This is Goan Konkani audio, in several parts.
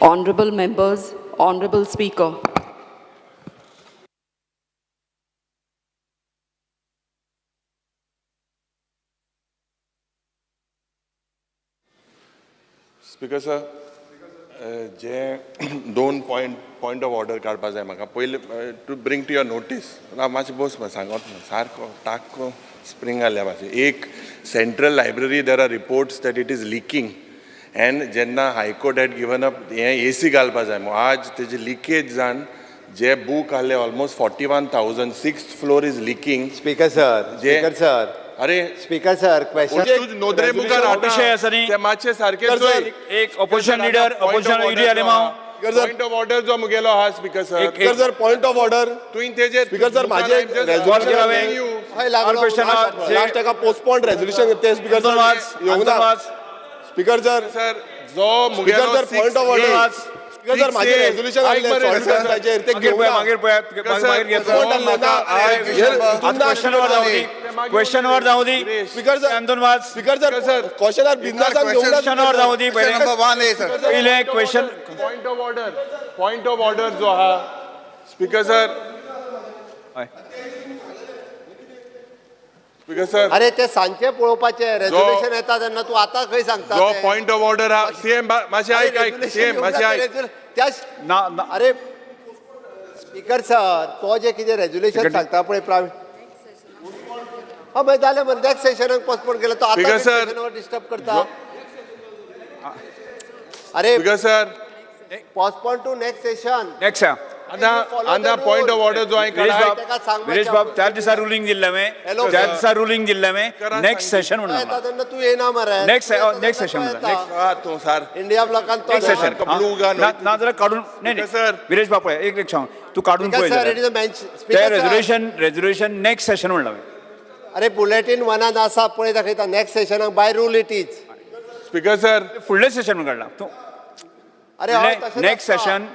Honorable members, Honorable Speaker. Speaker sir, जे दोन पॉयंट ऑफ ऑर्डर काडपा जाय म्हाका. पयलें, to bring to your notice. ना, मातशें बस मरे, सांगत ना सारको टाको स्प्रींग जाल्ल्या भाशेन. एक, central library, there are reports that it is leaking and जेन्ना high court had given up हें एसी घालपा जाय म्हूण, आज तेजी लिकेज जावन जे बूक आहले almost 41,000, sixth floor is leaking. Speaker sir, speaker sir, अरे, स्पीकर सर, क्वेश्चन. तूं नोदरे मुखार हाडटा. विशय आसा न्ही. ते मातशें सारकें Sir, चोय. एक opposition leader, opposition Yuri Alemao. Point of order जो मुगेलो आहा, speaker sir. Speaker sir, point of order. तुवें तेजेर स्पीकर सर, माझे एक Call केला हांवें. हय लागलो. All question are- last एका पोस्टपोन रेजोल्युशन ते स्पीकर अंतोन सर वाज, येवंक अंतोन ना. वाज. स्पीकर सर, सर, जो मुगेलो speaker sir, point of order. Speaker sir, माझे रेजोल्युशन आसलें सॉलिड वेस्टाचेर ते मागीर घेवंक पळय, ना. मागीर पळय, मागीर घेतलो. Postpone आसलें ना. आतां क्वेश्चन वर जावं दी, क्वेश्चन वर जावं दी. Speaker sir, Anton Vaz. Speaker sir, क्वेश्चनार बिंदासान घेवंक ना. क्वेश्चन वर जावं दी पयलें. Number one A sir. पयलें question. Point of order, point of order जो आहा, स्पीकर सर, हय. स्पीकर सर, अरे, ते सांजचे पळोवपाचे. रेजोल्युशन येता तेन्ना. तूं आतां खंय सांगता जो ते? पॉयंट ऑफ ऑर्डर आहा, सीएम, मातशें अरे, आयक, आयक. resolution CM, येवंक मातशें ना, आयक. त्या ना ना. अरे स्पीकर सर, तो जे कितें रेजोल्युशन सांगता पळय प्रावीण, हा मागीर जालें मरे. नेक्स्ट सेशनाक पोस्टपोन केलें. तो Speaker आतां sir, सेशनावर डिस्टर्ब करता. अरे, speaker sir, postpone to next session. Next. आतां आतां पॉयंट ऑफ ऑर्डर जो हांवें विरेश काडला, बाब, ताका सांग. विरेश बाब, त्याच दिसा रुलींग दिल्लें हांवें. Hello, त्याच sir. दिसा रुलींग दिल्लें हांवें, नेक्स्ट सेशन म्हणून. येता तेन्ना तूं येना मरे. Next session म्हणला. हा तूं सार इंडिया ब्लॉकान तो नेक्स्ट सेशन. ब्लू गान. ना जाल्यार काडून, नाही Speaker sir. नाही, विरेश बाब, पळय, एक एक सांग, तूं काडून पळय सर, it जाल्यार. Is a bench. ते रेजोल्युशन नेक्स्ट सेशन म्हणलां हांवें. अरे, बुलेटीन वनान आसा पळय, दाखयता next सेशनाक. By rule it is. Speaker sir, फुडलें सेशन म्हणून काडलां तूं. अरे हय, तशें नेक्स्ट नासता. सेशन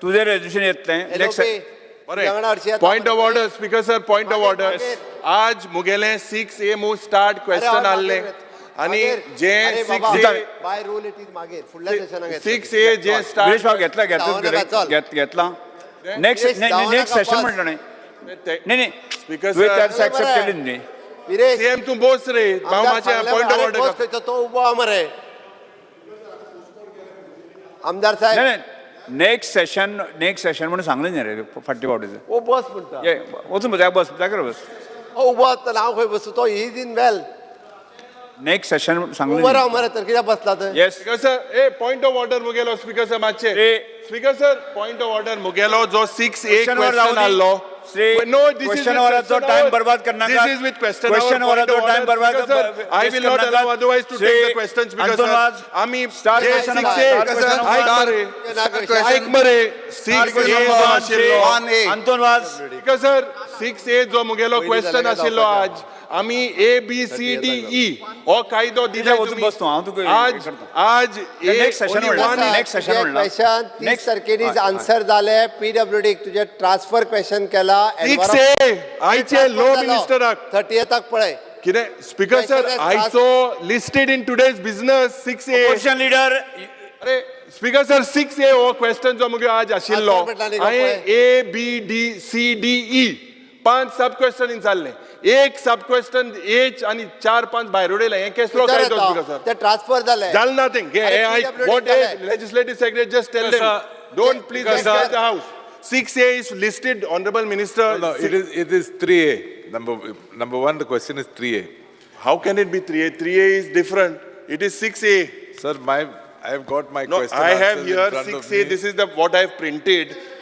तुजें रेजोल्युशन येतलें नेक्स्ट. LOP, बरें. वांगडा हरशीं येता पॉयंट ऑफ मरे. Order, speaker sir, point of मागीर, ऑर्डर. मागीर. आज मुगेलें 6A move start question अरे, आहलें मागीर. आनी मागीर. जे अरे सिक्स बाबा, ए बाय रूल it is मागीर फुडल्या सेशनाक येतलें. 6A जे विरेश स्टार्ट बाब, घेतला, धांवू घेतला. नाका, चल. घेतला नेक्स्ट विरेश, धांवू नेक्स्ट नाका, सेशन बस. म्हणलं न्ही. नाही नाही. स्पीकर तुवें सर. त्या दिसा एक्सेप्ट बरें. केली न्ही. विरेश, सीएम, तूं बोस रे भाव. आमदार मातशें सांगलें, पॉयंट ऑफ अरे, ऑर्डर. बस खंयचो, तो उबो आहा मरे आमदार साहेब. नाही नाही, नेक्स्ट सेशन, नेक्स्ट सेशन म्हणून सांगलें न्ही रे फाटल्या फावटीचें. ओ बस म्हणटा. ये, वचून बस, बस जाग्यार बस. ओ उबो आसतना हांव खंय बसूं? तो is in well. Next session सांगलें. उबो राव मरे, तर कित्याक बसला थंय? Yes. Speaker sir, a point of order मुगेलो, speaker sir, मातशें. ए. Speaker sir, point of order मुगेलो जो 6A Question वर क्वेश्चन जावं दी. आहलो. Shri, no, this is question वराचो time बर्बाद करनाका. This is with question. Question वराचो time बर्बाद I will not allow otherwise to take the question, speaker Anton sir. Vaz. आमी Start जे question six number- ए start question number- आयक मरे, आयक मरे, 6A जो आशिल्लो, one A. Anton Vaz. Speaker sir, 6A जो मुगेलो पयलीं क्वेश्चन जालें आशिल्लो, जावपाचें. आज आमी A B C D E हो कायदो दिला. वचून बस तूं, हांव तुका हें आज करता. आज Next session म्हणला. Next session म्हणला. क्वेश्चन 30 Next- तारखेनीच हय, हय. आन्सर जाले. पीडब्ल्यूडी तुजे ट्रान्सफर क्वेश्चन केला. 6A आयचे लो मिनिस्टराक. 30थाक पळय. कितें स्पीकर सर, Question is आयचो listed in today's business 6A. Opposition leader. अरे स्पीकर सर, 6A हो क्वेश्चन जो मुगे आज आशिल्लो, Answer म्हटला न्ही गो हांवें पळय. A B D C D E पांच सब क्वेश्चन विचारले. एक सब क्वेश्चन एच आणि चार पांच भायर उडयले. हें केसलो विचार कायदो येता. Speaker sir? ते ट्रान्सफर जाले. जालें ना तें घे. अरे, हे आयक. PWD what जालें. Legislative secretary, just tell them, don't please Sir. Disturb the house. 6A is listed, honourable minister. No, it is 3A. Number one, the question is 3A. How can it be 3A? 3A is different. It is 6A. Sir, I have got my No, question I have answers in here front of 6A. me. This is the what I have printed.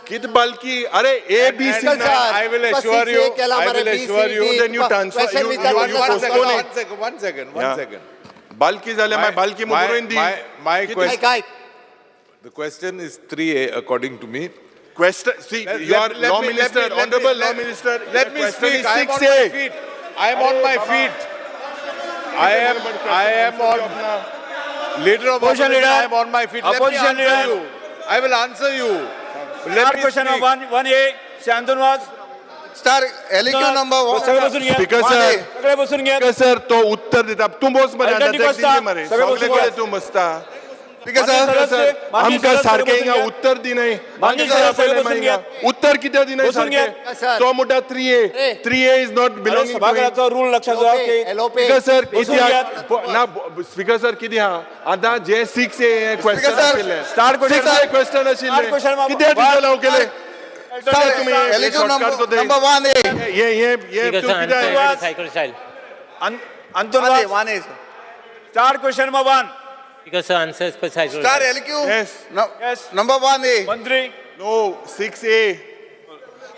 कित बालकी, अरे A B C. And I will assure you, I will assure you, then you transfer- you postpone One it. second, one second, one Yeah. second. Balki जाल्यार मागीर बालकी मुद्रोन दी. My कितें? question, आयक. The question is 3A according to me. Question, see, your law minister, honourable law minister, Let me question speak. I am is on my 6A. feet. I am on my feet. I am on, leader of Opposition opposition, leader. I am on my feet. Let me Opposition answer leader. you. I will answer you. Let me question speak. 1A, Shri Anton Vaz. Star LQ number one. सगळे बसून घ्या. Speaker One sir, A. सगळे बसून घ्या. स्पीकर सर, तो उत्तर दिता. तूं बस मरे. अल्टरनेट आतां बसता. मरे सगळे बसून सगळे घ्या. तूं बसता. Speaker sir. Sir, आमकां सारकें हिंगा उत्तर दिनाय. माननीय सदस्य, बसून घेयात. उत्तर कित्याक दिनाय बसून सारकें? घेयात. सर. तो म्हणटा 3A. 3A is not belonging. सभाघराचो रूल लक्षात दवरात की एलोपे. स्पीकर सर, बसून कित्याक ना? स्पीकर सर, कितें आहा आतां जे 6A question sir. आशिल्ले, Start question. 6A question Start आशिल्ले, question, बाबा. कित्याक डिसअलाव केले तुम्ही? LQ shortcut करता. Number 1A. हे हे हे Speaker तूं sir, answer कित्याक cycle style. Anton 1A, 1A. Start question number 1. Speaker sir, answer as per cycle Star style. LQ. Yes. Yes. Number 1A. मंत्री. नो, 6A,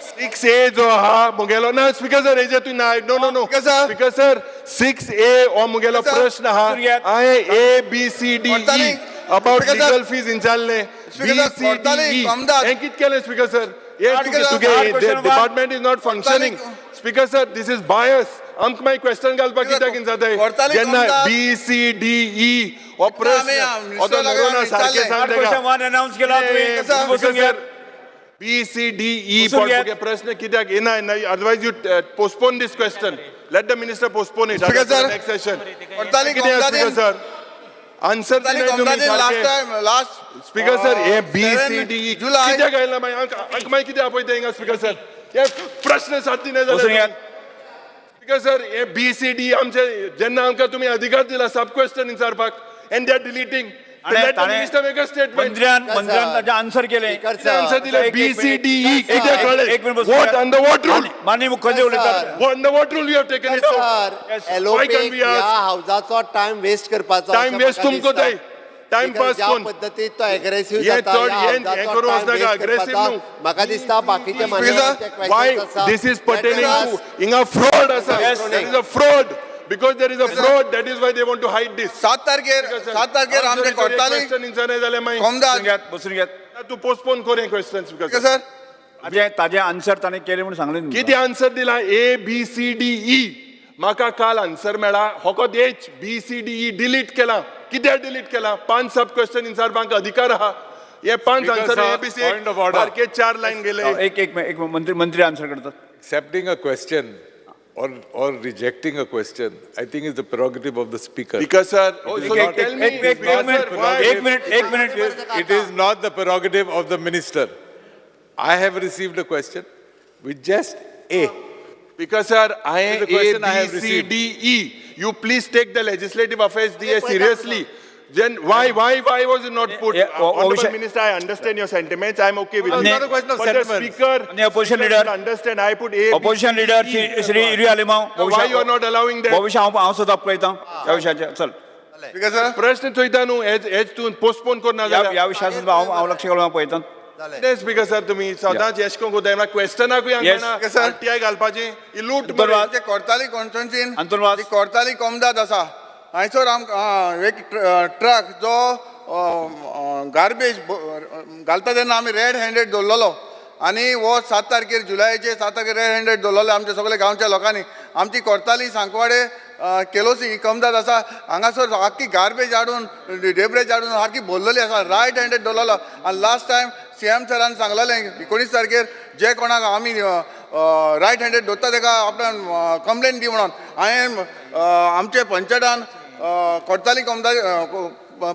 6A जो आहा मुगेलो ना. स्पीकर सर, हेजे तूं ना, no, no, no. Speaker sir. Speaker sir, 6A हो मुगेलो Speaker sir. प्रश्न आहा. बसून घेयात. हांवें A B C D E Cortalim. About Speaker sir. Legal fees विचारले. Speaker B sir, C D Cortalim, E Kamdar. हें कितें केलें स्पीकर सर? हे Speaker sir, तुगे start question one. Department is not functioning. Speaker sir, this is bias. आमकां मागीर क्वेश्चन घालपाक Speaker कित्याक जाताय Cortalim, जेन्ना Kamdar. B C D E हो प्रश्न आमी, हो तो मिनिस्टर नरोना लागें सारकें विचारलें. सांग स्टार्ट तेका. क्वेश्चन 1 अनाउन्स केला तुम्ही. Sir. बसून घेयात. बी सी डी ई बसून घेयात. प्रश्न कित्याक येना? Otherwise you postpone this question. Let the minister postpone it Speaker sir. Next session. Cortalim, कितें speaker Komdadin. Sir, answer Cortalim, दिनाय तुमी Komdadin, last सारकें. time, last. Speaker sir, हे बी 7 सी डी ई July. कित्याक आयला मागीर? आमकां मागीर कितें आपयता हिंगा स्पीकर सर? हे प्रश्न साथ दिनाय बसून जाल्यार. घेयात. स्पीकर सर, हे बी सी डी आमचे जेन्ना आमकां तुमी अधिकार दिला सब क्वेश्चन विचारपाक, and they are deleting. Let the minister make a statement. मंत्र्यान Sir. मंत्र्यान ताजें आन्सर केलें. Speaker answer sir. दिले एक- बी एक सी मिनिट. डी ई कित्याक एक कळ्ळें? मिनिट बसून what घेयात. Under what rule? माननीय मुख्यमंत्री उलयतात. Under what rule you have taken it out? Sir, Yes. Why एलोपेक can't we ह्या ask? हावजाचो टायम वेस्ट करपाचो टायम अशें वेस्ट म्हाका तुमकां दिसता. जाय. टायम Because पास ज्या कोण पद्दतीन तो एग्रेसिव्ह हे जाता, चड ह्या हे हावजाचो करून टायम वचनाका, वेस्ट aggressive करपाचो. न्हू. म्हाका दिसता बाकीचे मान्यवरांचे Why questions आसा. this is Let pertaining us- to हिंगा fraud आसा. Yes. There is a fraud. Because there is a fraud, that is why they want to hide this. 7 तारखेर, 7 तारखेर आमचे कोर्टाली क्वेश्चन विचारनाय जाल्यार मागीर बसून कोमदाद. घेयात, बसून घेयात. तूं पोस्टपोन कर हें question speaker speaker sir. Sir. ताजें आन्सर ताणें केलें म्हणून सांगलें तुमकां. कितें आन्सर दिला? A B C D E म्हाका काल आन्सर मेळ्ळा. फकत H B C D E delete केला. कित्याक डिलीट केला? पांच सब क्वेश्चन विचारपाक अधिकार आहा. हे पांच Speaker answer sir, A B C point of order. सारके चार लायन गेले. एक एक एक मंत्री मंत्री आन्सर करतात. Accepting a question or rejecting a question, I think, is the prerogative of the speaker. Speaker sir, It is so not- tell me, एक एक Speaker minute, sir, why- एक मिनिट, एक minute. It is not the prerogative of the minister. I have received a question with just A. Because sir, I This is A the question I B have C received. D E. You please take the legislative affairs DA seriously. Then why was it not put? Yeah, Honorable Abhishek- Minister, I understand your sentiments. I'm okay with No, it. it's not a question of But the sentiments. speaker, And the opposition speaker leader- should understand. I put A, B, opposition C, D, leader E. Shri Shri Yuri Alemao. Why you are not allowing that? भविष्य हांव हांव सुद्दां पळयता ह्या विशयाचेर. चल. Speaker sir. प्रश्न चोयता न्हू, हेच हेच तूं पोस्टपोन करना ह्या जाल्यार. ह्या विशयार सुद्दां हांव हांव लक्ष घालून हांव पळयता. कितें स्पीकर सर, तुमी सदांच येश करून कोताय क्वेश्चनाकूय Yes. Speaker sir. RTI घालपाची ही लूट बरोबर. मरे. आमचे कोर्ताली कॉन्स्टिट्युन्सीन अंतोन वाज. कोर्ताली कोमदाद आसा, हांयसर आमकां एक ट्रक जो गार्बेज घालता तेन्ना आमी रेड हँडेड दवरलेलो आनी हो 7 तारखेर, जुलयाचे 7 तारखेर रेड हँडेड दवरलेलो आमच्या सगल्या गांवच्या लोकांनी. आमची कोर्ताली, सांकवाडे, केलोसी ही कमदाद आसा. हांगासर आख्खी गार्बेज हाडून, डेब्रेज हाडून सारकी भरलेली आसा. रायट हँडेड दवरलेलो आनी लास्ट टायम सीएम सरान सांगलेलें 19 तारखेर जे कोणाक आमी रायट हँडेड दवरता तेका आपणान कंप्लेन दी म्हणून. हांवें आमचे पंचायतान, कोडताली कमदार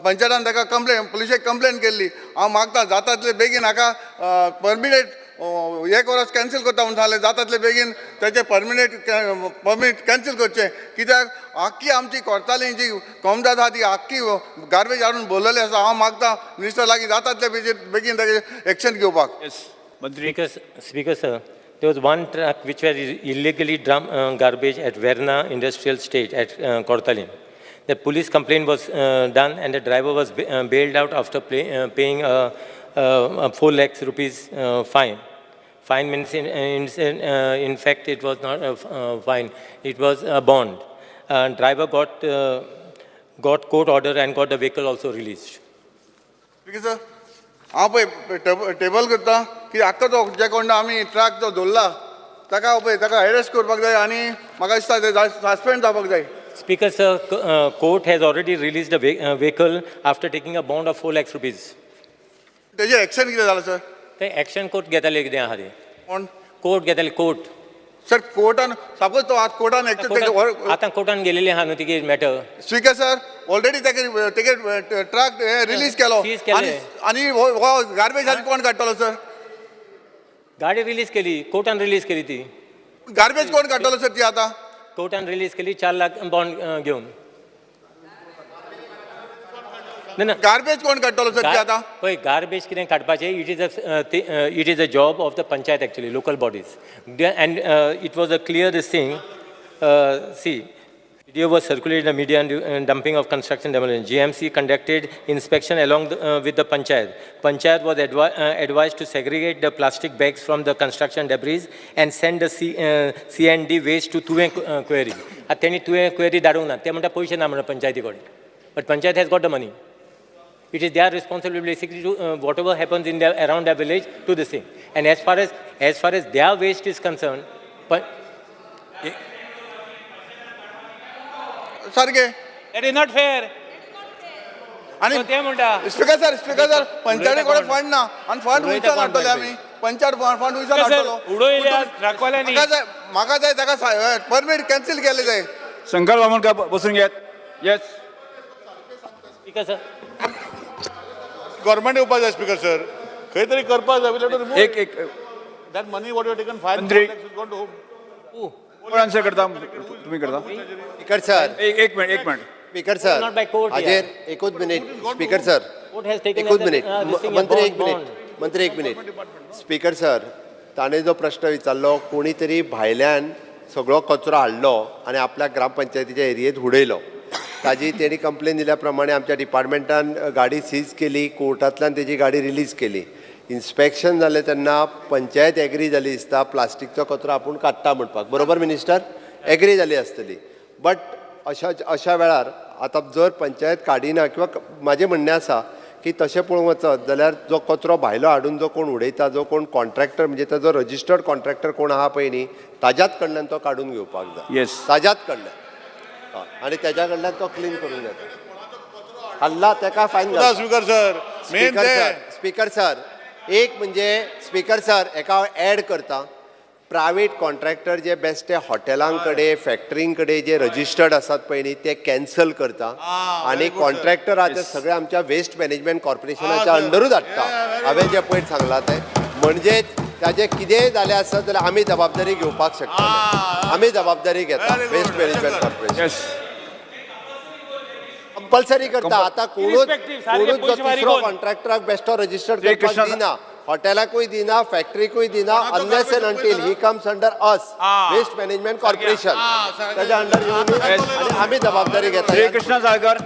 पंचायतान ताका कंप्लेन, पुलिशेक कंप्लेन केल्ली. हांव मागता, जाता तितले बेगीन हाका परमिनेट एक वरस कॅन्सील करता म्हणून सांगलें. जाता तितले बेगीन तेचें परमिट कॅन्सील करचें, कित्याक आख्खी आमची कोर्ताली जी कोमदाद आहा ती आख्खी गार्बेज हाडून भरलेली आसा. हांव मागता मिनिस्टर लागीं, जाता तितले बेगीन बेगीन ताजेर एक्शन घेवपाक. येस मंत्री. Speaker sir, there was one truck which was illegally dump garbage at Verna Industrial State at Cortalim. The police complaint was done and the driver was bailed out after paying 4 lakhs rupees fine. Fine means in fact it was not a fine, it was a bond. Driver got court order and got the vehicle also released. Speaker sir, हांव पळय टेबल करता की आख्खो तो जे कोण आमी ट्रक जो दवरला ताका पळय ताका एरेस्ट करपाक जाय आनी म्हाका दिसता ते सस्पेंड जावपाक जाय. Speaker sir, court has already released the vehicle after taking a bond of 4 lakhs rupees. तेजेर एक्शन कितें जालां सर? ते एक्शन कोर्ट घेताले कितें आहा ते. कोण? कोर्ट घेताले, कोर्ट. सर कोर्टान सपोज तो आतां कोर्टान आतां कोर्टान गेलेली आहा न्हू तिगे मॅटर. स्पीकर सर, ऑलरेडी तेगे तेगे ट्रक रिलीज केलो. Seize केले. आनी आनी हो गार्बेज आनी कोण काडटलो सर? गाडी रिलीज केली, कोर्टान रिलीज केली ती. गार्बेज कोण काडटलो सर ती आतां? कोर्टान रिलीज केली 4 लाख बॉन्ड घेवन. ना ना. गार्बेज कोण काडटलो सर ती आतां? पळय, गार्बेज कितें काडपाचें, it is a job of the panchayat actually, local bodies, and it was a clear this thing. See, video was circulated in the media and dumping of construction demolition. GMC conducted inspection along with the panchayat. Panchayat was advised to segregate the plastic bags from the construction debris and send the C and D waste to Tuem quarry. आतां तेणी तुवें क्वेरी धाडूंक ना. ते म्हणटा पयशे ना म्हणटा पंचायती कडेन, but panchayat has got the money. It is their responsibility basically to whatever happens in their around their village to this thing. And as far as their waste is concerned, but सारकें. That is not fair. आनी ते म्हणटा. स्पीकर सर, स्पीकर सर, पंचायती कडेन फंड ना आनी फंड उलयता खंयच्यान कोण हाडटले बाय? आमी? पंचायत फंड खंयच्यान सर, हाडटलो? उडयल्या ट्रकवाल्यांनी. म्हाका जाय, म्हाका जाय ताका परमीट कॅन्सील केलें जाय. शंकर बामणकर, बसून घेत. Yes. Speaker sir, government येवपा जाय स्पीकर सर, खंय तरी करपा जाय. एक एक. That money what you taken, 5 मंत्री. गॉन टू कोण आन्सर करता? तुम्ही करता? Speaker sir. एक एक मिनिट, एक minute. Speaker sir. Not by court. हाजेर एकूच minute speaker sir. Court has taken एकूच as a, minute. This thing a मंत्री, bond, एक मिनिट. Bond. मंत्री, एक मिनिट. स्पीकर सर, ताणें जो प्रश्न विचारलो, कोणी तरी भायल्यान सगळो कचरो हाडलो आनी आपल्या ग्रामपंचायतीच्या एरियेंत उडयलो. ताजी तेणी कंप्लेन दिल्या प्रमाणे आमच्या डिपार्टमेंटान गाडी सीज केली, कोर्टांतल्यान तेजी गाडी रिलीज केली. इन्स्पेक्शन जालें तेन्ना पंचायत एग्री जाली दिसता, प्लास्टीकचो कचरो आपूण काडटा म्हणपाक. बरोबर मिनिस्टर? एग्री जाली आसतली. बट अशा अशा वेळार आतां जर पंचायत काडिना किंवा म्हाजें म्हणणें आसा की तशें पळोवंक वचत जाल्यार जो कचरो भायलो हाडून जो कोण उडयता, जो कोण कॉन्ट्रॅक्टर, म्हणजे ताजो रजिस्टर्ड कॉन्ट्रॅक्टर कोण आहा पळय न्ही, ताज्याच कडल्यान तो काडून घेवपाक जाय. ताज्याच कडल्यान. हय, आनी तेज्या कडल्यान तो क्लीन करून घेता. हाडला तेका फायन घालता. स्पीकर सर, मेन स्पीकर ते सर, स्पीकर सर, एक म्हणजे स्पीकर सर, एका हांव एड करता. प्रायवेट कॉन्ट्रॅक्टर जे बेश्टे हॉटेलां कडेन, फॅक्टरीं कडेन जे रजिस्टर्ड आसात पळय न्ही, ते कॅन्सल करता आनी कॉन्ट्रॅक्टर आहा ते सगळे आमच्या वेस्ट मॅनेजमेंट कॉर्पोरेशनाच्या अंडरूच हाडटा. हांवें जें पयर सांगलां तें म्हणजेच ताजें कितेंय जालें आसत जाल्यार आमी जबाबदारी घेवपाक शकता. आमी जबाबदारी घेता. Waste management corporation yes. Compulsory करता आता. कोणूच Irrespective, सारखे कोणूच जो पयशे फारीक तिसरो कोण? कॉन्ट्रॅक्टराक बेश्टो रजिस्टर्ड श्री करपाक कृष्ण- दिना, हॉटेलाकूय दिना, फॅक्टरीकूय दिना, unless and until he comes under us, waste management corporation. त्याच्या अंडर येवन आनी आमी जबाबदारी घेता. श्री कृष्णा साळकर.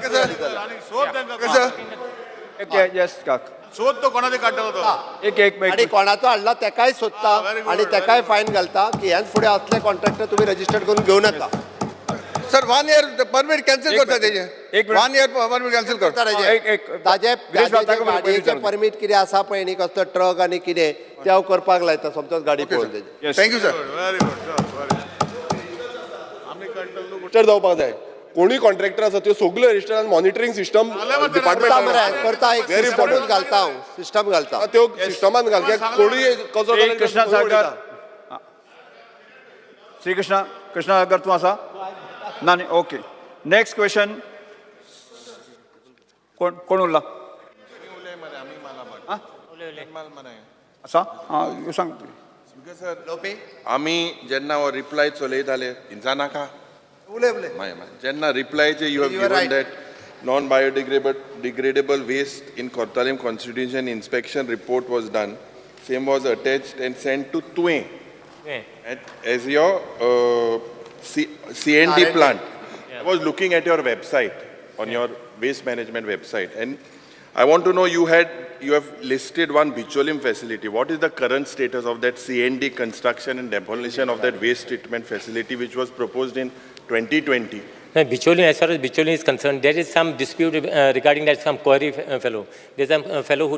सोद तांकां. सर. येस काक. सोद तो कोणाचे काडटलो तो. एक एक आनी एक. कोणाचो हाडला तेकाय सोदता very good, आनी तेकाय फायन घालता की ह्यान फुडें असले कॉन्ट्रॅक्टर तुमी रजिस्टर्ड करून घेवं नाका. Sir, one year permit cancel एक करता मिनिट. तेजे. एक minute. One year permit cancel करता. एक एक. ताजे विरेश ताजे बाब, ताका गाडयेचें विचारू. परमीट कितें आसा पळय न्ही, कसलो ट्रक आनी कितें ते हांव करपाक लायता, समजोच गाडी पळोवन तेजी. Yes. Thank you sir. Very good sir, very. आमी काडटलो. रजिस्टर जावपाक जाय. कोणूय कॉन्ट्रॅक्टर आसा त्यो सगल्यो रजिस्टर, मॉनिटरींग सिस्टम करता डिपार्टमेंट मरे, करता. एक Very सिस्टमूच important. घालता हांव, सिस्टम घालता. त्यो सिस्टमान घाल कित्याक कोणूय कचरो श्री कृष्णा साळकर, श्री कृष्णा, कृष्णा साळकर तूं आसा ना? न्ही? Okay, next question. कोण कोण उरला? आसा? आं, सांग. लोपे. आमी जेन्ना हो रिप्लाय चलयताले इंचा नाका. उलय, उलय. मागीर मागीर जेन्ना रिप्लायचे you have You are given right. That non biodegradable degradable waste in Cortalim constituency, inspection report was done, same was attached and sent to Tuem as your C&D R&D. Plant. I was looking at your website, on your waste management website, and I want to know, you have listed one Bicholim facility. What is the current status of that C&D construction and demolition of that waste treatment facility which was proposed in 2020? No, Bicholim, as far as Bicholim is concerned, there is some dispute regarding that, some quarry fellow. There's some fellow who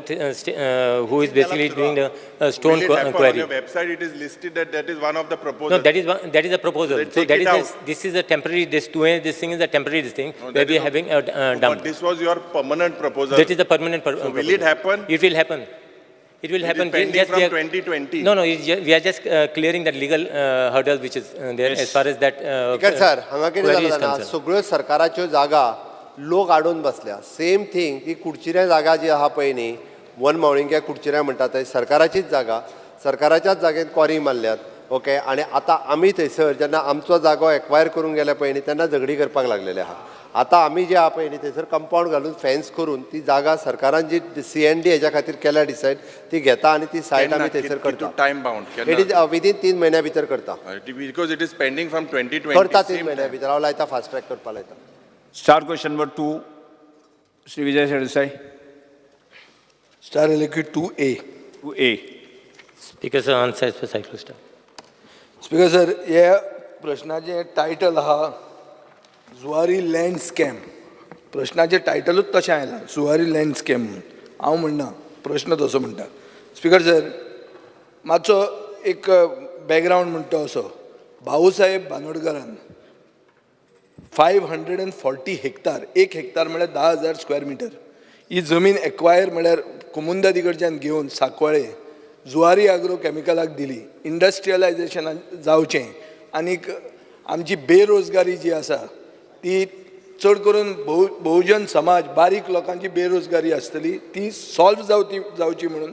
is basically doing the stone Will it happen? On quarry. your website, it is listed that that is one of the proposals. No, that is one, that is a proposal. Then So take that it is out. this is a temporary. This thing is a temporary this thing No, where that we is are having a But dump. this was your permanent proposal. That is the permanent So will proposal. it happen? It will happen. It will It is happen. We pending just- we from are- 2020. No, no, we are just clearing that legal hurdle which is there as far as that speaker sir हांगा कितें query जालां is जाणा concerned. सगळ्यो सरकाराच्यो जागा लोक आडोवन बसल्या. सेम थींग ही कुडचिऱ्या जागा जी आहा पळय न्ही, वन मावळिंग्या कुडचिऱ्या म्हणटा थंय सरकाराचीच जागा, सरकाराच्याच जागेत क्वॉरी मारल्यात. ओके, आनी आतां आमी थंयसर जेन्ना आमचो जागो एक्वायर करूंक गेले पळय न्ही तेन्ना झगडी करपाक लागलेले आहा. आतां आमी जे आहा पळय न्ही थंयसर कंपावंड घालून फेन्स करून ती जागा सरकारान जी सी एन डी हेज्या खातीर केल्या डिसायड ती घेता आनी ती सायट आमी थंयसर करता. Time bound. It is within 3 म्हयन्या भितर करता. Because it is pending from 2020. करता 3 म्हयन्या भितर. हांव लायता, फास्ट ट्रॅक करपा लायता. Star question number 2, Shri Vijay Sardesai. Star LAQ 2A. 2A. Speaker sir, answer is for cyclostyle. Speaker sir, हे प्रश्नाचें टायटल आहा जुवारी लँड स्कॅम. प्रश्नाचें टायटलूच तशें आयलां, जुवारी लँड स्कॅम म्हणून. हांव म्हणना, प्रश्न तसो म्हणटा. स्पीकर सर, मातसो एक बॅकग्रावंड म्हणटा तो असो, भाऊसाहेब बांदोडकरान 540 हेक्तार, एक हेक्तार म्हळ्यार 10,000 स्क्वेअर मिटर ही जमीन एक्वायर म्हळ्यार कोमुंदादी कडच्यान घेवन सांकवाळे जुवारी आग्रो केमिकलाक दिली, इंडस्ट्रियलायजेशनान जावचें आनीक आमची बेरोजगारी जी आसा ती चड करून बहुजन समाज, बारीक लोकांची बेरोजगारी आसतली ती सॉल्व जावची म्हणून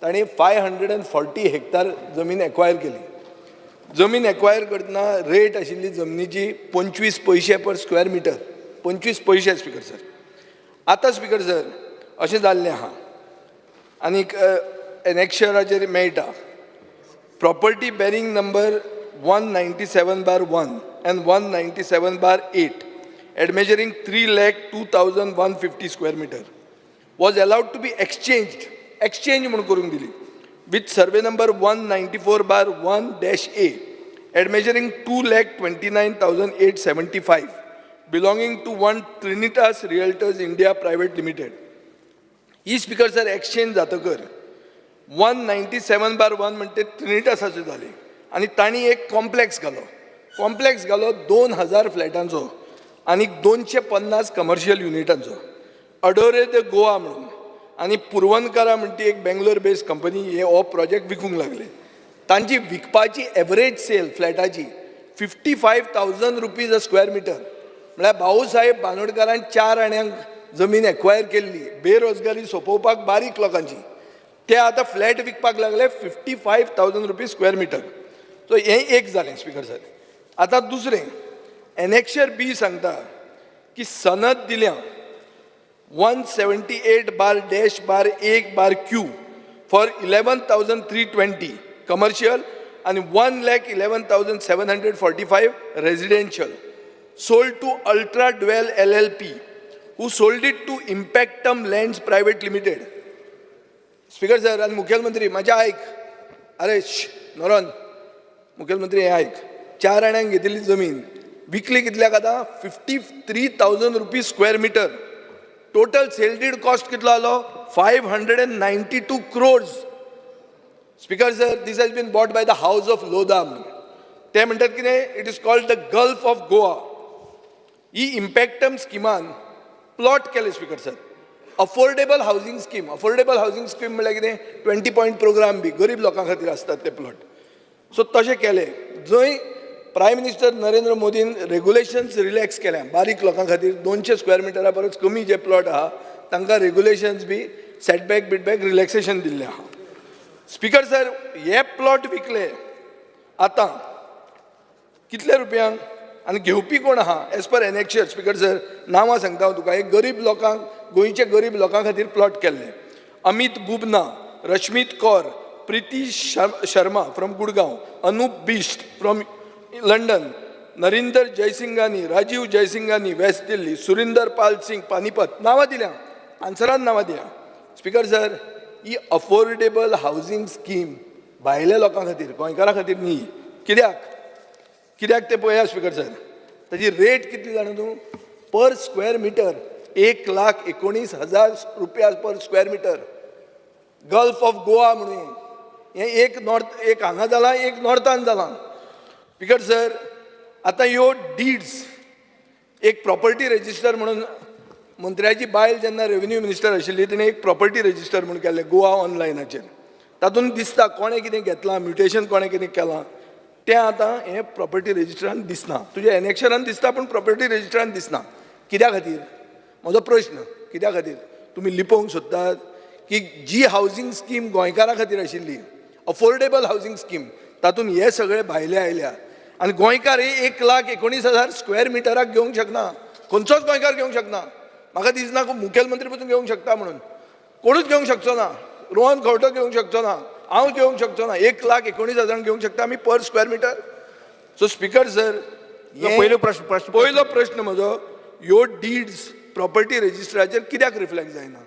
तांणी 540 हेक्तार जमीन एक्वायर केली. जमीन एक्वायर करतना रेट आशिल्ली जमनीची 25 पयशे पर स्क्वेअर मिटर, 25 पयशे स्पीकर सर. आतां स्पीकर सर अशें जाल्लें आहा आनीक एनेक्शराचेर मेळटा property bearing number 197/1 and 197/8 admeasuring 3,02,150 square metre was allowed to be exchanged, exchange म्हणून करूंक दिली with survey number 194/1-A admeasuring 2,29,875 belonging to one Trinitas Realtors India Private Limited. He speaker sir exchange जातकर 197/1 म्हणटे ट्रिनिटासाचे जाले आनी तांणी एक कॉम्प्लेक्स घालो, कॉम्प्लेक्स घालो 2,000 फ्लॅटांचो आनी 250 कमर्शियल युनिटांचो, अडोरे the Goa म्हणून. आनी पुरवणकारा म्हणटी एक बेंगलोर बेस्ड कंपनी हे हो प्रोजेक्ट विकूंक लागले. तांची विकपाची average sale फ्लॅटाची 55,000 rupees a square metre. म्हळ्यार भाऊसाहेब बांदोडकारान 4 आण्यांक जमीन एक्वायर केल्ली बेरोजगारी सोंपोवपाक बारीक लोकांची, ते आतां फ्लॅट विकपाक लागले 55,000 रुपीज स्क्वेअर मिटर. सो हें एक जालें स्पीकर सर. आतां दुसरें एनेक्शर बी सांगता की सनद दिल्या 178/-/1/Q for 11,320 commercial आनी 1,11,745 residential sold to Ultra Dwell LLP who sold it to Impactum Lands Private Limited. Speaker sir आनी मुखेलमंत्री म्हाजें आयक, अरे नोरन मुखेलमंत्री हें आयक, 4 आण्यांक घेतिल्ली जमीन विकली कितल्याक आतां 53,000 rupees square metre. Total sale deed cost कितलो आलो 592 crores. Speaker sir, this has been bought by the house of Lodha. ते म्हणटात कितें, it is called the Gulf of Goa. ही इम्पॅक्टम स्किमान प्लॉट केले speaker sir. Affordable housing scheme, affordable housing scheme म्हणल्यार कितें, 20 पॉयंट प्रोग्राम बी गरीब लोकां खातीर आसतात ते प्लॉट. सो तशें केलें जंय प्रायम मिनिस्टर नरेंद्र मोदीन रेगुलेशन्स रिलॅक्स केल्या बारीक लोकां खातीर, 200 स्क्वेअर मिटरा परस कमी जे प्लॉट आहा तांकां रेगुलेशन्स बी सेटबॅक बिटबॅक रिलॅक्सेशन दिल्लें आहा. स्पीकर सर, हे प्लॉट विकले आतां कितले रुपयांक आनी घेवपी कोण आहा as per annexure. Speaker sir नांवां सांगता हांव तुका, हे गरीब लोकांक, गोंयच्या गरीब लोकां खातीर प्लॉट केल्ले. Amit Bubna, Rashmit Kaur, Preeti Sharma from Gurgaon, Anup Bisht from London, Narinder Jaisinghani, Rajiv Jaisinghani West Delhi, Surinder Pal Singh Panipat. नांवां दिल्या आन्सरान, नांवां दिया. स्पीकर सर, ही अफोर्डेबल हावजींग स्कीम भायल्या लोकां खातीर, गोंयकारां खातीर न्ही. कित्याक कित्याक ते पळया स्पीकर सर. ताजी रेट कितली जाणा तूं, पर स्क्वेअर मिटर 1,19,000 रुपया per square metre. Gulf of Goa म्हणून हें एक नॉर्थ, एक हांगा जालां, एक नॉर्थान जालां. स्पीकर सर, आतां ह्यो डीड्स एक प्रॉपर्टी रजिस्टर म्हणून मंत्र्याची बायल जेन्ना रेवेन्यू मिनिस्टर आशिल्ली तिणें एक प्रॉपर्टी रजिस्टर म्हणून केल्लें गोवा ऑनलायनाचेर. तातूंत दिसता कोणें कितें घेतलां, म्युटेशन कोणें कितें केलां, तें आतां हें प्रॉपर्टी रजिस्टरान दिसना. तुज्या एनेक्शरान दिसता पूण प्रॉपर्टी रजिस्टरान दिसना. कित्या खातीर म्हजो प्रश्न, कित्या खातीर तुमी लिपोवंक सोदतात की जी हावजींग स्कीम गोंयकारां खातीर आशिल्ली, अफोर्डेबल हावजींग स्कीम, तातूंत हे सगळे भायले आयल्या आनी गोंयकार हे 1,19,000 स्क्वेअर मिटराक घेवंक शकना. खंयचोच गोंयकार घेवंक शकना. म्हाका दिसना मुखेलमंत्री पसून घेवंक शकता म्हणून. कोणूच घेवंक शकचो ना. रोहन खंवटो घेवंक शकचो ना, हांव घेवंक शकचो ना. 1,19,000 घेवंक शकता आमी per square metre. So speaker sir, पयलो प्रश्न प्रश्न पयलो प्रश्न म्हजो, ह्यो डीड्स प्रॉपर्टी रजिस्टराचेर कित्याक रिफ्लेक्ट जायना?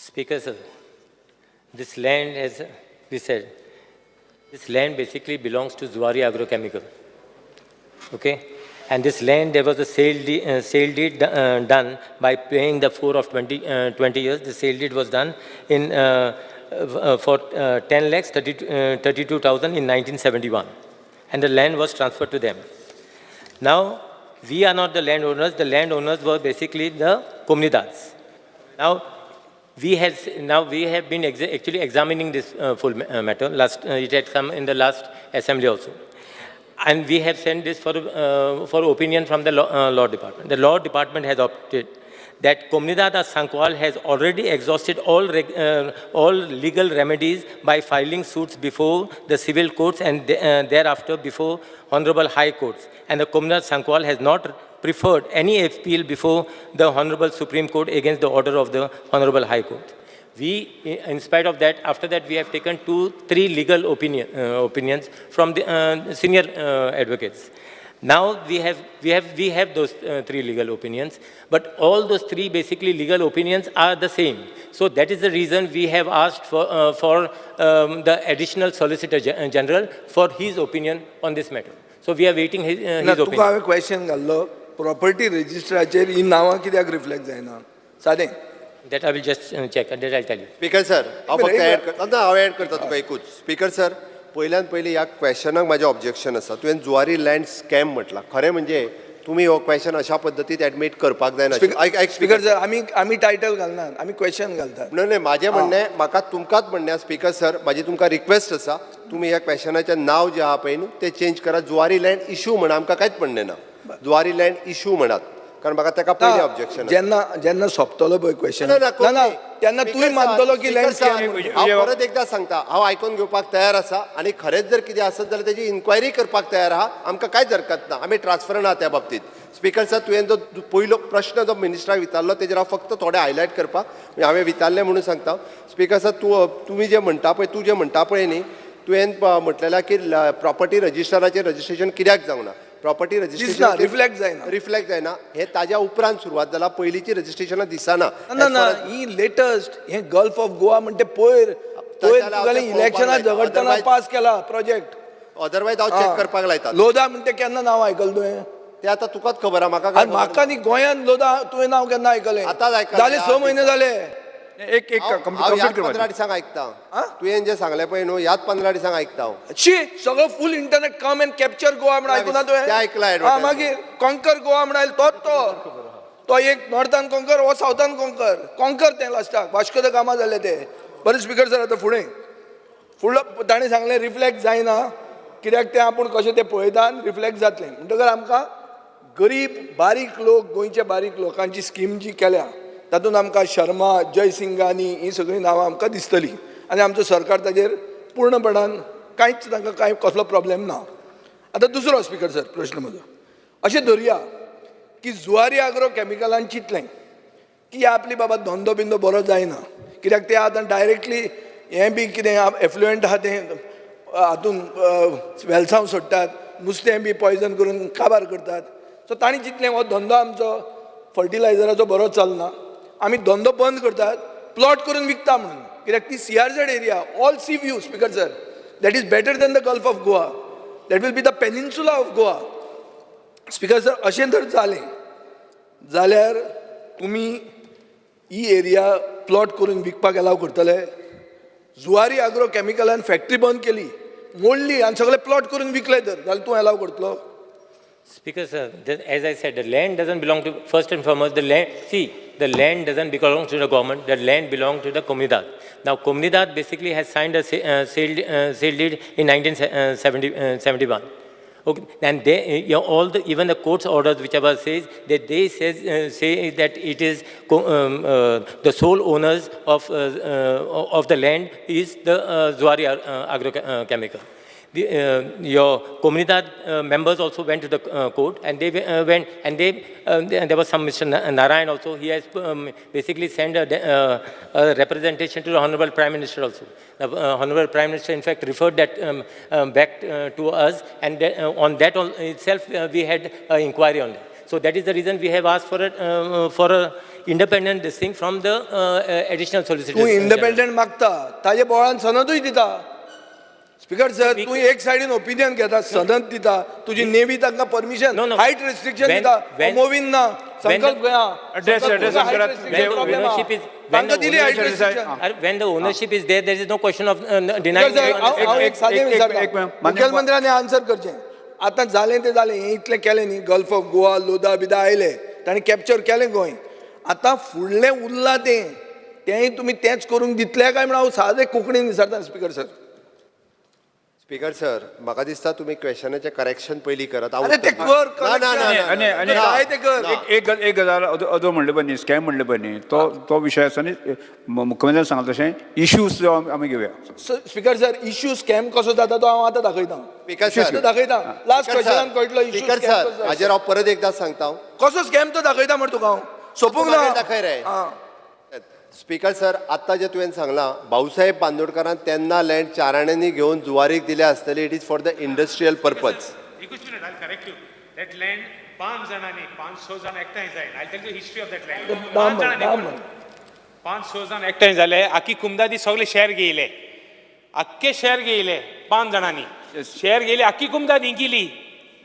Speaker sir, this land, as we said, this land basically belongs to Zuari Agrochemical. Okay? And this land, there was a sale deed done by paying the 4 of 20 years. The sale deed was done in for 10 lakhs 32,000 in 1971. And the land was transferred to them. Now, we are not the landowners. The landowners were basically the comunidades. Now, we have been actually examining this full matter. Last, it had come in the last assembly also. And we have sent this for opinion from the law department. The law department has opted that Comunidade of Sancoale has already exhausted all legal remedies by filing suits before the civil courts and thereafter before Honorable High Courts. And the Comunidade Sancoale has not preferred any appeal before the Honorable Supreme Court against the order of the Honorable High Court. We, in spite of that, after that we have taken 2-3 legal opinions from the senior advocates. Now we have those 3 legal opinions, but all those 3 basically legal opinions are the same. So that is the reason we have asked for the additional Solicitor General for his opinion on this matter. So we are waiting his opinion. तुका हांवें क्वेश्चन घाल्लो, प्रॉपर्टी रजिस्टराचेर ही नांवां कित्याक रिफ्लेक्ट जायना? सादें. That I will just check and that I will tell you. Speaker sir, हांव फक्त एड करता ना, हांव एड करता तुका एकूच. स्पीकर सर, पयल्यान पयलीं ह्या क्वेश्चनाक म्हाजें ऑब्जेक्शन आसा. तुवें जुवारी लँड स्कॅम म्हटला. खरें म्हणजे तुमी हो क्वेश्चन अशा पद्दतीन एडमीट करपाक जायना. स्पीकर सर, आमी टायटल घालनात, आमी क्वेश्चन घालतात. न्हय, म्हाजें म्हणणें, म्हाका तुमकांच म्हणणें स्पीकर सर, म्हाजी तुमकां रिक्वेस्ट आसा, तुमी ह्या क्वेश्चनाचें नांव जें आहा पळय न्हू तें चेंज करात. जुवारी लँड इशू म्हणा, आमकां कांयच म्हणणें ना. जुवारी लँड इशू म्हणात, कारण म्हाका ताका पयलीं ऑब्जेक्शन. जेन्ना जेन्ना सोंपतलो पळय क्वेश्चन, ना तेन्ना तूंय मानतलो की लँड स्कॅम. हांव परत एकदां सांगता, हांव आयकून घेवपाक तयार आसा आनी खरेंच जर कितें आसत जाल्यार तेजी इन्क्वायरी करपाक तयार आहा. आमकां कांयच हरकत ना, आमी ट्रान्सफर ना त्या बाबतींत. स्पीकर सर, तुवें जो पयलो प्रश्न जो मिनिस्टराक विचारलो तेजेर हांव फक्त थोडें हायलायट करपाक, हांवें विचारलें म्हणून सांगता. स्पीकर सर, तुमी जें म्हणटा पळय, तूं जें म्हणटा पळय न्ही, तुवें म्हटलेलें की प्रॉपर्टी रजिस्टराचेर रजिस्ट्रेशन कित्याक जावंक ना. प्रॉपर्टी रजिस्ट्रेशन रिफ्लेक्ट जायना, रिफ्लेक्ट जायना हे ताज्या उपरांत सुरवात जाला, पयलींची रजिस्ट्रेशनां दिसना. ना ना, ही लेटस्ट हे गल्फ ऑफ गोवा म्हणटे पयर पयर तुगेले इलेक्शनां झगडटना पास केला प्रोजेक्ट. अदरवायज हांव चॅक करपाक लायता. लोधा म्हणटे केन्ना नांव आयकलें तुवें? ते आतां तुकाच खबर आहा, म्हाका म्हाका न्ही. गोंयांत लोधा तुवें नांव केन्ना आयकलें? आतांच आयकलें. जाले 6 म्हयने जाले. एक एक हांव 15 दिसांक आयकता. तुवें जें सांगलें पळय न्हू, ह्याच 15 दिसांक आयकता हांव. शी, सगळो full internet come and capture Goa म्हण आयकुना तुवें? तें आयकलां. मागीर कॉन्कर गोवा म्हण आयलो तोच तो. तो एक नॉर्थान कॉन्कर, हो सावथान कॉन्कर, कॉन्कर तें लास्टाक वास्को the Gama जालें तें. बरें स्पीकर सर, आतां फुडें फुडलो ताणें सांगलें रिफ्लेक्ट जायना कित्याक तें आपूण कशें तें पळयता आनी रिफ्लेक्ट जातलें. म्हणटकर आमकां गरीब बारीक लोक, गोंयच्या बारीक लोकांची स्कीम जी केल्या तातूंत आमकां शर्मा, जयसिंगानी ही सगळीं नांवां आमकां दिसतलीं आनी आमचो सरकार ताजेर पूर्णपणान कांयच तांकां कांय कसलो प्रॉब्लेम ना. आतां दुसरो स्पीकर सर प्रश्न म्हजो, अशें धरुया की जुवारी आग्रो कॅमिकलान चिंतलें की आपली बाबा धंदो बिंदो बरो जायना कित्याक ते आतां डायरेक्टली हें बी कितें एफ्लुएंट आहा तें हातून वेलसांव सोडटात, नुस्तें बी पॉयजन करून काबार करतात. सो तांणी चिंतलें हो धंदो आमचो फर्टिलायझराचो बरो चलना, आमी धंदो बंद करतात, प्लॉट करून विकता म्हणून. कित्याक ती CRZ area, all sea view speaker sir, that is better than the Gulf of Goa, that will be the peninsula of Goa. Speaker sir, अशें जर जालें जाल्यार तुमी ही एरिया प्लॉट करून विकपाक एलाव करतले? जुवारी आग्रो कॅमिकलान फॅक्टरी बंद केली, मोडली आनी सगळे प्लॉट करून विकले तर जाल्यार तूं एलाव करतलो? Speaker, sir, as I said, the land doesn't belong to, first and foremost, the land, see, the land doesn't belong to the government, the land belongs to the Comunidad. Now, Comunidad basically has signed a sale deed in 1971. Okay, and they, you know, all the, even the court's orders, whichever says, that they say that it is the sole owners of the land is the Zuari Agrochemical. Your Comunidad members also went to the court, and they went, and there was some Mr. Narayan also. He has basically sent a representation to the Honorable Prime Minister also. The Honorable Prime Minister, in fact, referred that back to us, and on that itself we had an inquiry on that. So that is the reason we have asked for a independent this thing from the additional solicitor. तूं इंडिपेंडंट मागता, ताजे बोळान सनदूय दिता. स्पीकर सर, तूं एक सायडीन ओपिनियन घेता, सनद दिता, तुजी नेवी तांकां permission, No, no. Height restriction When- दिता, when- मोवीन ना, संकल्प when गोया Address, address, address. When the ownership is, when तांकां the दिली height ownership, restriction. When the ownership is there, there is no question of denying. हांव एक सादें विचारता, एक मिनिट. मुखेलमंत्र्यान आन्सर करचें. आतां जालें तें जालें, हें इतलें केलें न्ही, गल्फ ऑफ गोवा लोदा बिदा आयले, ताणें कॅप्चर केलें गोंय. आतां फुडलें उरलां तें, तेंय तुमी तेंच करूंक दितले काय म्हण हांव सादें कोंकणीन विचारता स्पीकर सर. स्पीकर सर, म्हाका दिसता तुमी क्वेश्चनाचें करेक्शन पयलीं करात. हांव अरे ते उत्तर- कर, ना, ना, ना, ना, आनी- आनी- ना, जाय ते कर. ना. एक एक गजाल अदो म्हणलें पळय न्ही, स्कॅम म्हणलें पळय न्ही, तो तो विशय आसा न्ही, मुख्यमंत्र्यान सांगलें तशें इश्यूज आमी घेवया. स्पीकर सर, इश्यू स्कॅम कसो जाता तो हांव आतां दाखयता. स्पीकर सर, आतां दाखयता. लास्ट स्पीकर क्वेश्चनान सर, कळटलो इश्यू स्पीकर स्कॅम सर, कसो जाता. हाजेर हांव परत एकदां सांगता हांव. कसो स्कॅम तो दाखयता मरे तुका हांव, सोंपूंक ना. मागीर दाखय रे. आं. स्पीकर सर, आत्तां जें तुवें सांगलां, भाऊसाहेब बांदोडकारान तेन्ना लँड चाराण्यांनी घेवन जुवारीक दिल्या आसतली, it is for the industrial purpose. एकूच minute, I correct you. That land पांच जाणांनी, पांच स जाण एकठांय जायन. I tell you history of that land. दाम म्हण, दाम म्हण. पांच स जाण एकठांय जाले, आखी कुमदादी सगळे शेअर घेयले, आख्खे शेअर घेयले पांच जाणांनी, शेअर घेयले, आखी कुमदाद इंकिली.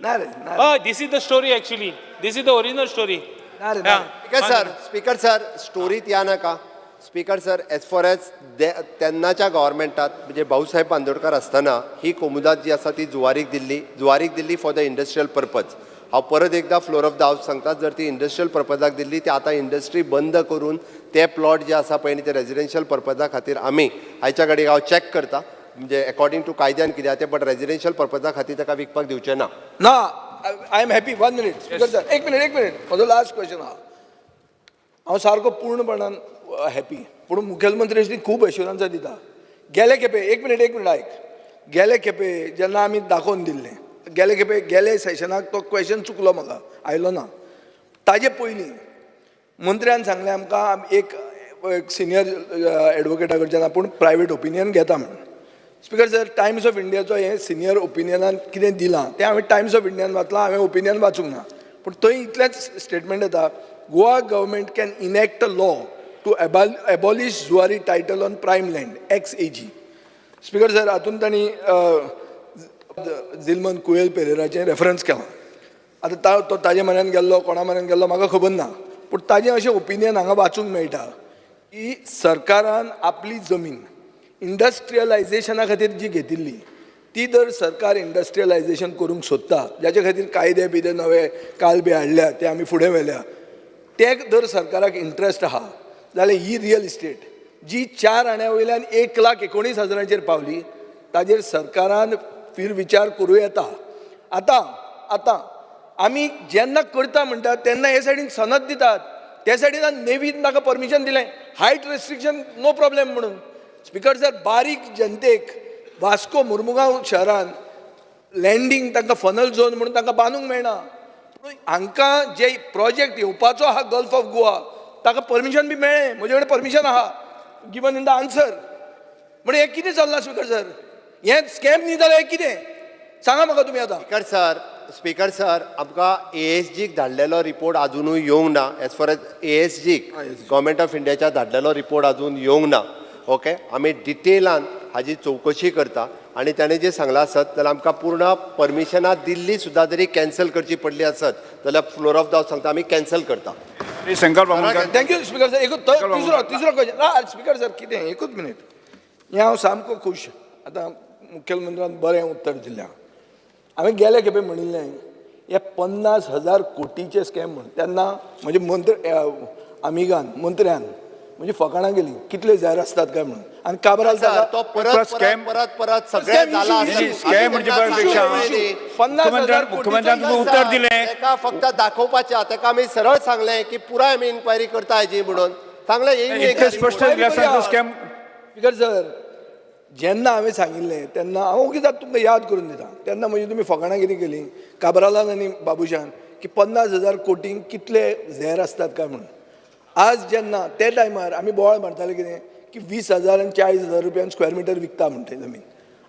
ना रे, ना रे. हय, this is the story actually, this is the original story. ना रे, ना रे. स्पीकर सर, स्पीकर सर, स्टोरीत या नाका. Speaker sir, as far as तेन्नाच्या गव्हर्मेंटात, म्हणजे भाऊसाहेब बांदोडकर आसतना ही कोमुदाद जी आसा ती जुवारीक दिल्ली, जुवारीक दिल्ली फॉर the industrial purpose. हांव परत एकदां फ्लोर ऑफ the house सांगता, जर ती इंडस्ट्रियल पर्पजाक दिल्ली, ती आतां इंडस्ट्री बंद करून ते प्लॉट जे आसा पळय न्ही, ते रेजिडेन्शियल पर्पजा खातीर आमी आयच्या घडयेक हांव चॅक करता, म्हणजे एकॉर्डिंग टू कायद्यान कितें आहा तें, बट रेजिडेन्शियल पर्पजा खातीर ताका विकपाक दिवचें ना. ना, I am happy. One minute speaker sir, एक मिनिट, एक मिनिट, म्हजो लास्ट क्वेश्चन आहा. हांव सारको पूर्णपणान हॅपी, पूण मुखेलमंत्री खूब एश्युरन्सां दिता. गेले खेपे, एक मिनिट, एक मिनिट आयक, गेले खेपे जेन्ना आमी दाखोवन दिल्लें, गेले खेपे गेले सेशनाक तो क्वेश्चन चुकलो, म्हाका आयलो ना. ताजे पयलीं मंत्र्यान सांगलें आमकां, एक सिनियर एडवोकेटा कडच्यान आपूण प्रायवेट ओपिनियन घेता म्हूण. स्पीकर सर, टायम्स ऑफ इंडियाचो हें सिनियर ओपिनियनान कितें दिलां तें हांवें टायम्स ऑफ इंडियान वाचलां, हांवें ओपिनियन वाचूंक ना, पूण थंय इतलेंच स्टेटमेंट येता, Goa government can enact a law to abolish Zuari title on prime land ex A G. Speaker sir, हातून तांणी जिलमन कुएल पेरेराचें रेफरन्स केलां. आतां तो ताजे म्हऱ्यान गेल्लो, कोणा म्हऱ्यान गेल्लो म्हाका खबर ना, पूण ताजें अशें ओपिनियन हांगा वाचूंक मेळटा की सरकारान आपली जमीन इंडस्ट्रियलायझेशना खातीर जी घेतिल्ली ती जर सरकार इंडस्ट्रियलायझेशन करूंक सोदता, जाचे खातीर कायदे बिदे नवे काल बी हाडल्या, ते आमी फुडें व्हेल्या, ते जर सरकाराक इंट्रस्ट आहा जाल्यार ही रियल इस्टेट जी 4 आण्या वयल्यान 1,19,000 पावली, ताजेर सरकारान फिरविचार करूं येता. आतां आतां आमी जेन्ना करता म्हणटा तेन्ना हे सायडीन सनद दितात, ते सायडीन नेवीन ताका परमिशन दिलें, हायट रेस्ट्रिक्शन नो प्रॉब्लेम म्हणून. स्पीकर सर, बारीक जनतेक वास्को मुर्मुगांव शहरान लँडींग तांकां फनल झोन म्हणून तांकां बांदूंक मेळना. पूण हांकां जे प्रोजेक्ट येवपाचो आहा गल्फ ऑफ गोवा, ताका परमिशन बी मेळ्ळें, म्हजे कडेन परमिशन आहा given in the answer. म्हणजे हें कितें चल्लां स्पीकर सर? हें स्कॅम न्ही जाल्यार हें कितें सांगा म्हाका तुमी आतां. स्पीकर सर, स्पीकर सर, आमकां ए एस जीक धाडलेलो रिपोर्ट आजुनूय येवंक ना. As far as A S जीक गव्हर्मेंट ऑफ इंडियाच्या धाडलेलो रिपोर्ट अजून येवंक ना. ओके, आमी डिटेलान हाजी चवकशी करता आनी ताणें जें सांगलां आसत जाल्यार आमकां पूर्ण परमिशनां दिल्ली सुद्दां जरी कॅन्सल करची पडली आसत जाल्यार फ्लोर ऑफ the house सांगता, आमी कॅन्सल करता. Shri Sankalp Amonkar. Thank you speaker sir. एकूच तिसरो तिसरो क्वेश्चन स्पीकर सर, कितें एकूच मिनीट, हें हांव सामको खूश. आतां मुखेलमंत्र्यान बरें उत्तर दिलें. हांवें गेले खेपे म्हणिल्लें, हे 50,000 कोटीचे स्कॅम म्हूण तेन्ना म्हणजे मंत्री आमिगान मंत्र्यान म्हणजे फकाणां केली कितले झेर आसतात काय म्हणून आनी काबराल सर, तो परत Plus परत scam. परत परत सगळें Scam जाला issue, आसा. issue. Scam म्हणजे आमी पेक्षा सांगलें न्ही. 50,000 मुख्यमंत्र्यान तुमकां उत्तर दिलें. तेका फक्त दाखोवपाचें तेका आमी सरळ सांगलें की पुराय आमी इन्क्वायरी करता हेजी म्हणून सांगलें येयली इतकें स्पश्ट दिलें आसतना तो स्कॅम स्पीकर सर, जेन्ना हांवें सांगिल्लें तेन्ना हांव ओगीच आतां तुमकां याद करून दिता. तेन्ना म्हणजे तुमी फकाणां कितें केलीं काबरालान आनी बाबूशान की 50,000 कोटींक कितले झेर आसतात काय म्हणून. आज जेन्ना ते टायमार आमी बोवाळ मारताले कितें की 20,000 आनी 40,000 रुपयान स्क्वेअर मिटर विकता म्हणटा जमीन.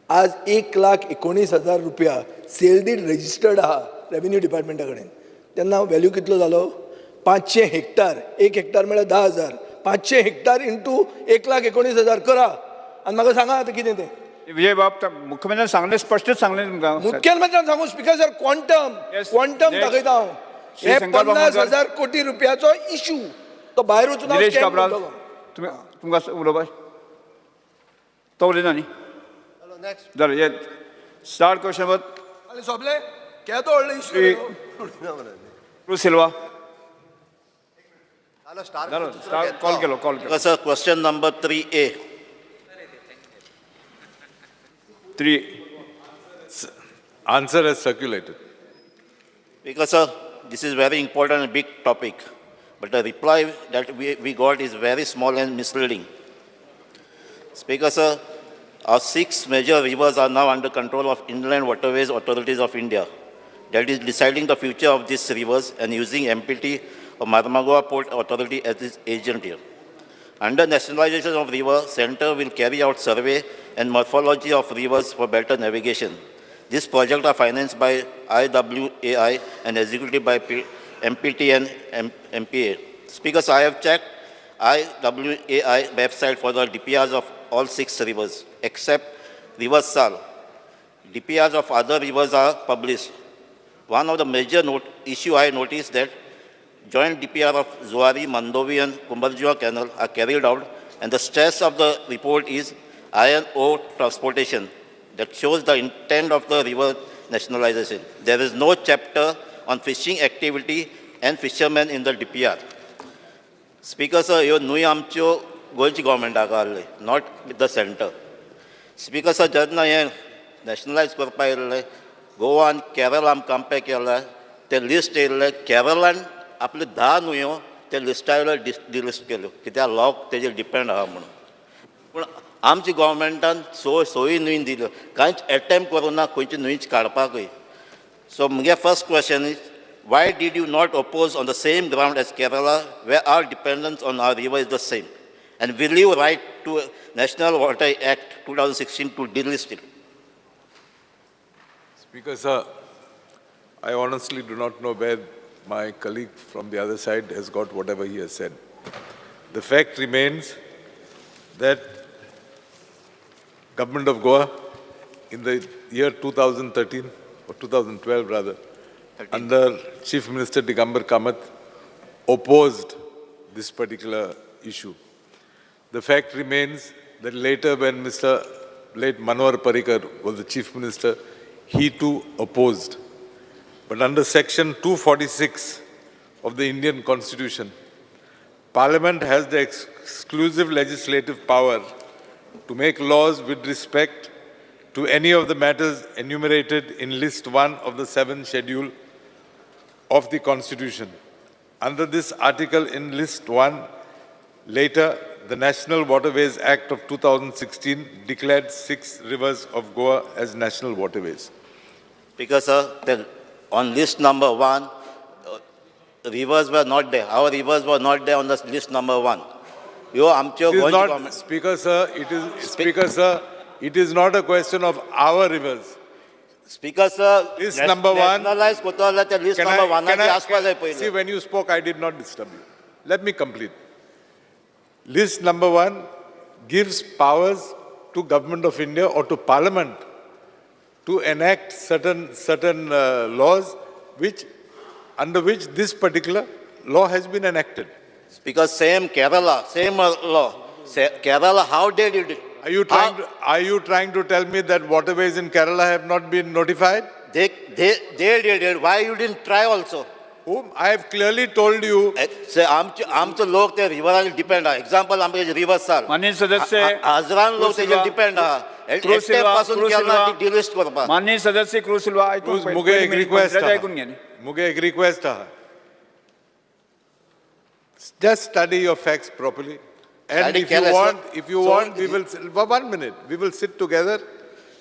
आज 1,19,000 रुपया सेल did registered आहा रेवेन्यू डिपार्टमेंटा कडेन. तेन्ना व्हॅल्यू कितलो जालो? 500 हेक्टर, एक हेक्टर म्हळ्यार 10,000, 500 हेक्टर इंटू 1,19,000 करा आनी म्हाका सांगा आतां कितें तें. विजय बाब, मुख्यमंत्र्यान सांगलें, स्पश्टच सांगलें तुमकां. मुख्यमंत्र्यान सांगू speaker sir, क्वॉन्टम Yes. Quantum Next. दाखयता हांव. श्री हे शंकर बाब 50,000 कोटी रुपयाचो इशू तो भायर वचून हांव निलेश scam Cabral, करतलो. तुमी तुमकां उलोवपा तो उलयना न्ही? नेक्स्ट. जालें, हे स्टार्ट क्वेश्चन वत. आनी सोंपलें, केदो व्हडलो इशू. श्री सिल्वा. जालो स्टार. जालो स्टार कॉल केलो, कॉल केलो. Sir, question number 3A. 3. Answer has circulated. Because, sir, this is very important and big topic. But the reply that we got is very small and misleading. Speaker, sir, our 6 major rivers are now under control of Inland Waterways Authorities of India. That is deciding the future of these rivers and using MPT or Marmagoa Port Authority as its agent here. Under nationalization of river, center will carry out survey and morphology of rivers for better navigation. These projects are financed by IWAI and executed by MPT and MPA. Speakers, I have checked IWAI website for the DPRs of all 6 rivers, except River Sal. DPRs of other rivers are published. One of the major issue I noticed that joint DPR of Zuari, Mandovi and Cumbarjua Canal are carried out, and the stress of the report is iron ore transportation that shows the intent of the river nationalization. There is no chapter on fishing activity and fishermen in the DPR. Speaker sir, ह्यो न्हूय आमच्यो गोंयची गव्हर्मेंटाक आहले, not with the centre. Speaker sir, जेन्ना हें नॅशनलायज करपा येयल्लें, गोवा आनी केरळ आम कंपेर केलें, तें लिस्ट येयल्लें, केरळान आपल्यो 10 न्हंयो ते लिस्टा वयल्यो डिलिस्ट केल्यो, कित्याक लोक तेजेर डिपेंड आहा म्हणून. पूण आमच्या गव्हर्मेंटान सोयी न्हंय दिल्यो, कांयच एटेम्प करूं ना खंयची न्हंयच काडपाकूय. सो म्हगे first question is, why did you not oppose on the same ground as Kerala, where our dependence on our river is the same? And will you write to National Water Act 2016 to delist it? Speaker, sir, I honestly do not know where my colleague from the other side has got whatever he has said. The fact remains that Government of Goa in the year 2013 or 2012 rather, 13. under Chief Minister Digambar Kamath, opposed this particular issue. The fact remains that later when Mr. late Manohar Parrikar was the Chief Minister, he too opposed. But under Section 246 of the Indian Constitution, Parliament has the exclusive legislative power to make laws with respect to any of the matters enumerated in List 1 of the 7th Schedule of the Constitution. Under this article in List 1, later, the National Waterways Act of 2016 declared 6 rivers of Goa as national waterways. Because, sir, on list number 1, rivers were not there. Our rivers were not there on the list number 1. Yo, आमच्यो It is गोंयची not, government- Speaker, sir, it is, Speaker, sir, it is not a question of our rivers. Speaker, sir, List number 1. Nationalize करतो जाल्यार त्या list Can number I- 1 can I- आसपा जाय See, पयलीं. when you spoke, I did not disturb you. Let me complete. List number 1 gives powers to Government of India or to Parliament to enact certain laws under which this particular law has been enacted. Because same Kerala, same law. Kerala, how did it? Are you trying to tell me that waterways in Kerala have not been notified? They they did. Why you didn't try also? Whom I have clearly told you. आमचे आमचो लोक ते रिवरान डिपेंड आहा. एग्जाम्पल आमचे रिवर साल माननीय सदस्य हजरान लोक तेजेर डिपेंड आहा. क्रूज सिल्वा, पासून क्रूज केला सिल्वा. डिलिस्ट करपाक. माननीय सदस्य क्रूज सिल्वा आयकून क्रूज मुगे एक रिक्वेस्ट मंत्र्याचें आयकून घे न्ही. मुगे एक रिक्वेस्ट आहा. Just study your facts properly. And Study if you केलें, sir. Want, if you So- want, we will, 1 minute, we will sit together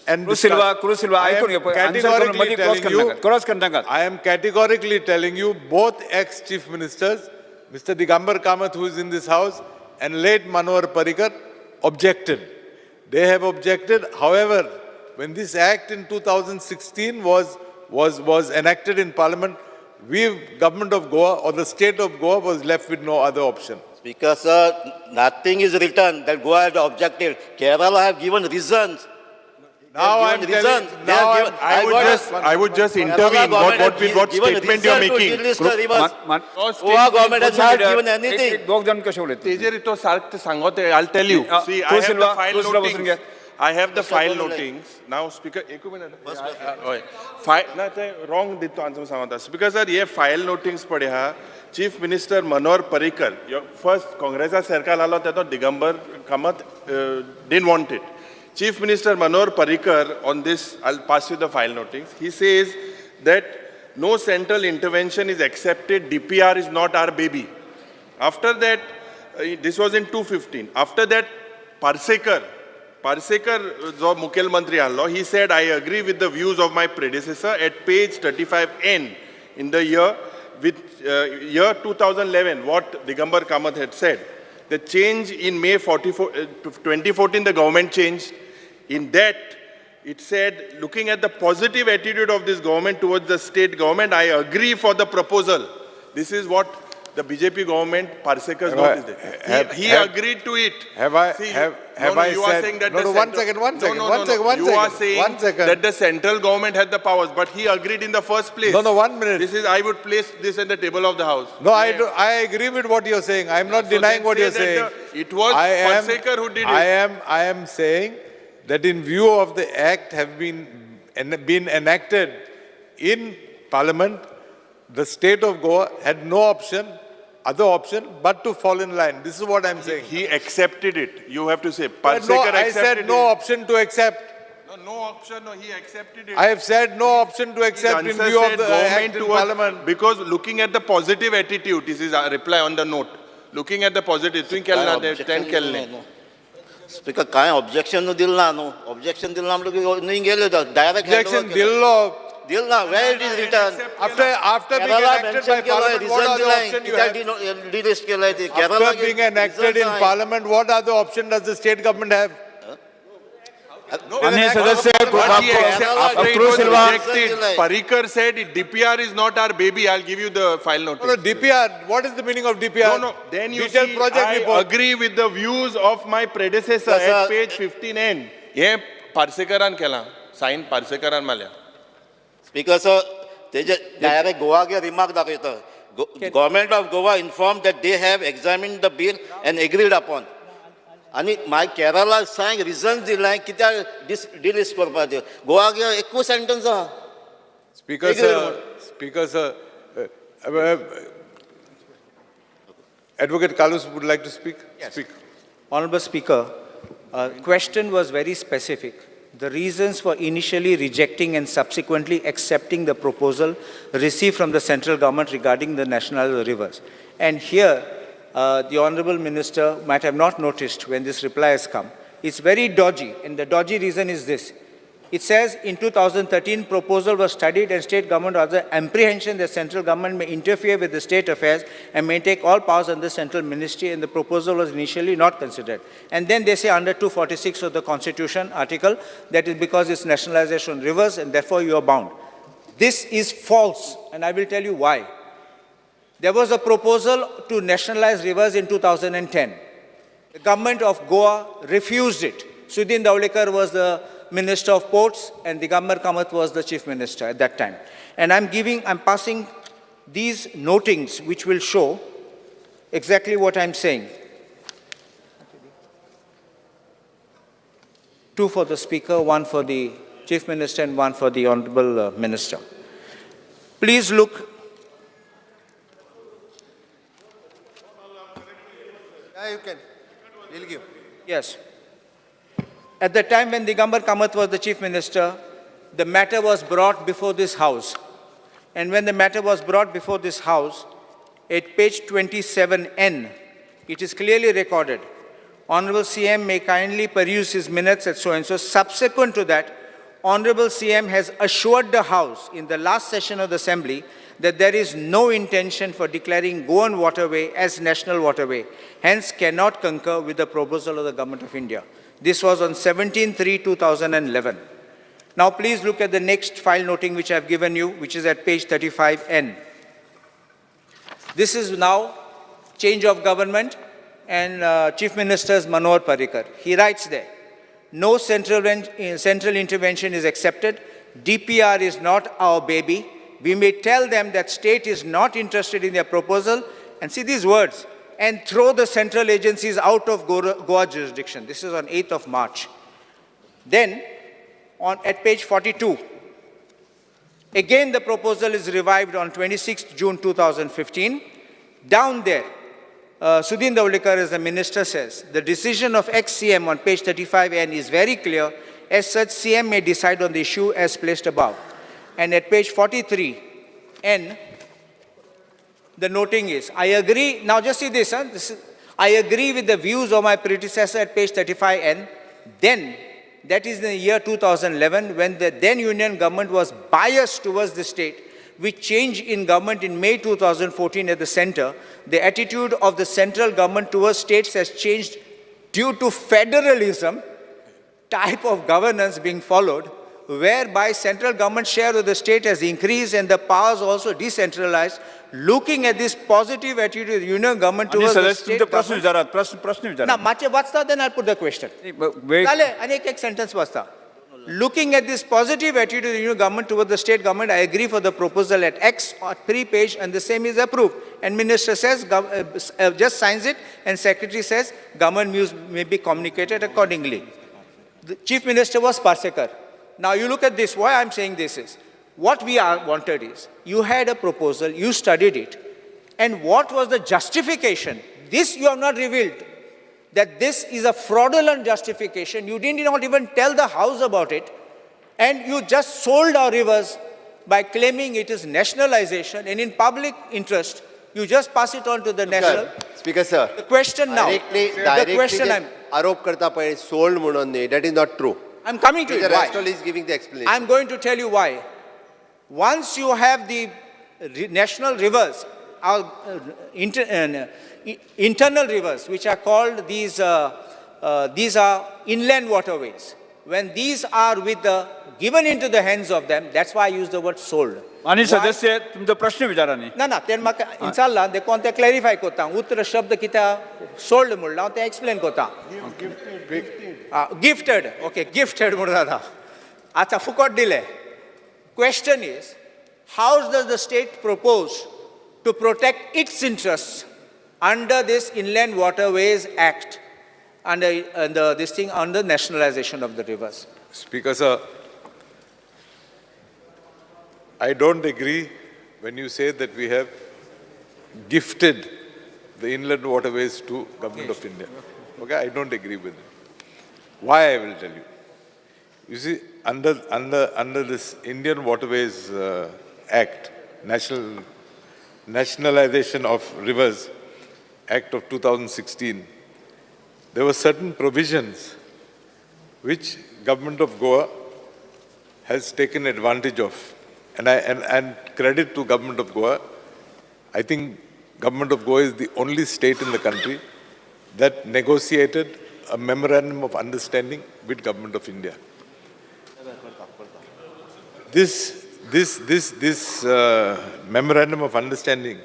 and Cruz Silva, discuss. Cruz Silva, I am आयकून घे पळय. आन्सर करून categorically मदीं क्रॉस telling करनाकात, you- cross करनाकात. I am categorically telling you, both ex-chief ministers, Mr. Digambar Kamath, who is in this house, and late Manohar Parrikar objected. They have objected. However, when this act in 2016 was enacted in Parliament, we, government of Goa or the state of Goa was left with no other option. Speaker, sir, nothing is written that Goa has objected. Kerala have given reasons. Now They I'm have given telling, reasons. They now have I'm, given- I would got a- just, I would just Kerala intervene what, government what, has what given statement you are reason to making. delist the rivers. मान- Goa government has not given anything. एक दोग जाण कशें उलयता तेजेर तो सारकें सांगो ते, I'll tell you. See, I Cruz have the Silva, file Cruz Silva बसून घे. notings. I have the file बोलून notings. Now, speaker, एकू minute. हय. फायल ना ते wrong दित तो आन्सर सांगता. स्पीकर सर, हे फायल नोटिंग्स पळय हा. Chief minister Manohar Parrikar, first काँग्रेसा सरकार आलो तेदो Digambar Kamat didn't want it. Chief Minister Manohar Parrikar, on this, I'll pass you the file notings. He says that no central intervention is accepted, DPR is not our baby. After that, this was in 2015. After that, Parsekar, जो मुखेलमंत्री आहलो, he said, I agree with the views of my predecessor at page 35N in the year with year 2011, what Digambar Kamath had said. The change in May 2014, the government changed. In that, it said, looking at the positive attitude of this government towards the state government, I agree for the proposal. This is what the BJP government, Parsekar's note is there. He agreed to it. Have I- See, have- no, have no, I you are said- saying that No, the no, one central- second, one No, second, no, one no, second, no. one You are second, saying one second. that the central government had the powers, but he agreed in the first place. No, no, 1 minute. This is, I would place this in the table of the house. No, I, do, I agree with what you're saying. I'm not So denying then what say you're that saying. it was Parsekar who did it. I am saying that in view of the act have been enacted in Parliament, the state of Goa had no option, other option, but to fall in line. This is what I'm saying. He accepted it. You have to say, But no, Parsekar I accepted said no it. option to accept. No, no option. No, he accepted it. I have said no option to accept in Answer view of said the government act in towards- Parliament. Because looking at the positive attitude, this is a reply on the note. Looking at the positive, तुवें केलें ना तें, Objection तें केलें दिलें न्हू. स्पीकर कांय ऑब्जेक्शन दिलें ना न्हू. ऑब्जेक्शन दिलें ना म्हणटकीर न्हय गेले डायरेक्ट Objection दिल्लो. दिल ना, where it is written. After being Kerala enacted mention by केलं Parliament, what reason other दिलाय option you कित्याक have? Delist केलंय ते Kerala After being enacted in Parliament, what other option does the state government have? माननीय सदस्य But he accept- after it was Cruz Silva. rejected, Parrikar said, DPR is not our baby. I'll give you the file notice. No, no, DPR. What is the meaning of DPR? No, no. Then you Detailed see, project I report. agree with the views of my predecessor Yes, at sir. page 15N. हे पार्सेकरान केलां सायन पार्सेकरान मारल्या. स्पीकर सर तेजे डायरेक्ट गोवागे रिमार्क दाखयता. Government of Goa inform that they have examine the bill and agreed upon. आनी मागीर केरला सांग रिजन दिलाय कित्याक डिलिस्ट करपाचें. गोवागे एकूच सेंटन्स आहा. Speaker Agree sir, Speaker sir, Advocate Carlos would like to speak. Yes. Speak. Honorable Speaker, question was very specific. The reasons for initially rejecting and subsequently accepting the proposal received from the central government regarding the national rivers. And here, the Honorable Minister might have not noticed when this reply has come. It's very dodgy, and the dodgy reason is this. It says in 2013, proposal was studied and state government was the apprehension that central government may interfere with the state affairs and may take all powers under central ministry, and the proposal was initially not considered. And then they say under 246 of the Constitution article, that is because it's nationalization rivers and therefore you are bound. This is false, and I will tell you why. There was a proposal to nationalize rivers in 2010. The government of Goa refused it. Sudin Dhavalikar was the Minister of Ports and Digambar Kamath was the Chief Minister at that time. And I'm passing these notings which will show exactly what I'm saying. 2 for the Speaker, 1 for the Chief Minister and one for the Honorable Minister. Please look. Yeah, you can. We'll give. Yes. At the time when Digambar Kamath was the Chief Minister, the matter was brought before this House. And when the matter was brought before this House, at page 27N, it is clearly recorded, Honorable CM may kindly peruse his minutes at so and so. Subsequent to that, Honorable CM has assured the House in the last session of the Assembly that there is no intention for declaring Goan waterway as national waterway, hence cannot concur with the proposal of the Government of India. This was on 17/3/2011. Now please look at the next file noting which I have given you, which is at page 35N. This is now change of government and Chief Minister's Manohar Parrikar. He writes there, no central intervention is accepted. DPR is not our baby. We may tell them that state is not interested in their proposal, and see these words, and throw the central agencies out of Goa jurisdiction. This is on 8th of March. Then, at page 42, again the proposal is revived on 26th June 2015. Down there, Sudin Dhavalikar, as the minister, says, the decision of ex-CM on page 35N is very clear. As such, CM may decide on the issue as placed above. And at page 43N, the noting is, I agree, now just see this, huh? This is, I agree with the views of my predecessor at page 35N. Then, that is in the year 2011, when the then union government was biased towards the state, with change in government in May 2014 at the center, the attitude of the central government towards states has changed due to federalism type of governance being followed, whereby central government share of the state has increased and the powers also decentralized. Looking at this positive attitude of the union government towards the state प्रश्न government. विचारात, प्रश्न प्रश्न ना, विचारात. मातशें वाचता, then I'll put the question. वेळ जालें, आनी एक एक sentence वाचता. Looking at this positive attitude of the union government towards the state government, I agree for the proposal at X or 3 page, and the same is approved. And minister says, just signs it, and secretary says, government views may be communicated accordingly. The chief minister was Parsekar. Now you look at this, why I'm saying this is, what we are wanted is, you had a proposal, you studied it, and what was the justification? This you have not revealed, that this is a fraudulent justification. You did not even tell the House about it, and you just sold our rivers by claiming it is nationalization, and in public interest, you just pass it on to the national. Speaker sir, The question now, directly the directly question जे आरोप करता पळय सोल्ड म्हणून न्ही, that is not true. I'm coming to it. Why? Rest is giving the explanation. I'm going to tell you why. Once you have the national rivers, our internal rivers, which are called these are inland waterways. When these are with the given into the hands of them, that's why I use the word sold. माननीय Why? सदस्य, तुमचो प्रश्न विचारा न्ही. ना ना, तें म्हाका विचारलां देखून तें क्लॅरिफाय करता. उतर शब्द कित्याक सोल्ड म्हणलां हांव तें एक्सप्लेन करता. गिफ्टेड, ओके, गिफ्टेड म्हणून जाता. आतां फुकट दिलें. Question is, how does the state propose to protect its interests under this Inland Waterways Act, under this thing, under nationalization of the rivers? Speaker, sir, I don't agree when you say that we have gifted the inland waterways to Government of India. Okay, I don't agree with it. Why, I will tell you. You see, under this Indian Waterways Act, Nationalization of Rivers Act of 2016, there were certain provisions which Government of Goa has taken advantage of. And credit to Government of Goa, I think Government of Goa is the only state in the country that negotiated a memorandum of understanding with Government of India. This memorandum of understanding,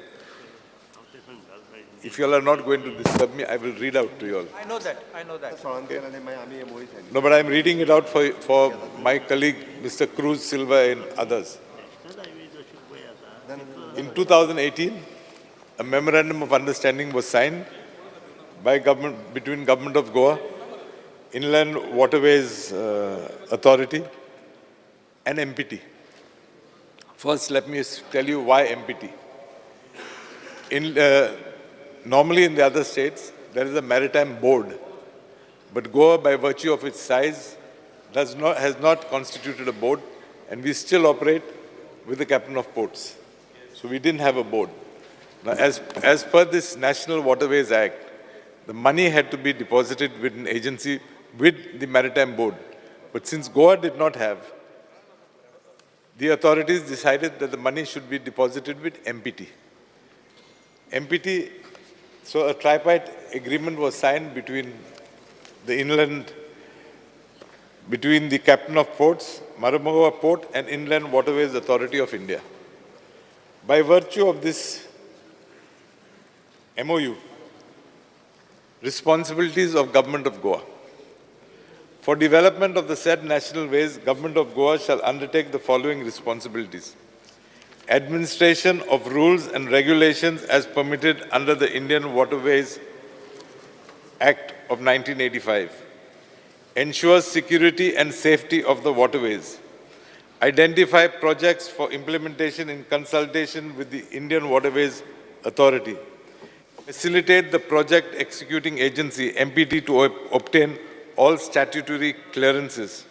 if you all are not going to disturb me, I will read out to you all. I know that, I know that. Okay. No, but I'm reading it out for my colleague, Mr. Cruz Silva and others. In 2018, a memorandum of understanding was signed by government, between Government of Goa, Inland Waterways Authority, and MPT. First, let me tell you why MPT. Normally in the other states, there is a maritime board. But Goa, by virtue of its size, has not constituted a board, and we still operate with the captain of ports. So we didn't have a board. Now, as per this National Waterways Act, the money had to be deposited with an agency with the Maritime Board. But since Goa did not have, the authorities decided that the money should be deposited with MPT. MPT, so a tripartite agreement was signed between the inland, between the Captain of Ports, Marmugao Port, and Inland Waterways Authority of India. By virtue of this MOU, responsibilities of Government of Goa. For development of the said national ways, Government of Goa shall undertake the following responsibilities. Administration of rules and regulations as permitted under the Indian Waterways Act of 1985. Ensure security and safety of the waterways. Identify projects for implementation in consultation with the Indian Waterways Authority. Facilitate the project executing agency, MPT, to obtain all statutory clearances.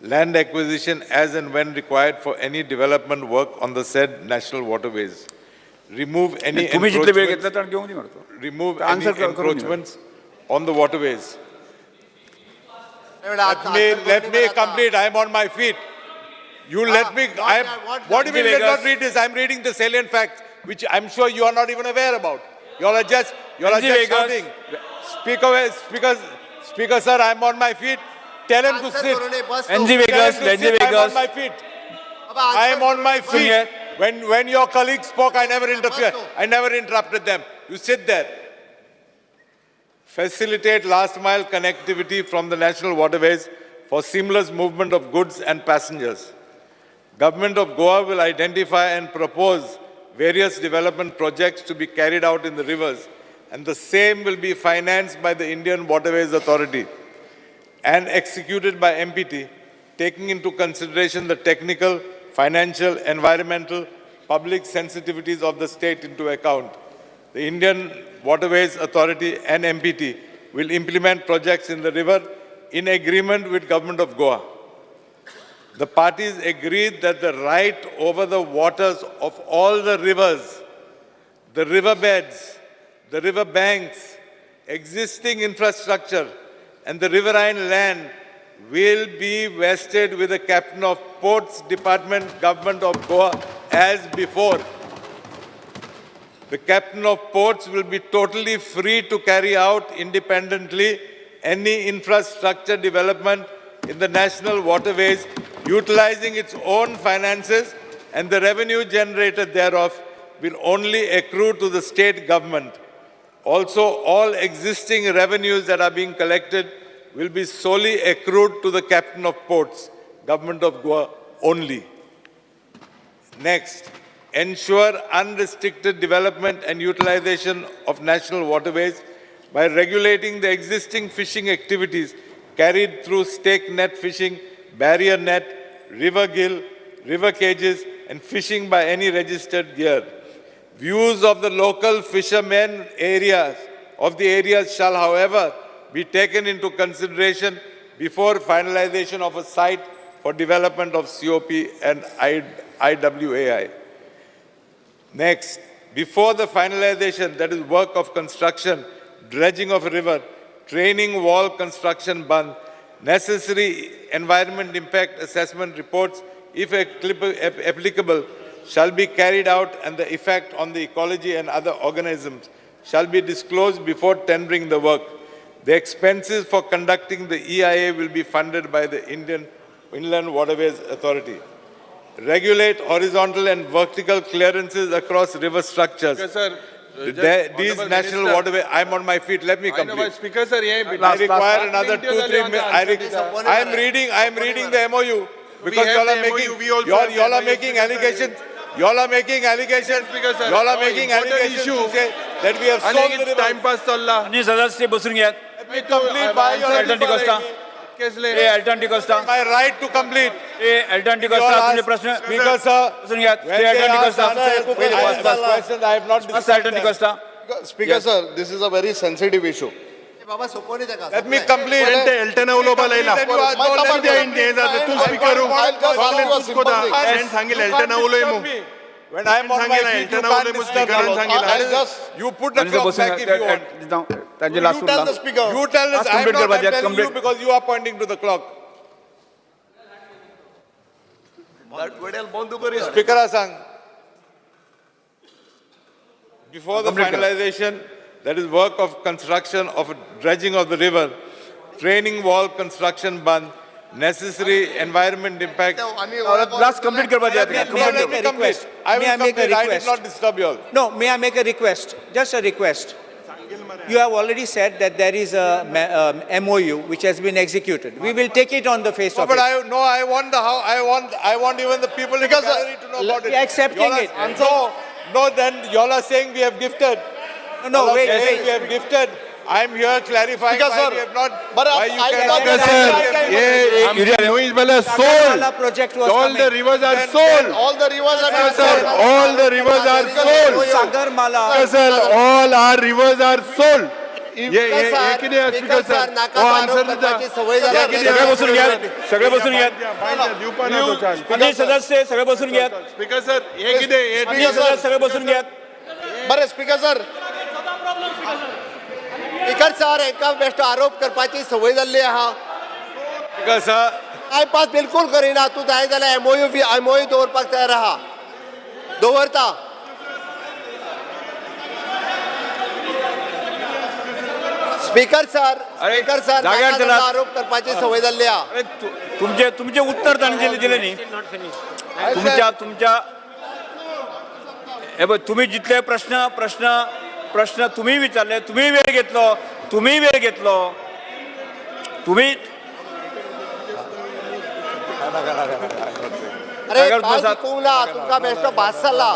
Land acquisition as and when required for any development work on the said national waterways. Remove any तुम्ही जितले वेळ encroachments घेतला तर घेऊन दे म्हणतो. Remove any Answer करून घे. Encroachments on the waterways. Let me complete. I am on my feet. You let me. I am, what do you mean? Let not read this. I am reading the salient facts, which I am sure you are not even aware about. You all are just, you all are Anji just Vegas. Shouting. Speaker, sir, I am on my feet. Tell him to sit. NG Vegas, Tell him to NG sit. I am Vegas. on my feet. I am on my feet. When your colleague spoke, I never interfered. I never interrupted them. You sit there. Facilitate last mile connectivity from the national waterways for seamless movement of goods and passengers. Government of Goa will identify and propose various development projects to be carried out in the rivers, and the same will be financed by the Indian Waterways Authority and executed by MPT, taking into consideration the technical, financial, environmental, public sensitivities of the state into account. The Indian Waterways Authority and MPT will implement projects in the river in agreement with Government of Goa. The parties agreed that the right over the waters of all the rivers, the riverbeds, the river banks, existing infrastructure, and the riverine land will be vested with the Captain of Ports Department, Government of Goa, as before. The Captain of Ports will be totally free to carry out independently any infrastructure development in the national waterways, utilizing its own finances, and the revenue generated thereof will only accrue to the state government. Also, all existing revenues that are being collected will be solely accrued to the Captain of Ports, Government of Goa only. Next, ensure unrestricted development and utilization of national waterways by regulating the existing fishing activities carried through stake net fishing, barrier net, river gill, river cages, and fishing by any registered gear. Views of the local fishermen areas of the areas shall, however, be taken into consideration before finalization of a site for development of COP and IWAI. Next, before the finalization, that is work of construction, dredging of a river, training wall construction bund, necessary environment impact assessment reports, if applicable, shall be carried out, and the effect on the ecology and other organisms shall be disclosed before tendering the work. The expenses for conducting the EIA will be funded by the Indian Inland Waterways Authority. Regulate horizontal and vertical clearances across river structures. Speaker, sir, These Honorable national Minister, waterway, I'm on my feet, let me I know, complete. but Speaker, sir, hey, I require another 2-3 minutes. I am reading the MOU because have you all are the making, MOU, we also you all, have you all the are MOU, making Speaker, sir. allegations. You all are making allegations. Speaker, sir, You all are no, making important allegations issue. to say that we have आणि sold the river. Time pass चल्ला. आणि सदस्य बसून घ्यात. Let me complete by your Elton D'Costa. केसले. ए Elton D'Costa. My right to complete. ए एल्टन डिकोस्टा तुमचे प्रश्न Speaker, sir, बसून घेयात. when Shri they Elton ask D'Costa. answer, पयले I bus ask bus questions, I have not bus disturbed Elton them. D'Costa. Speaker sir, this is a very sensitive issue. बाबा सोपोवनी ताका. Let me complete. एल्टना उलोवपा लायला. Then you are- no, let me कितें जाता तूं स्पीकर तूं कोता सांगिल्लें एल्टना उलय मू. When I am on my सांगिल्लें, feet, you एल्टना can't उलय मू disturb स्पीकरान me. सांगिल्लें. You put the आनी clock बसून back if you want. तांचे last You tell the speaker. You tell us, Last I am complete not, करपाचे, I'm telling you complete. because you are pointing to the clock. Speaker सांग. Before the Complete करा. Finalization, that is work of construction of dredging of the river, training wall construction ban, necessary environment impact. Last complete करपाचे. Let me, May I let make me a complete. request? I May will I make a complete. I did request? not disturb you all. No, may I make a request? Just a request. You have already said that there is a MOU which has been executed. We will take it on the face No, of but it. I no, I want the how I want even the people in the Because, gallery to know about it. We are accepting Y'all are- it. No, no, then y'all are saying we have gifted. No, no, Y'all are wait, saying wait. we have gifted. I am here clarifying Because, why sir, we have not. but why you I cannot. got Sir, हे न्हंय sold. Sagarmala project was All the coming. rivers are sold. All the rivers are Sir, all the rivers are sold. Sagarmala. Sir, all our rivers are sold. हे हे हे कितें स्पीकर सर नाका हो आरोप आन्सर दिता. करपाची सवय जाला. हे कितें? सगळे बसून घेयात, सगळे बसून घेयात. दिवपा ना तो चान्स. माननीय सदस्य सगळे बसून घेयात. स्पीकर सर हे कितें हे माननीय सदस्य सगळे बसून घेयात. बरें स्पीकर सर, स्पीकर सर, हेंका बेश्टो आरोप करपाची संवय जाल्ली आहा. Because, sir, टायमपास बिलकुल करिना. तूं जाय जाल्यार एमओयू दवरपाक तयार आहा, दवरता. स्पीकर सर, अरे, स्पीकर सर, जाग्यार नाका चलात. जाल्लो आरोप करपाची संवय जाल्ली आहा. अरे तुमचे तुमचे उत्तर तांणी दिले दिले न्ही तुमच्या तुमच्या. हे बघ, तुम्ही जितले प्रश्न प्रश्न प्रश्न तुम्ही विचारले, तुम्ही वेळ घेतलो, तुम्ही वेळ घेतलो, तुम्ही अरे जाग्यार कांय बसात. दिकूंक ना तुमकां, बेश्टो भास जाला.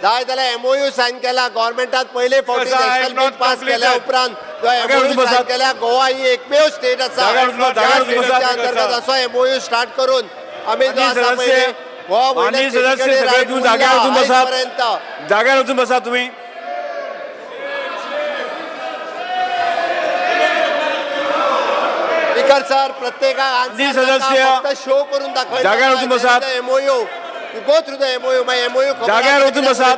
जाय जाल्यार एमओयू सायन केला गव्हर्मेंटान पयले फावटी. Sir, I have national bill not pass केल्या completed. उपरांत जो जाग्यार एमओयू वचून सायन बसात. केल्या, गोवा ही एकमेव स्टेट आसा जाग्यार वचून बसात, त्या जाग्यार वचून स्टेटीच्या बसात. अंतर्गत असो एमओयू स्टार्ट करून आमी जो माननीय आसा सदस्य, पळय गोवा माननीय वयल्या सदस्य, स्टेटी कडेन सगळे right तुम्ही जाग्यार वचून उरला बसात. आयजपर्यंत. जाग्यार वचून बसा तुम्ही. स्पीकर सर, प्रत्येकाक माननीय आन्सर नाका, सदस्य, फक्त शो करून दाखयता. जाग्यार वचून बसात. MOU, you go through the MOU, मागीर एमओयू जाग्यार वचून बसात.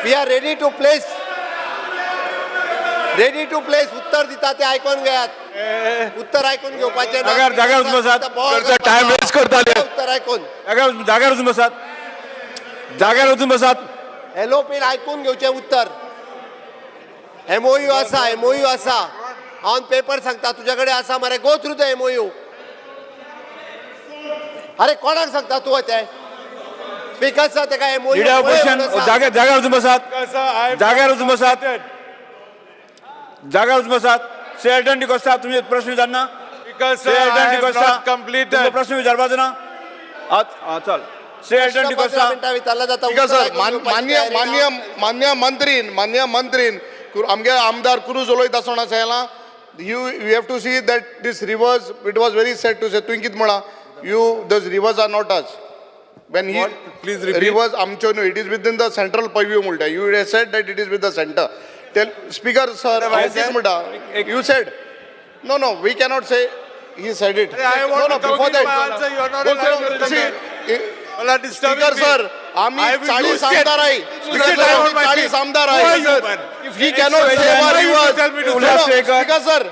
We are ready to place, ready to place. उत्तर दिता ते आयकून घेयात. उत्तर आयकून घेवपाचें ना. जाग्यार- जाग्यार वचून बसात. टायम वेस्ट करताले. उत्तर आयकून जाग्यार जाग्यार वचून बसात, जाग्यार वचून बसात. एलओपीन आयकून घेवचें उत्तर. एमओयू आसा, एमओयू आसा, ऑन पेपर सांगता तुज्या कडेन आसा मरे. Go through the MOU. अरे कोणाक सांगता तूं तें? स्पीकर सर, तेका एमओयू लिडर ऑपोजिशन, जाग्यार जाग्यार वचून बसात. sir, I have जाग्यार not वचून बसात. completed. जाग्यार वचून बसात. श्री एल्टन डिकोस्टा, तुमचे प्रश्न विचारना. Because, Shri sir, I Elton have D'Costa, not तुमचा completed. प्रश्न विचारपाचो ना. आं चल, श्री एल्टन डिकोस्टा. मिनटां विचारला जाता. स्पीकर उत्तर सर, आयकून घेवपाची मान्य तयारी ना. मान्य मान्य मंत्रीन, मान्य मंत्रीन आमगे आमदार क्रूज उलयता आसतना सांगलां, you have to see that this rivers, it was very sad to say. तुवें कितें म्हळां, you those rivers are not us. When he What? Please repeat. Rivers आमच्यो न्हू, it is within the central purview म्हणटा. You said that it is with the centre. Tell speaker sir, I हांव कितें said? म्हणटा, you said no no, we cannot say he said it. I want no to no, before complete my answer. You are not allowed to that All are disturbing speaker me. Sir, आम्ही I will 40 use it. आमदार आहे. Speaker sir, sir, आम्ही on my 40 feet. आमदार Who are you, आहे. man? If he cannot save our Why you rivers, tell me to no, Ulhas no, Sekar. Speaker sir,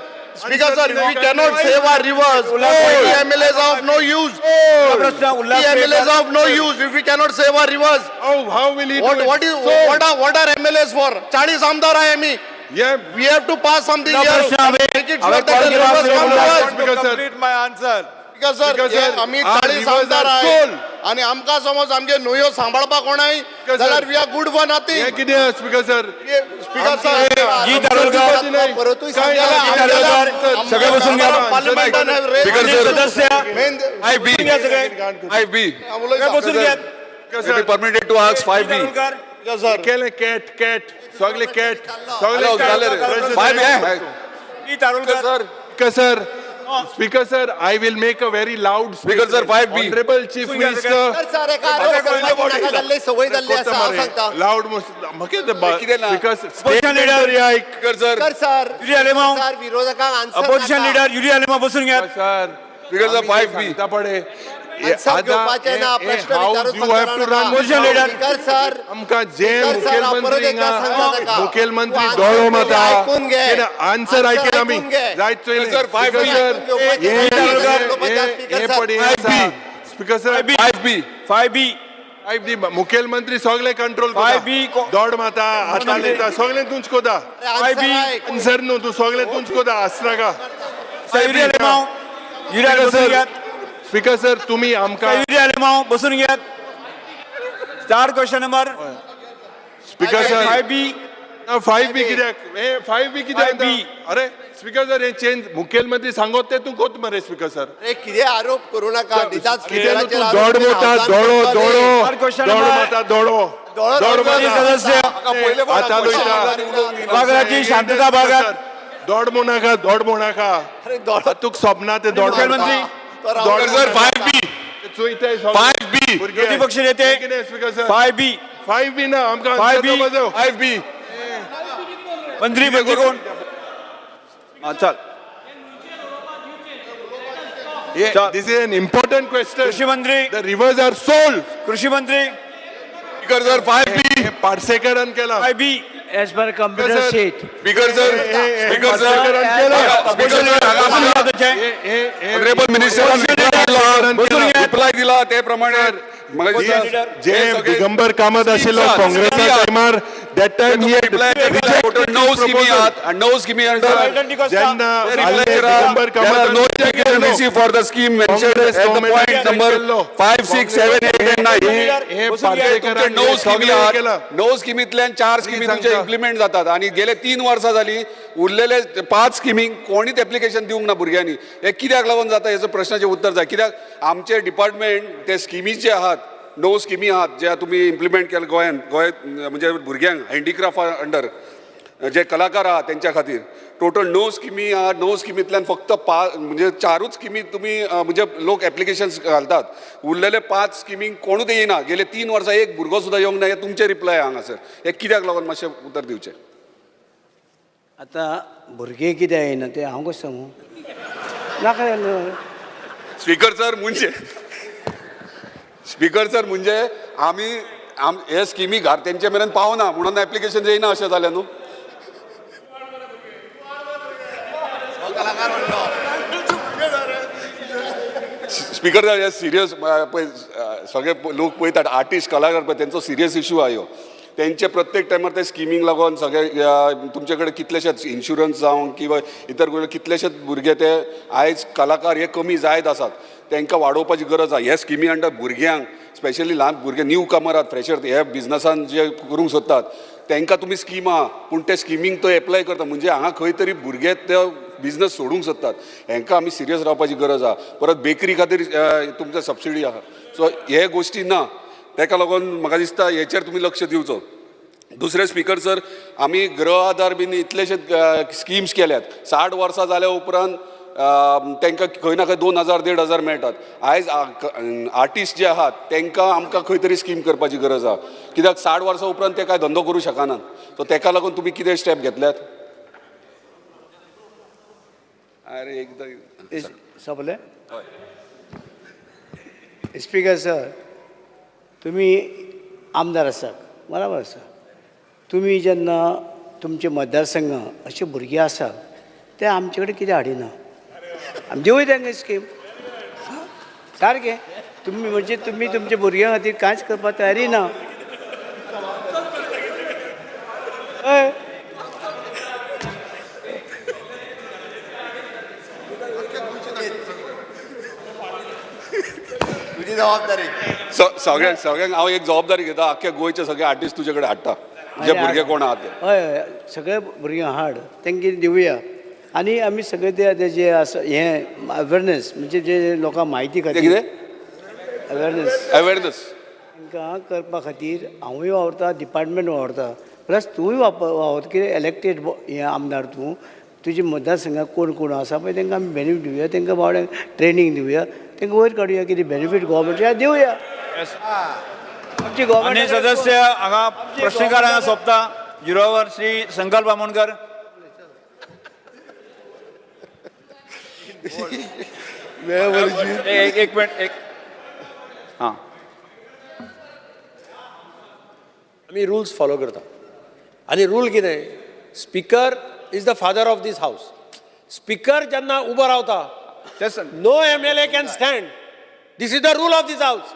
Speaker sir, we cannot save our rivers. Ulhas The MLAs are of no use. प्रश्न The Ulhas MLAs Sekar. are of no use if we cannot save our rivers. How will he do What it? what is what are MLAs for? 40 आमदार आहे आम्ही. Yeah. We have to pass something तुला here. प्रश्न हांवें- Make it हांवें sure that call the केला rivers Shri come to Ulhas. us. I want to Speaker, sir. complete my answer. Speaker sir, Speaker हे sir, आम्ही our 40 rivers आमदार are आहे sold. आणि आमकां समज आमगे न्हंयो सांबाळपाक कोणाय sir. जाल्यार we are good for हे nothing. कितें स्पीकर सर? स्पीकर सर, जी दारोलकर. परतूय काय सांगता. झालं? दारोलकर, सगळे बसून घ्या. स्पीकर सदस्य I बसून घ्या सगळे. I B. सगळे बसून घ्या. It be permitted to ask 5B. Darolkar. Sir, केले कॅट कॅट सगळे कॅट सगळे हॅलो, झाले रे. 5B. जी दारोलकर. Sir. Speaker sir, Speaker sir, I will make a very loud Speaker sir, 5B. Honourable chief minister. Sir, एका आरोप करपाची नाका जाल्ली संवय जाल्ली आसा, हांव सांगता. लाऊड म्हाका कितें ना? Speaker Opposition leader. आयक speaker sir, speaker sir, Yuri Alemao. Sir, विरोधकांक आन्सर अपोजिशन नाका. लिडर युरी आलेमाव बसून घेयात. Sir. Speaker sir, 5B. सांगता पडे. आन्सर घेवपाचें ना, प्रश्न विचारूच you have to run. Opposition leader. Speaker sir, आमकां जे स्पीकर सर, हांव परत मुखेलमंत्री एकदा सांगता ताका. मुखेलमंत्री तूं दोळो आन्सर माता आयकून घे. आन्सर आयकेन आमी आयकून घे. जायत चोयलें. Sir, 5B. Speaker sir, हे पडे 5B. Speaker sir, 5B. 5B. 5B मुखेलमंत्री सगळे कंट्रोल 5B दोड माता हातान येता सगळें तूंच कोता. आन्सर आयक. आन्सर न्हू तूं सगळें तूंच कोता आसनाका. युरी आलेमाव, युरी आलेमाव बसून घेयात. स्पीकर सर, तुमी आमकां युरी आलेमाव बसून घेयात. 4 question number. Speaker sir, 5B. 5B कित्याक? हे 5B कित्याक? 5B. अरे स्पीकर सर, हे चेंज मुखेलमंत्री सांगत ते तूं कोत मरे स्पीकर सर. अरे कितें आरोप करू नाका, निदान कितें न्हू तूं स्पिकराचेर दोड आरोप मोता करून दोडो हावसान दोडो चार question दोड number. माता दोडो दोडो दोड माता. माता सदस्य आता लुयता. सभागृहाची शांतता बाळगात. दोड म्हणूनाका, दोड म्हणूनाका. अरे दोडो तुक सोपना ते दोड. मुखेलमंत्री. दोड. Speaker sir, 5B. चोयताय 5B. विरोधी पक्ष नेते. कितें स्पीकर सर? 5B. 5B ना आमकां 5B. answer दिवपा जाय. 5B. मंत्री मंत्री कोण? हा, चल. This is an important question. कृषी मंत्री. The rivers are sold. कृषी मंत्री. Speaker sir, 5B. हे पार्सेकरान केला. 5B. As per computer sir. Sheet. Speaker sir, speaker sir, पार्सेकरान केला. स्पीकर सर, हे ऑनरेबल मिनिस्टरान रिप्लाय दिला ते प्रमाणे म्हाका दिसता जे हे सगळे दिगंबर कामत आशिल्लो schemes आहात, काँग्रेसा schemes आहात. टायमार, that time he reply total 9 स्किमी आहात आणि 9 स्किमी अंडर जेन्ना आले Digambar Kamat no application received for the scheme mentioned Congress at the government point number केल्लो. 5, 6, 7, 8 and 9. हे तुमचे पार्सेकरान 9 स्किमी सगळें आहात, केलां. 9 स्किमींतल्यान 4 स्किमी तुमचे सांगता. इम्प्लिमेंट जातात आणि गेले 3 वर्सां जाली उरलेले 5 स्किमींक कोणीच एप्लिकेशन दिवंक ना भुरग्यांनी. हे कित्याक लागून जाता हेचो प्रश्नाचें उत्तर जाय. कित्याक आमचे डिपार्टमेंट ते स्किमी जे आहात, 9 स्किमी आहात ज्या तुमी इम्प्लिमेंट केले गोंयांत, गोंय म्हणजे भुरग्यांक हँडीक्राफ्टा अंडर जे कलाकार आहात तेंच्या खातीर टोटल 9 स्किमी आहात. 9 स्किमींतल्यान फक्त म्हणजे 4 स्किमी तुमी म्हणजे लोक एप्लिकेशन्स घालतात, उरलेले 5 स्किमींक कोणूच येयना. गेले 3 वर्सां एक भुरगो सुद्दां येवंक ना. हे तुमचे रिप्लाय हांगासर, हे कित्याक लागून मातशें उतर दिवचें. आतां भुरगे कित्याक येयना तें हांव कशें सांगू? नाका जाल्यार. स्पीकर सर म्हणजे, स्पीकर सर म्हणजे आमी हे स्किमी घर तेंचे मेरेन पावना म्हणून एप्लिकेशन येयना अशें जालें न्हू. स्पीकर हे सिरियस पळय, सगळे लोक पळयतात, आर्टिस्ट कलाकार पळय, तेंचो सिरियस इशू आहा ह्यो. तेंचे प्रत्येक टायमार ते स्किमींक लागून सगळे तुमचे कडेन कितलेशेच इन्शुरन्स जावं किंवा इतर गोश्टी, कितलेशेच भुरगे ते आयज कलाकार हे कमी जायत आसात, तांकां वाडोवपाची गरज आहा. हे स्किमी अंडर भुरग्यांक, स्पेशली ल्हान भुरगे न्यू कमर आहात, फ्रेशर, हे बिजनसान जे करूंक सोदतात तांकां तुमी स्कीम आहा, पूण ते स्किमींक तो एप्लाय करता म्हणजे हांगा खंय तरी भुरगे ते बिजनस सोडूंक सोदतात. हांकां आमी सिरियस रावपाची गरज आहा. परत बेकरी खातीर तुमकां सबसिडी आहा. सो हे गोश्टी ना, ताका लागून म्हाका दिसता हेचेर तुमी लक्ष दिवचो. दुसरें स्पीकर सर, आमी गृह आधार बीन इतलेशे स्किम्स केल्यात. 60 वर्सां जाल्या उपरांत तांकां खंय ना खंय 2000 1500 मेळटात. आयज आर्टिस्ट जे आहात तांकां आमकां खंय तरी स्कीम करपाची गरज आहा, कित्याक 60 वर्सां उपरांत ते कांय धंदो करूं शकनात. सो ताका लागून तुमी कितें स्टेप घेतल्यात? अरे एकदां सोंपलें? स्पीकर सर, तुमी आमदार आसात, बराबर आसा. तुमी जेन्ना तुमचे मतदारसंघात अशे भुरगे आसात ते आमचे कडेन कितें हाडिना? आमी दिवया तांकां स्कीम. सारकें तुमी म्हणजे तुमी तुमच्या भुरग्यां खातीर कांयच करपाक तयारी ना. हय. तुजी जबाबदारी. सगळ्यांक सगळ्यांक हांव एक जबाबदारी घेता, आख्या गोंयचे सगळे आर्टिस्ट तुजे कडेन हाडटा, जे भुरगे कोण आहात ते. हय हय, सगळे भुरग्यांक हाड, तांकां दिवया. आनी आमी सगळे ते जे आसा हें अवेरनेस म्हणजे जे लोकांक म्हायती खातीर कितें? अवेरनेस. अवेरनेस तांकां करपा खातीर हांवूय वावुरता, डिपार्टमेंट वावुरता, प्लस तूंय वावरता, कितें इलेक्टेड हें आमदार तूं, तुजे मतदारसंघात कोण कोण आसा पळय तांकां आमी बेनिफीट दिवया, तांकां बावड्यांक ट्रेनींग दिवया, तांकां वयर काडुया, कितें बेनिफीट गोवोरमेंट दिवया. आमची मान्य गोवोरमेंट सदस्य हांगा प्रश्नकाळ हांगा सोंपता. झिरोवर श्री संकल्प आमोणकर. एक एक मिनिट एक हां. आमी रुल्स फॉलो करता आनी रूल कितें, speaker is the father of this house. Speaker जेन्ना उबो रावता, no MLA can stand. This is the rule of this house.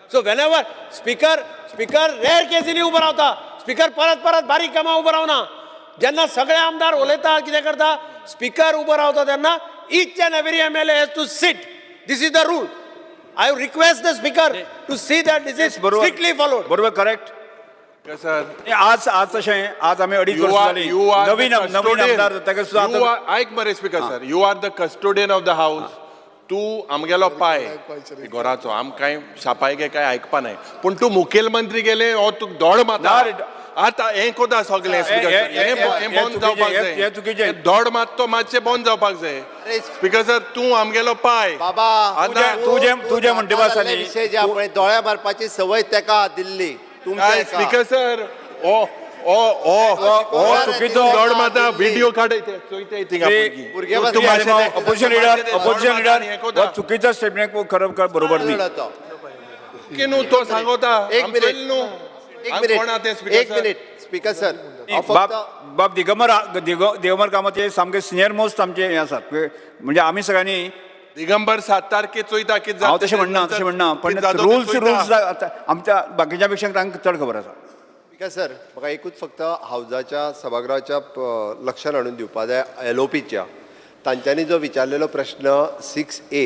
So whenever speaker rare केसीनी उबो रावता, स्पीकर परत परत बारीक कामां उबो रावना. जेन्ना सगळे आमदार उलयता कितें करता, स्पीकर उबो रावता तेन्ना each and every MLA has to sit. This is the rule. I request the speaker to see that this is strictly followed. बरोबर, करेक्ट. सर, आज आज तशें आज आमी अडीच वर्सां जाली नवीन नवीन आमदार जातकच सुद्दां आतां आयक मरे speaker sir, you are the custodian of the house. तूं आमगेलो पाय घराचो, आम कांय शापायके कांय आयकपा नाय, पूण तूं मुखेलमंत्री गेले हो तुका दोड मारता. आतां हें कोता सगळें स्पीकर सर, हें बंद जावपाक जाय. चुकीचें. दोड मात तो मातशें बंद जावपाक जाय. स्पीकर सर, तूं आमगेलो पाय बाबा. आतां तुजें म्हणटा आसा न्ही, विशय जे पळय दोळ्या मारपाची संवय तेका दिल्ली. काय स्पीकर सर, ओ ओ ओ ओ चुकीचो. दोड मारता, व्हिडिओ काडय चोयताय थिंगा भुरगीं. ऑपोजिशन लिडर, ऑपोजिशन लिडर, हो चुकीचो स्टेटमेंट खरं बरोबर न्ही. न्हू तो सांगोता. एक मिनिट, एक मिनिट, एक मिनिट स्पीकर सर. बाब बाब दिगंबर दिगंबर कामत हे सामके सिनियर मोस्ट आमचे हे आसात, म्हणजे आमी सगळ्यांनी. दिगंबर 7 तारखे चोयता कितें. हांव तशें म्हणना, तशें म्हणना, पण रुल्स रुल्स आमच्या बाकीच्या पेक्षा तांकां चड खबर आसा. स्पीकर सर, म्हाका एकूच फक्त हावजाच्या सभागृहाच्या लक्षात हाडून दिवपा जाय, एलओपीच्या तांच्यांनी जो विचारलेलो प्रश्न 6A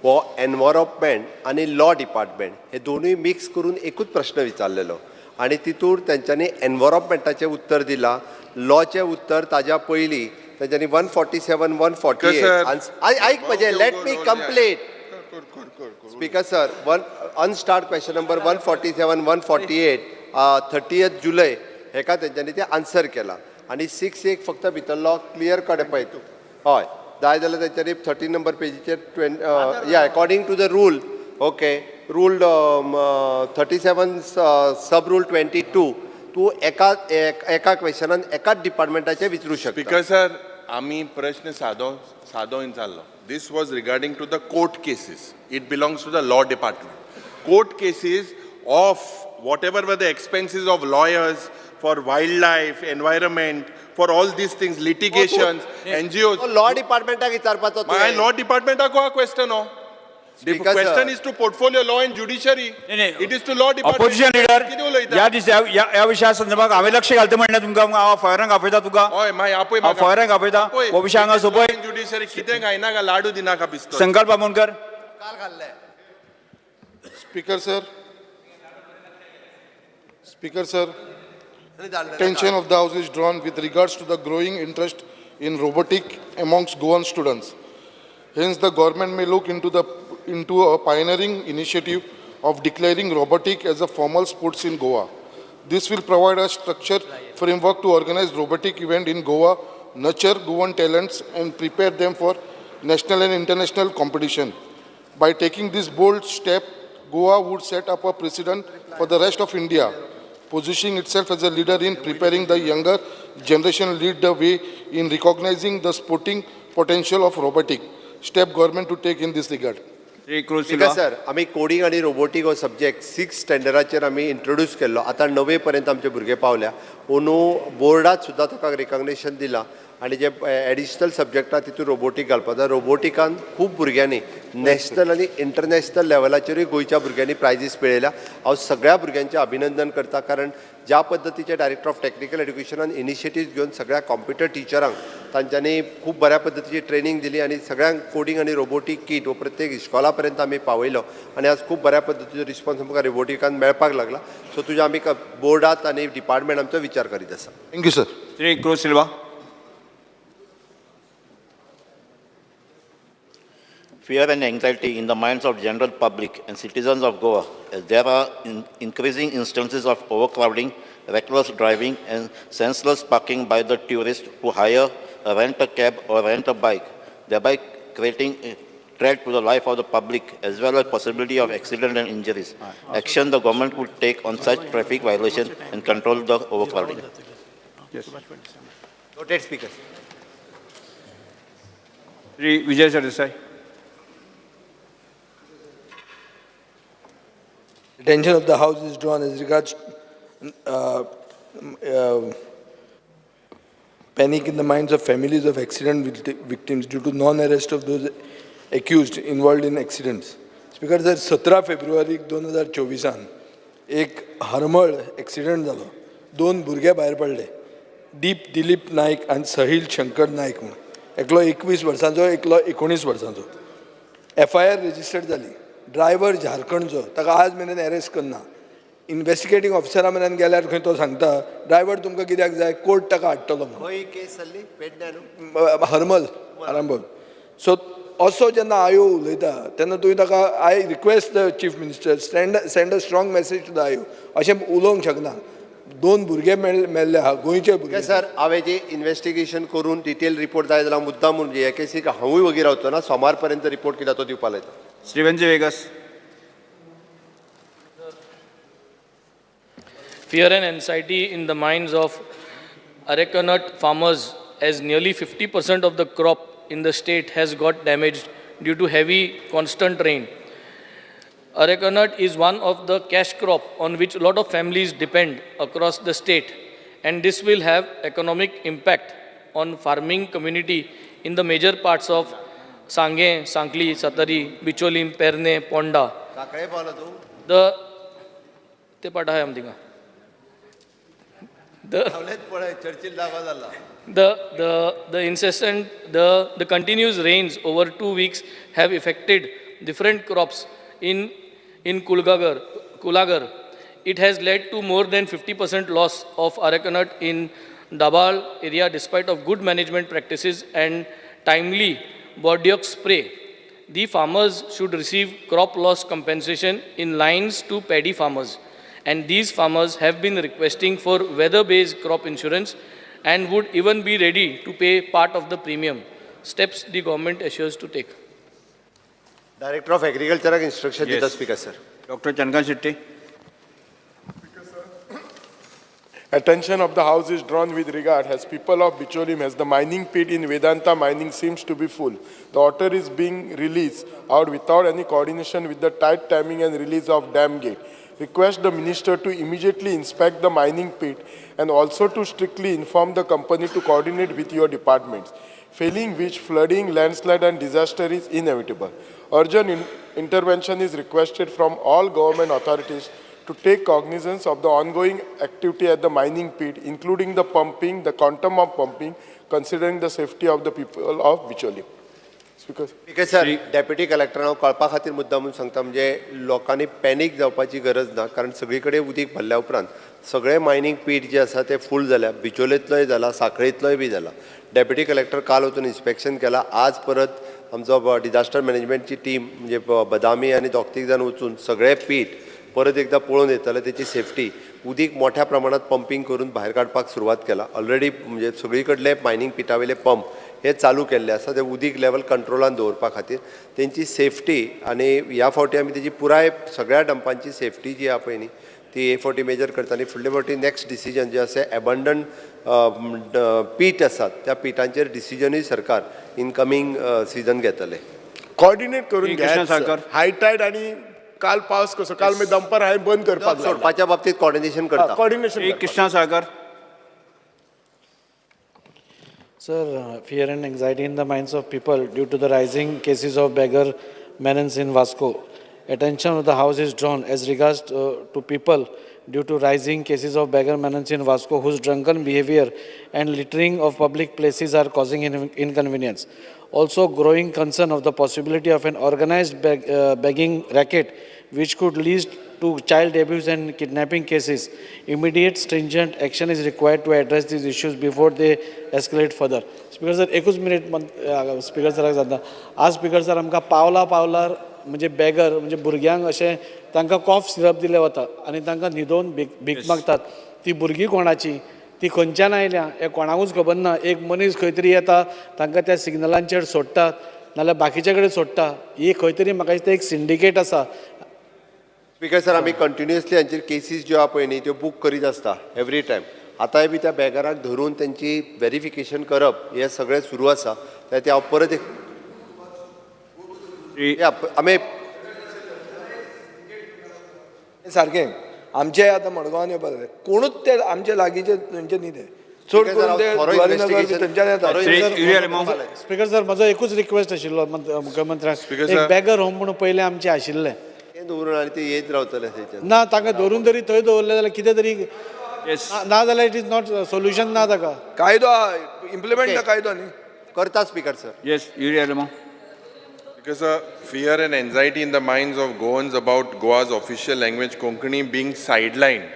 हो एनवायरोमेंट आनी लॉ डिपार्टमेंट हे दोनूय मिक्स करून एकूच प्रश्न विचारलेलो आनी तितूर तेंच्यांनी एनवायरोमेंटाचें उत्तर दिलां. लॉचें उत्तर ताज्या पयलीं तेंच्यांनी 147 148. आयक म्हजें, let me complete. Speaker sir, one unstarred question number 147 148 30 जुलय हेका तेंच्यांनी ते आन्सर केला आनी 6A फक्त भितरलो क्लियर कट पळय तूं. हय, जाय जाल्यार तेंच्यांनी 13 नंबर पेजीचेर या according to the rule, okay, rule 37 sub rule 22 तूं एका एका क्वेश्चनान एकाच डिपार्टमेंटाचें विचारूं शकता. स्पीकर सर, आमी प्रश्न सादो सादो विचारलो. This was regarding to the court cases. It belongs to the law department. Court cases of whatever were the expenses of lawyers for wildlife, environment, for all these things, litigations, NGOs. Law डिपार्टमेंटाक विचारपाचो. My law डिपार्टमेंटाक हो क्वेश्चन हो. The question is to portfolio law and judiciary. It is to law department. Opposition leader, ह्या दिसा ह्या विशया संदर्भात हांवें लक्ष घालता म्हणलें तुमकां, हांव फॉयरांक आपयता तुका. हय, मागीर आपय. हांव फॉयरांक आपयता, हो विशय हांगा सोंपय. ज्युडिशरी कितें घायनाका, लाडू दिनाका पिस्तोल. Sankalp Amonkar. Speaker sir, speaker sir, attention of the house is drawn with regards to the growing interest in robotic amongst Goan students. Hence, the government may look into a pioneering initiative of declaring robotic as a formal sports in Goa. This will provide a structured framework to organize robotic event in Goa, nurture Goan talents and prepare them for national and international competition. By taking this bold step, Goa would set up a precedent for the rest of India, positioning itself as a leader in preparing the younger generation lead the way in recognizing the sporting potential of robotic. Step government to take in this regard. Speaker sir, आमी कोडींग आनी रोबोटीक हो सब्जेक्ट 6 स्टँडर्डाचेर आमी इंट्रोड्यूस केल्लो. आतां 9 पर्यंत आमचे भुरगे पावल्या. अंदू बोर्डात सुद्दां ताका रिकॉग्निशन दिलां आनी जे एडिशनल सब्जेक्ट आहा तितून रोबोटीक घालपाक जाय. रोबोटिकान खूब भुरग्यांनी नॅशनल आनी इंटरनॅशनल लेवलाचेरूय गोंयच्या भुरग्यांनी प्रायजीस मेळयल्या. हांव सगळ्या भुरग्यांचें अभिनंदन करता, कारण ज्या पद्दतीचे डायरेक्टर ऑफ टॅक्निकल एड्युकेशनान इनिशिएटीव्स घेवन सगळ्या कॉम्प्युटर टिचरांक तांच्यांनी खूब बऱ्या पद्दतीची ट्रेनींग दिली आनी सगळ्यांक कोडींग आनी रोबोटीक कीट हो प्रत्येक इस्कॉला पर्यंत आमी पावयलो आनी आज खूब बऱ्या पद्दतीचो रिस्पॉन्स आमकां रोबोटिकान मेळपाक लागला. सो तुज्या आमी बोर्डात आनी डिपार्टमेंट आमचो विचार करीत आसा. Thank you sir. Shri Cruz Silva. Fear and anxiety in the minds of general public and citizens of Goa, as there are increasing instances of overcrowding, reckless driving and senseless parking by the tourists who hire rent a cab or rent a bike, thereby creating a threat to the life of the public as well as possibility of accident and injuries. Action the government would take on such traffic violation and control the overcrowding. Noted speaker. Shri Vijay Sardesai. Attention of the House is drawn as regards panic in the minds of families of accident victims due to non-arrest of those accused involved in accidents. Speaker sir, 17 फेब्रुवारीक 2024 एक हरमळ एक्सिडंट जालो. 2 भुरगे भायर पडले, दीप दिलीप नायक आनी सहील शंकर नायक म्हणून. एकलो 21 वर्सांचो, एकलो 19 वर्सांचो. FIR registered जाली. ड्रायव्हर झारखंडचो, ताका आज मेरेन अरेस्ट करना. इन्वेस्टिगेटींग ऑफिसरा मेरेन गेल्यार खंय तो सांगता ड्रायव्हर तुमकां कित्याक जाय, कोर्ट ताका हाडटलो म्हणून. खंय केस जाल्ली? पेडण्या न्हू? हरमल आरांबोल. सो असो जेन्ना आयो उलयता तेन्ना तुवें ताका I request the chief minister send a strong message to the आयो. अशें उलोवंक शकना. 2 भुरगे मेल्ले आहा, गोंयचे भुरगे. सर, हांवें जी इन्वेस्टिगेशन करून डिटेल रिपोर्ट जाय जाल्यार मुद्दाम म्हणजे हे केसीक हांवूय वगी रावचो ना, सोमार पर्यंत रिपोर्ट कितें तो दिवपा लायता. Shri Venzy Viegas. Fear and anxiety in the minds of arecanut farmers as nearly 50% of the crop in the state has got damaged due to heavy constant rain. Arecanut is one of the cash crop on which a lot of families depend across the state, and this will have economic impact on farming community in the major parts of Sange, Sankli, Satari, Bicholim, Perne, Ponda. The ते पाठ आहे आमथिंगा. The incessant, the continuous rains over 2 weeks have affected different crops in Kulagar. It has led to more than 50% loss of arecanut in Dabal area despite of good management practices and timely Bordeaux spray. The farmers should receive crop loss compensation in lines to paddy farmers. And these farmers have been requesting for weather-based crop insurance and would even be ready to pay part of the premium. Steps the government assures to take. Director of Agriculture instruction to the Speaker, sir. Dr. Chandrakant Shetty. Attention of the House is drawn with regard as people of Bicholim as the mining pit in Vedanta mining seems to be full. The water is being released out without any coordination with the tight timing and release of dam gate. Request the minister to immediately inspect the mining pit and also to strictly inform the company to coordinate with your departments. Failing which, flooding, landslide and disaster is inevitable. Urgent intervention is requested from all government authorities to take cognizance of the ongoing activity at the mining pit, including the pumping, the quantum of pumping, considering the safety of the people of Bicholim. Speaker. Speaker sir, Deputy Collector हांव कळपा खातीर मुद्दाम म्हणून सांगता, म्हणजे लोकांनी पॅनीक जावपाची गरज ना, कारण सगळी कडेन उदीक भरल्या उपरांत सगळे मायनींग पीट जे आसा ते फूल जाल्या, बिचोलेंतलोय जाला, साखळेंतलोय बी जाला. डेप्युटी कलेक्टर काल वचून इन्स्पेक्शन केला, आज परत आमचो डिजास्टर मॅनेजमेंटची टीम म्हणजे बदामी आनी दोग तीग जाण वचून सगळे पीट परत एकदा पळोवन येतले, तेची सेफ्टी उदीक मोठ्या प्रमाणात पंपींग करून भायर काडपाक सुरवात केला. ऑलरेडी म्हणजे सगळी कडले मायनींग पिटावेले पंप हे चालू केल्ले आसा, ते उदीक लेवल कंट्रोलान दवरपा खातीर तेंची सेफ्टी. आनी ह्या फावटी आमी तेजी पुराय सगळ्या डंपांची सेफ्टी जी आहा पळय न्ही ती हे फावटी मेजर करता. आनी फुडले फावटी नेक्स्ट डिसिजन जे आसा एबंडन पीट आसात त्या पिटांचेर डिसिजनूय सरकार इनकमींग सिजन घेतले. कॉर्डिनेट करून घ्यायचं. हाय टायड आनी काल पावस कसो काल मी डंपर हांवें बंद करपाक सोडपाच्या बाबतीत कॉर्डिनेशन करता. Coordination. Krishna Salkar. Sir, fear and anxiety in the minds of people due to the rising cases of beggar menace in Vasco. Attention of the House is drawn as regards to people due to rising cases of beggar menace in Vasco whose drunken behavior and littering of public places are causing inconvenience. Also, growing concern of the possibility of an organized begging racket which could lead to child abuse and kidnapping cases. Immediate stringent action is required to address these issues before they escalate further. Speaker sir, एकूच minute speaker सराक जाता. आज स्पीकर सर आमकां पावला पावलार म्हणजे बेगर म्हणजे भुरग्यांक अशें तांकां कॉफ सिरप दिलें वता आनी तांकां न्हिदोवन भीक मागतात. ती भुरगीं कोणाची, ती ती खंयच्यान आयल्या हें कोणाकूच खबर ना. एक मनीस खंय तरी येता, तांकां त्या सिग्नलांचेर सोडटात नाल्यार बाकीच्या कडेन सोडटा. ही खंय तरी म्हाका दिसता एक सिंडिकेट आसा. स्पीकर सर, आमी कंटिन्युअसली हांचेर केसीस ज्यो आहा पळय न्ही, त्यो बूक करीत आसता एवरी टायम. आतांय बी त्या बेगराक धरून तेंची वेरिफिकेशन करप हें सगळें सुरू आसा. त्या ते हांव परत एक या आमी सारकें आमचे आतां मडगांवान येवपा जाय, कोणूच ते आमचे लागींचे थंयचे न्ही, ते चड करून ते जुवारी नगर बी थंयच्यान येता. स्पीकर सर, म्हजो एकूच रिक्वेस्ट आशिल्लो मुख्यमंत्र्याक, एक बेगर होम म्हणून पयलें आमचें आशिल्लें, तें दवरून आनी ते येत रावतले थंयच्यान. ना तांकां धरून तरी थंय दवरलें जाल्यार कितें तरी, ना जाल्यार it is not solution ना ताका. कायदो इम्प्लिमेंट कायदो न्ही करता speaker sir. Yes, Yuri Alemao. Because fear and anxiety in the minds of Goans about Goa's official language Konkani being sidelined.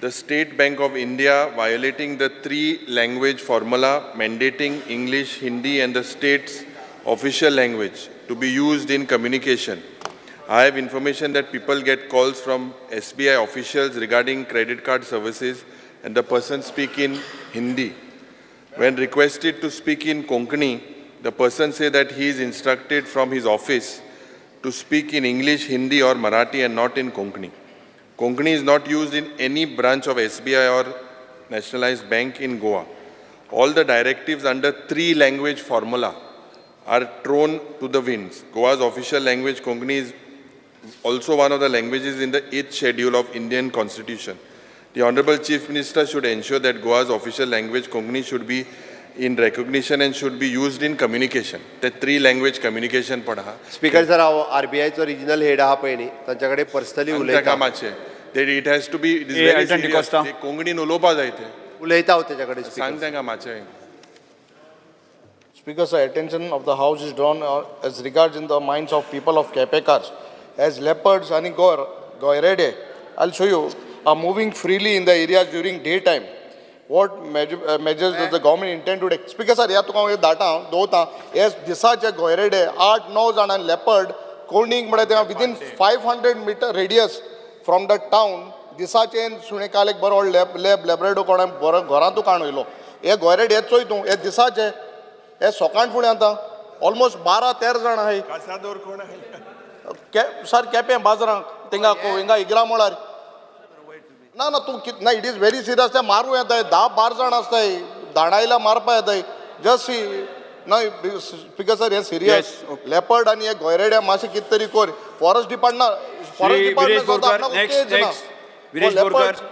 The State Bank of India violating the three language formula mandating English, Hindi and the state's official language to be used in communication. I have information that people get calls from SBI officials regarding credit card services and the person speak in Hindi. When requested to speak in Konkani, the person say that he is instructed from his office to speak in English, Hindi or Marathi and not in Konkani. Konkani is not used in any branch of SBI or nationalized bank in Goa. All the directives under three language formula are thrown to the winds. Goa's official language Konkani is also one of the languages in the 8th schedule of Indian Constitution. The Honorable Chief Minister should ensure that Goa's official language Konkani should be in recognition and should be used in communication. The three language communication पण आहा. स्पीकर सर, हांव आरबीआयचो रिजनल हेड आहा पळय न्ही, तांच्या कडेन पर्सनली तांच्या उलयता. कामाचें. That it has to be, it is A, very Alton serious. D'Costa. ते कोंकणीन उलोवपा जाय ते. उलयता हांव तेच्या कडेन. सांग तांकां मातशें. Speaker, sir, attention of the House is drawn as regards in the minds of people of Kepekars, as leopards and goirede, I'll show you, are moving freely in the areas during daytime. What measures does the government intend to take? Speaker, sir, ह्या तुका हांव डाटा हांव दवरता. हे दिसाचे गोयरेडे 8-9 जाणां लेपर्ड कोणीक म्हळ्यार ते within 500 meter radius from the town दिसाचे सुणे काल एक बरो लॅब लॅब लॅबरेडो कोणा बरो घरांतू काण वयलो. हे गोयरेडे हे चोय तूं, हे दिसाचे हे सकाळ फुडें आतां ऑलमोस्ट 12-13 जाण आहाय. सर, केपें बाजारांक थिंगा हिंगा इगरा मळार. ना ना तूं ना, it is very serious. ते मारूं येताय, 10-12 जाण आसताय, धाडायला मारपा येताय. जस्ट सी ना स्पीकर सर, हे सिरियस लेपर्ड आनी हे गोयरेडे मातशें कितें तरी कर. फॉरेस्ट डिपार्टमेंट, फॉरेस्ट डिपार्टमेंट ना.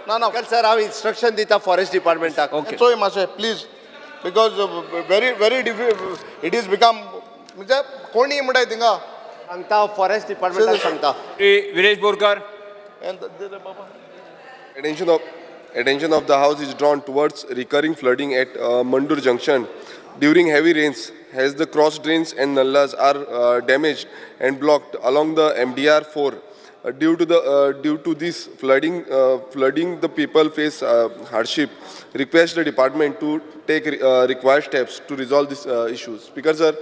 ना ना सर, हांव इन्स्ट्रक्शन दिता फॉरेस्ट डिपार्टमेंटाक. चोय मातशें please, because very very it is become म्हणजे कोणी म्हणटाय थिंगा सांगता, फॉरेस्ट डिपार्टमेंटाक सांगता. Viresh Borkar. Attention of the House is drawn towards recurring flooding at Mandur Junction during heavy rains, as the cross drains and nallas are damaged and blocked along the MDR 4. Due to this flooding, the people face hardship. Request the department to take required steps to resolve these issues. Speaker sir,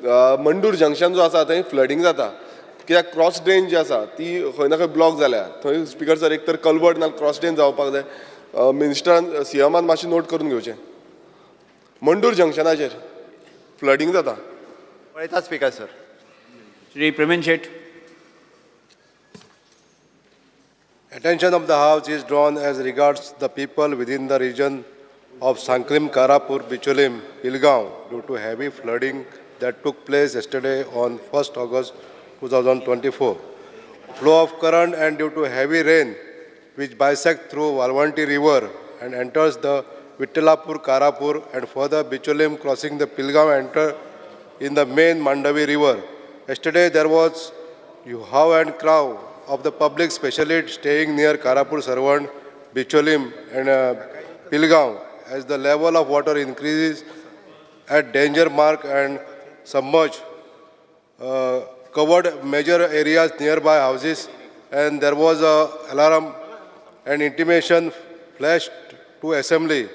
Mandur Junction जो आसा थंय फ्लडिंग जाता कित्याक क्रॉस ड्रेन जी आसा ती खंय ना खंय ब्लॉक जाल्या. थंय स्पीकर सर एक तर कलवर्ट ना क्रॉस ड्रेन जावपाक जाय. मिनिस्टरान सीएमान मातशें नोट करून घेवचें. मंडूर जंक्शनाचेर फ्लडिंग जाता. पळयता speaker sir. Shri Premen Shet. Attention of the House is drawn as regards the people within the region of Sankrim, Karapur, Bicholim, Pilgaon due to heavy flooding that took place yesterday on 1st August 2024. Flow of current and due to heavy rain which bisects through Valvanti River and enters the Vittalapur, Karapur and further Bicholim crossing the Pilgaon enter in the main Mandavi River. Yesterday there was how and crow of the public, especially staying near Karapur, Sarvan, Bicholim and Pilgaon as the level of water increases at danger mark and submerge covered major areas nearby houses, and there was a alarm and intimation flashed to assembly,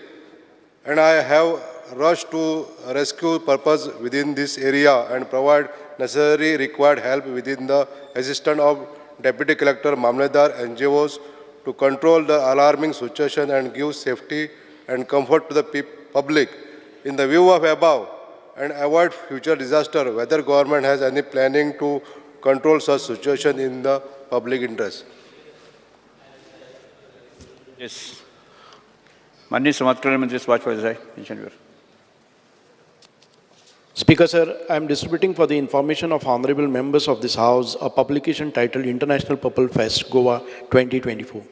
and I have rushed to rescue purpose within this area and provide necessary required help within the assistance of Deputy Collector, Mamledar, NGOs to control the alarming situation and give safety and comfort to the public. In the view of above and avoid future disaster, whether government has any planning to control such situation in the public interest. Yes. माननीय समाज कल्याण मंत्री सुभाष फळदेसाय पेन्शनवर. Speaker, sir, I am distributing for the information of honorable members of this House a publication titled International Purple Fest Goa 2024.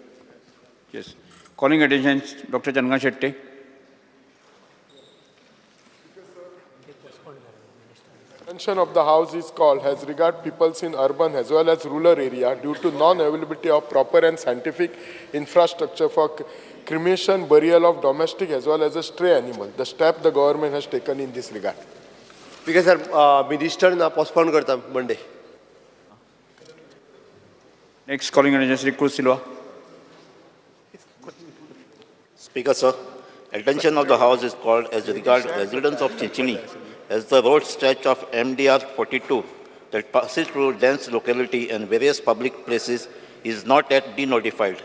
Yes. Calling attention Doctor Chandrakant Shetye. Attention of the House is called as regard peoples in urban as well as rural area due to non-availability of proper and scientific infrastructure for cremation, burial of domestic as well as a stray animal. The step the government has taken in this regard. Speaker sir, minister ना postpone करता Monday. Next calling attention Shri Cruz Silva. Speaker, sir, attention of the House is called as regard residents of Chinchinim as the road stretch of MDR 42 that passes through dense locality and various public places is not yet denotified,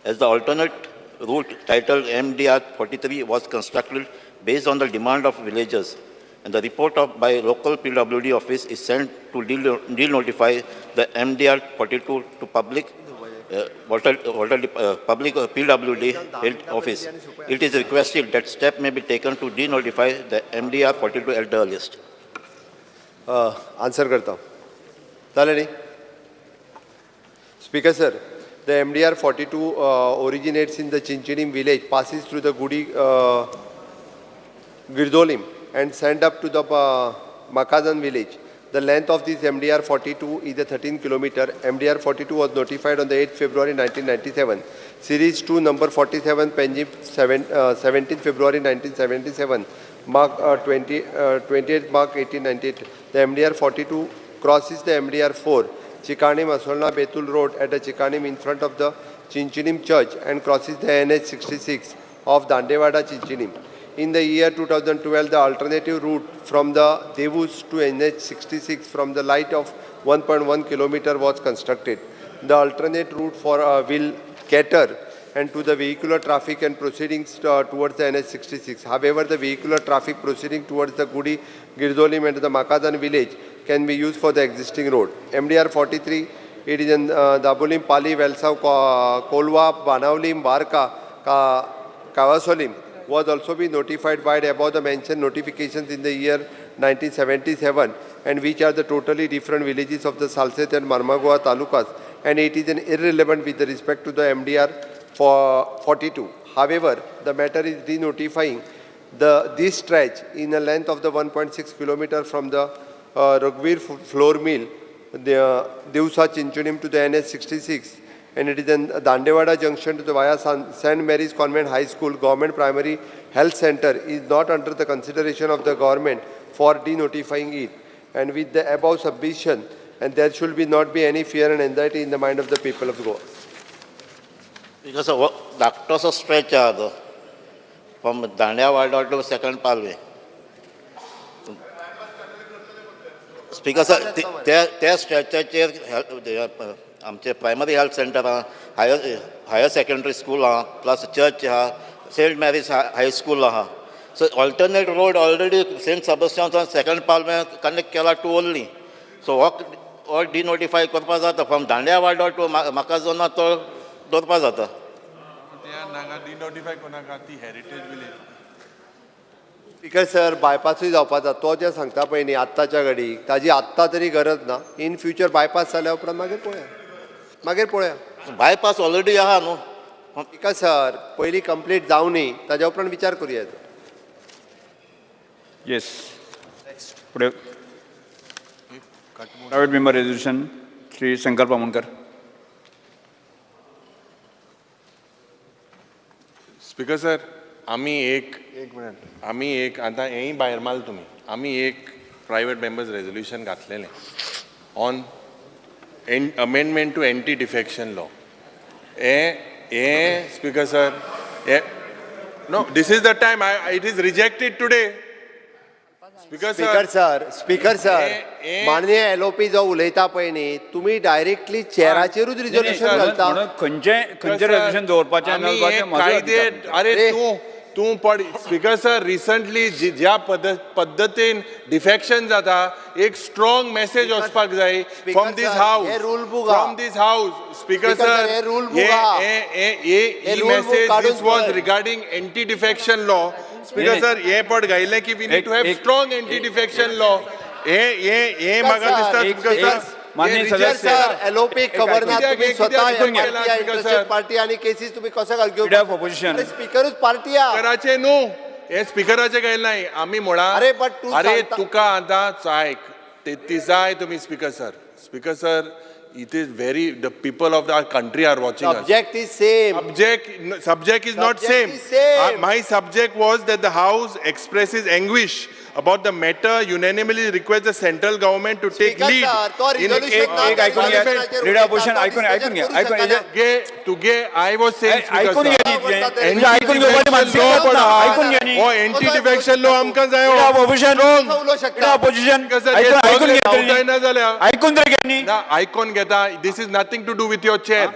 as the alternate route titled MDR 43 was constructed based on the demand of villagers, and the report of by local PWD office is sent to denotify the MDR 42 to public public PWD health office. It is requested that step may be taken to denotify the MDR 42 at the earliest. Answer करता जालें न्ही. Speaker sir, the MDR 42 originates in the Chinchinim village, passes through the Gudi Girdolim and send up to the Makazan village. The length of this MDR 42 is a 13 kilometer. MDR 42 was notified on the 8th February 1997. Series 2 number 47 Panjim 17 February 1977, Mark 28th Mark 1898. The MDR 42 crosses the MDR 4 Chikanim Asolna Betul Road at the Chikanim in front of the Chinchinim Church and crosses the NH 66 of Dandewada Chinchinim. In the year 2012, the alternative route from the Devus to NH 66 from the light of 1.1 kilometer was constructed. The alternate route for will cater and to the vehicular traffic and proceedings towards the NH 66. However, the vehicular traffic proceeding towards the Gudi, Girdolim and the Makadan village can be used for the existing road. MDR 43, it is in Dabolim, Pali, Velsav, Kolwa, Banavlim, Varka, Kavasolim was also be notified by the above the mentioned notifications in the year 1977, and which are the totally different villages of the Salcete and Marmagoa talukas, and it is an irrelevant with respect to the MDR for 42. However, the matter is denotifying this stretch in a length of the 1.6 kilometer from the Raghuvir floor mill, the Devsa Chinchinim to the NH 66, and it is in Dandewada junction to the via St. Mary's Convent High School Government Primary Health Center is not under the consideration of the government for denotifying it. And with the above submission, and there should be not be any fear and anxiety in the mind of the people of Goa. Because of धाकटोसो stretch आहा तो from Dandewada to second Palve. Speaker sir, त्या स्ट्रेचाचेर आमचे प्रायमरी हेल्थ सेंटर आहा, हायर सेकेंडरी स्कूल आहा, प्लस चर्च आहा, सेंट मॅरीज हाय स्कूल आहा. So alternate road already Saint Sebastian second Palve connect केला टू ओन्ली. सो हो डिनोटिफाय करपा जाता फ्रॉम दांड्यावाडो टू म्हाका तो दवरपा जाता. डिनोटिफाय कोणाका ती हेरिटेज विलेज. स्पीकर सर, बायपासूय जावपाचा तो जें सांगता पळय न्ही आत्ताच्या घडीक ताजी आत्तां तरी गरज ना. इन फ्युचर बायपास जाल्या उपरांत मागीर पळोवया, मागीर पळोवया. बायपास ऑलरेडी आहा न्हू. स्पीकर सर, पयलीं कंप्लीट जावनी ताज्या उपरांत विचार करुया. येस. फुडें private member resolution Shri Sankalp Amonkar. Speaker sir, आमी एक आमी एक आतां हेंय भायर मारल तुमी. आमी एक प्रायवेट मेंबर्स रेजोल्युशन घातलेलें on amendment to anti defection law. हे स्पीकर सर, हे no, this is the time it is rejected today. Speaker speaker sir, speaker sir, माननीय एलओपी जो उलयता पळय न्ही, तुमी डायरेक्टली चेराचेरूच रिजोल्युशन घालता. खंयचें खंयचें रेजोल्युशन दवरपाचें. कायदे, अरे तूं तूं पड. स्पीकर सर, रिसंटली ज्या पद्दतीन डिफेक्शन जाता, एक स्ट्रॉंग मॅसेज वचपाक जाय फ्रॉम this house, हे rule book हा. From this house, speaker Speaker sir, sir. हे rule book हा. हे हे rule book message, काडून this was पळय. Regarding anti defection law, speaker sir. हे पड घायलें की we need to have strong anti defection law. हे हे हे म्हाका दिसता, स्पीकर सर. माननीय सदस्य. सर, एलओपी खबर ना. कित्याक तुम्ही हे स्वतः कित्याक पार्टी केला, इंटरेस्टेड पार्टी आणि केसीस तुम्ही कसं घाल Leader of opposition. स्पीकरूच पार्टी हा. स्पिकराचे न्हू, हे स्पिकराचे काय नाही आम्ही म्हणा. अरे, but तू अरे, सांगता- तुका आतां आयक, ते जाय तुम्ही. Speaker sir, speaker sir, it is very, the people of the country are watching. Subject is same. Subject is not Subject same. is same. My subject was that the house expresses anguish about the matter, unanimously requests the central government to take Speaker lead sir, तो in resolution ना एक ऐकून घ्या. Leader of opposition, ऐकून ऐकून घ्या, ऐकून घ्या. तुगे I was saying, ऐकून घ्या न्ही तुवें. तुजें ऐकून घेवपाची मानसिकताच ना. ऐकून घ्या न्ही. हो, एंटी डिफेक्शन लॉ आमकां जायो. Leader of opposition, उलोवंक शकता. Leader of opposition, ऐकून ऐकून घ्या तरी. ना जाल्यार ऐकून तरी घ्या न्ही. ना, आयकून घेता. This is nothing to do with your chair.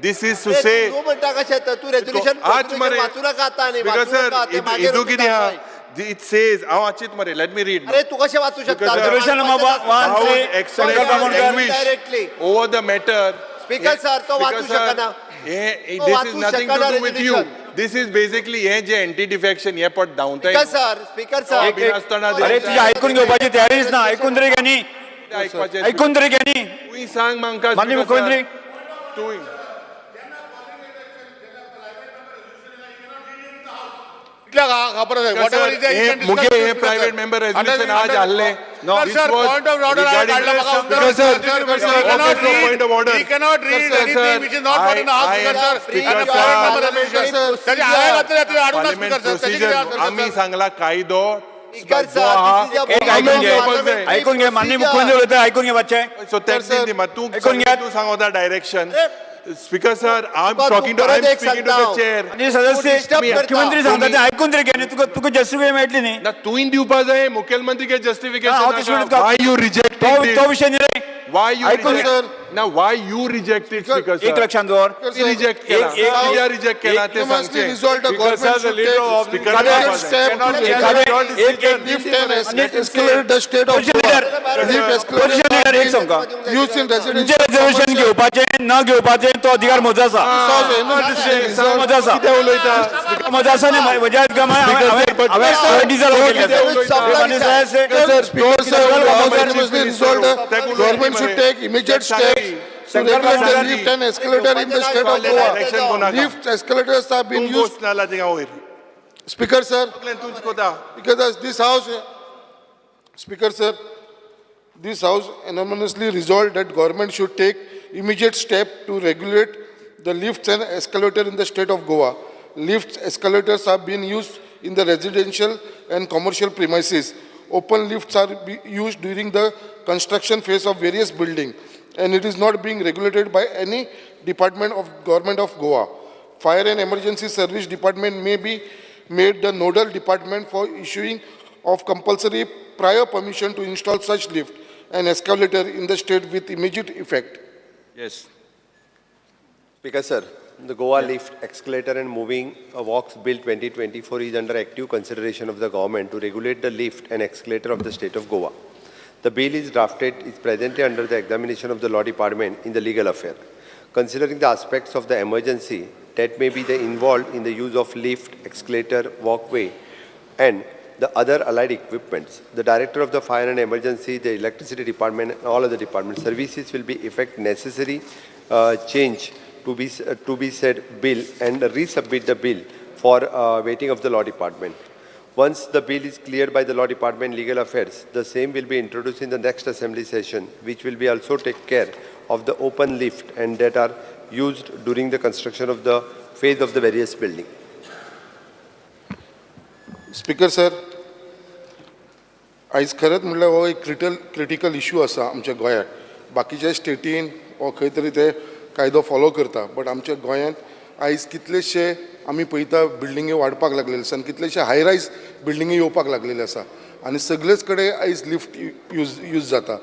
This is to say तू म्हणटा कशें? तर तू रेजोल्युशन आज मरे. वाचू नाका आता आणि स्पीकर वाचू सर, नाका, ते मागीर हितू कितें आहा, दाखय. It says, हांव वाचीत मरे, let me read. अरे, तू कशें वाचू शकता? Resolution number one three, Shankar Amonkar. Directly. Over the matter. Speaker sir, तो वाचू शकना. तो this is वाचू नथींग टू शकना do with you. Resolution. This is basically हे जे एंटी डिफेक्शन हे पट धांवताय. स्पीकर सर, स्पीकर सर, अरे, तुझी ऐकून घेवपाची तयारीच ना. ऐकून तरी घ्या न्ही. आयकपाचें. ऐकून तरी घ्या न्ही. तूं सांग म्हाका. माननीय मुख्यमंत्री. तूं कितल्याक खबर आसा, whatever is there, you can discuss मुगे with हे speaker, private sir. Member resolution आज हाडले. Sir, point of order हांवें काडला म्हाका उत्तर. Sir, He cannot read, point of order. He cannot read anything which is not put in the house, Speaker sir. Speaker And a sir. private member resolution. ताजे हांवें घातलें तुवें हाडूंक ना, पार्लिमेंट Speaker sir. ताजें कितें प्रोसिजर आसा, आमी sir? सांगला कायदो Speaker जो sir, आहा, this is a एक ऐकून घे, ऐकून घे. माननीय मुख्यमंत्री उलयता, ऐकून घे मातशें. सो तेच तूं ऐकून घेयात. तूं सांगता direction. Speaker sir, I am तुका टॉकिंग टू, तूं I am परत एक स्पीकिंग टू सांगता the हांव. चेअर. माननीय सदस्य, disturb करता. मुख्यमंत्री सांगता ते ऐकून तरी घे न्ही. तुका तुका जस्टिफाय मेळटली न्ही. ना, तुवें दिवपा जाय मुखेलमंत्री के ना, हांव जस्टिफिकेशन. तशें म्हणत का? Y you reject? तो तो विशय न्ही रे. वाय you ऐकून घे. ना, why you rejected, speaker? एक लक्षात दवर. रिजेक्ट केला, एक- एक- कित्याक रिजेक्ट केला ते Unanimously सांगचें. resolved the Because, sir, government the should leader take of Speaker immediate sir, step to एखादे एक एक lift and escalate the state of Opposition Goa. leader. Lift escalator Opposition leader, एक सांग का? used in तुमचें residential reservation घेवपाचें न घेवपाचें तो अधिकार म्हजो आसा. म्हजो आसा. कितें उलयता? म्हजो आसा न्ही, म्हज्या हांवें डिजल केल्लें आसा. माननीय सदस्य, Speaker sir, unanimously resolved the government should take immediate steps to regulate the lift and escalator in the state of Goa. Lift escalators have been तूं used. बोस नाला थिंगा वयर. Speaker sir, तूंच कोता. because this house, Speaker sir, this house unanimously resolved that government should take immediate step to regulate the lifts and escalator in the state of Goa. Lifts, escalators have been used in the residential and commercial premises. Open lifts are used during the construction phase of various buildings, and it is not being regulated by any department of government of Goa. Fire and Emergency Service Department may be made the nodal department for issuing of compulsory prior permission to install such lift and escalator in the state with immediate effect. Yes. Speaker sir, the Goa Lift, Escalator and Moving Walks Bill 2024 is under active consideration of the government to regulate the lift and escalator of the state of Goa. The bill is drafted, is presently under the examination of the law department in the legal affair. Considering the aspects of the emergency that may be the involved in the use of lift, escalator, walkway, and the other allied equipments, the director of the fire and emergency, the electricity department, and all other department services will be effect necessary change to be said bill and resubmit the bill for waiting of the law department. Once the bill is cleared by the law department legal affairs, the same will be introduced in the next assembly session, which will be also take care of the open lift and that are used during the construction of the phase of the various building. Speaker sir, आयज खरेंच म्हणल्यार हो एक क्रिटिकल इशू आसा आमच्या गोंयांत. बाकीच्या स्टेटीन हो खंय तरी ते कायदो फॉलो करता, बट आमच्या गोंयांत आयज कितलेशे आमी पळयता बिल्डिंगी वाडपाक लागलेले आसा आनी कितलेशे हाय रायज बिल्डिंगी येवपाक लागलेले आसा आनी सगळेच कडेन आयज लिफ्ट यूज जाता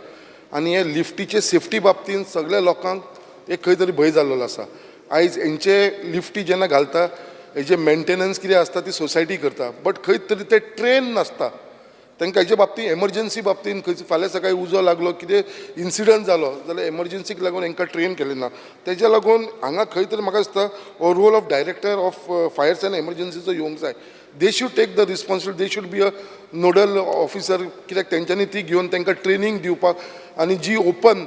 आनी हे लिफ्टीचे सेफ्टी बाबतींत सगळ्या लोकांक एक खंय तरी भंय जाल्लो आसा. आयज हेंचे लिफ्टी जेन्ना घालता हेजे मेंटेनन्स कितें आसता ती सोसायटी करता, बट खंय तरी ते ट्रेन नासता तांकां. हेजे बाबतींत, एमर्जन्सी बाबतींत खंयच फाल्यां सकाळीं उजो लागलो, कितें इन्सिडंट जालो जाल्यार एमर्जन्सीक लागून हांकां ट्रेन केलें ना. तेज्या लागून हांगा खंय तरी म्हाका दिसता हो role of director of fires and एमर्जन्सीचो येवंक जाय. They should take the responsibility. They should be a nodal officer, कित्याक तेंच्यांनी ती घेवन तांकां ट्रेनींग दिवपाक. आनी जी ओपन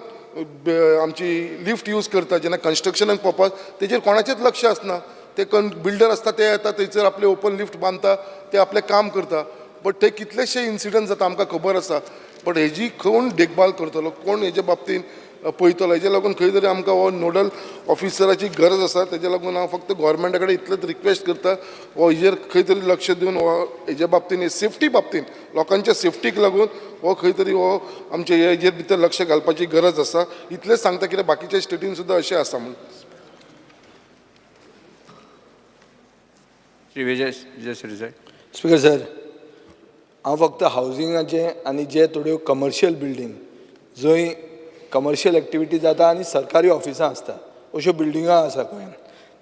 आमची लिफ्ट यूज करता जेन्ना कन्स्ट्रक्शनाक पर्पज, तेजेर कोणाचेंच लक्ष आसना. ते बिल्डर आसता, ते येता थंयसर, आपले ओपन लिफ्ट बांदता, ते आपलें काम करता. बट ते कितलेशे इन्सिडंट जाता आमकां खबर आसा. बट हेजी कोण देखभाल करतलो, कोण हेजे बाबतींत पळयतलो? हेजे लागून खंय तरी आमकां हो नोडल ऑफिसराची गरज आसा. तेजे लागून हांव फक्त गोवोरमेंटा कडेन इतलेंच रिक्वेस्ट करता, हो हेजेर खंय तरी लक्ष दिवन हो हेजे बाबतींत, सेफ्टी बाबतींत, लोकांच्या सेफ्टीक लागून हो खंय तरी हो आमचे हेजेर भितर लक्ष घालपाची गरज आसा. इतलेंच सांगता, कित्याक बाकीच्या स्टेटीन सुद्दां अशें आसा म्हूण. श्री विजय विजय सरदेसाय. स्पीकर सर, हांव फक्त हावजिंगाचें आनी जे थोड्यो कमर्शियल बिल्डींग जंय कमर्शियल एक्टिविटी जाता आनी सरकारी ऑफिसां आसता, अश्यो बिल्डिंगां आसा गोंयांत,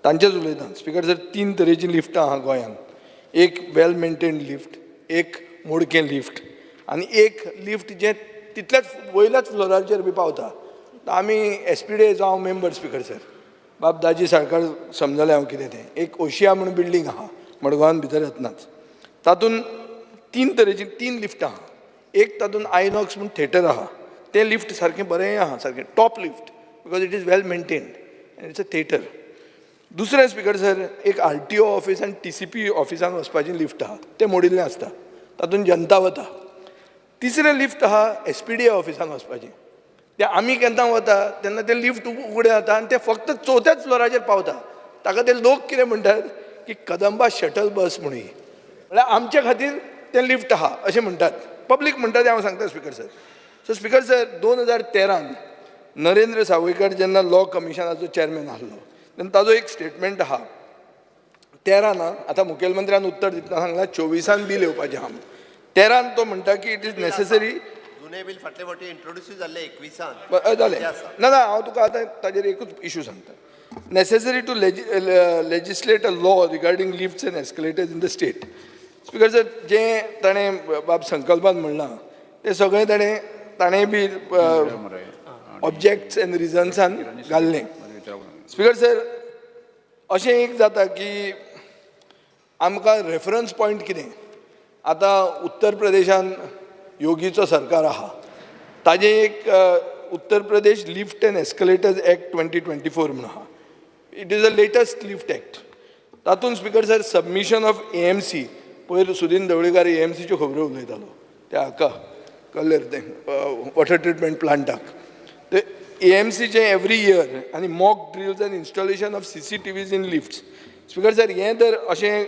तांचेच उलयता. स्पीकर सर, तीन तरेचीं लिफ्टां आहा गोंयांत. एक वेल मेंटेन्ड लिफ्ट, एक मोडकें लिफ्ट आनी एक लिफ्ट जें तितल्याच वयल्याच फ्लोराचेर बी पावता. आमी एसपीडीएचो हांव मेंबर, स्पीकर सर. बाब दाजी साळकार समजलें हांव कितें तें. एक ओशिया म्हणून बिल्डींग आहा मडगांवान भितर येतनाच, तातूंत तीन तरेची तीन लिफ्टां आहा. एक तातूंत आयनॉक्स म्हूण थेटर आहा, तें लिफ्ट सारकें बरें आहा, सारकें top lift, because it is well maintained and it's a theatre. दुसरें, स्पीकर सर, एक आरटीओ ऑफीस आनी टीसीपी ऑफिसान वचपाचें लिफ्ट आहा, तें मोडिल्लें आसता, तातूंत जनता वता. तिसरें लिफ्ट आहा एसपीडीए ऑफिसान वचपाचें, तें आमी केन्ना वता तेन्ना तें लिफ्ट उगडें जाता आनी तें फक्त चवथ्याच फ्लोराचेर पावता. ताका ते लोक कितें म्हणटात की कदंबा शटल बस म्हणून ही, म्हळ्यार आमचे खातीर तें लिफ्ट आहा अशें म्हणटात. पब्लीक म्हणटा तें हांव सांगता, speaker sir. So speaker sir, 2013न Narendra Sawaikar जेन्ना लॉ कमिशनाचो चॅरमॅन आसलो तेन्ना ताजो एक स्टेटमेंट आहा 13न. आतां मुखेलमंत्र्यान उत्तर दितना सांगलां 24न बील येवपाचें आहा. 13न तो म्हणटा की it is necessary. जुने बील फाटले फावटी इंट्रोड्यूसूय जाल्ले 21न. जालें ना. ना, हांव तुका आतां ताजेर एकूच इशू सांगता. Necessary to legislate a law regarding lifts and escalators in the state. Speaker sir, जें ताणें बाब संकल्पान म्हणलां तें सगळें ताणें ताणें बी ऑब्जेक्ट्स एंड रिजन्सान घाल्लें. स्पीकर सर, अशें एक जाता की आमकां रेफरन्स पॉयंट कितें? आतां उत्तर प्रदेशान योगीचो सरकार आहा, ताजें एक Uttar Pradesh Lift and Escalators Act 2024 म्हणून आहा. It is a latest lift act. तातूंत, speaker sir, submission of AMC. पयर सुदीन ढवळीकार एएमसीच्यो खबरो उलयतालो, त्या हाका कल्लेर तें वॉटर ट्रिटमेंट प्लांटाक. ते एएमसीचें एवरी इयर आनी mock drills and installation of CCTVs in lifts. Speaker sir, हें जर अशें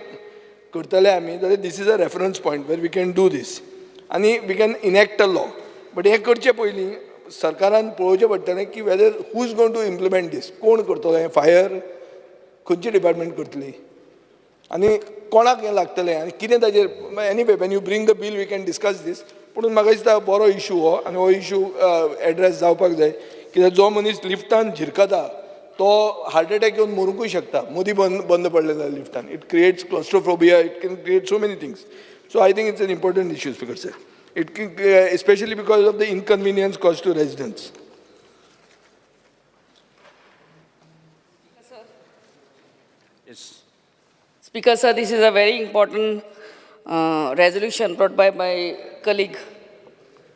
करतले आमी जाल्यार this is a reference point where we can do this आनी we can enact a law. But हें करचे पयलीं सरकारान पळोवचें पडटलें की whether who is going to implement this. कोण करतलो हें? फायर खंयची डिपार्टमेंट करतली आनी कोणाक हें लागतलें आनी कितें ताजेर? Anyway, when you bring the bill, we can discuss this. पूण म्हाका दिसता बरो इशू हो आनी हो इशू एड्रेस जावपाक जाय, कित्याक जो मनीस लिफ्टान झिरकता तो हार्ट एटॅक येवन मरुंकूय शकता. मदीं बंद बंद पडले जाल्यार लिफ्टान, it creates claustrophobia, it can create so many things. So I think it's an important issue, Speaker sir, it especially because of the inconvenience caused to residents. Yes. Speaker sir, this is a very important resolution brought by my colleague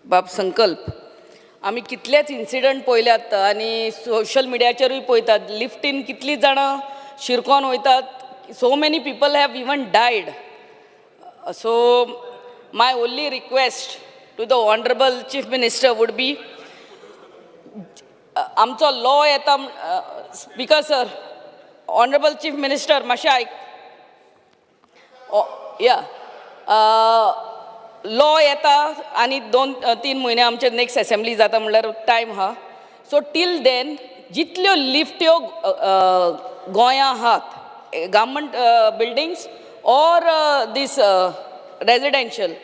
Bab Sankalp. आमी कितलेच इन्सिडंट पळयल्यात आनी सोशल मिडियाचेरूय पळयतात, लिफ्टीन कितलीं जाणां शिरकोन वयतात. So many people have even died. So my only request to the honourable Chief Minister would be, आमचो लॉ येता. Speaker sir, honourable Chief Minister, मातशें आयक या. लॉ येता आनी 2-3 म्हयने आमचे नेक्स्ट असेंब्ली जाता, म्हणल्यार टायम आहा. सो टील then जितल्यो लिफ्ट्यो गोंयां आहात, government buildings or this residential,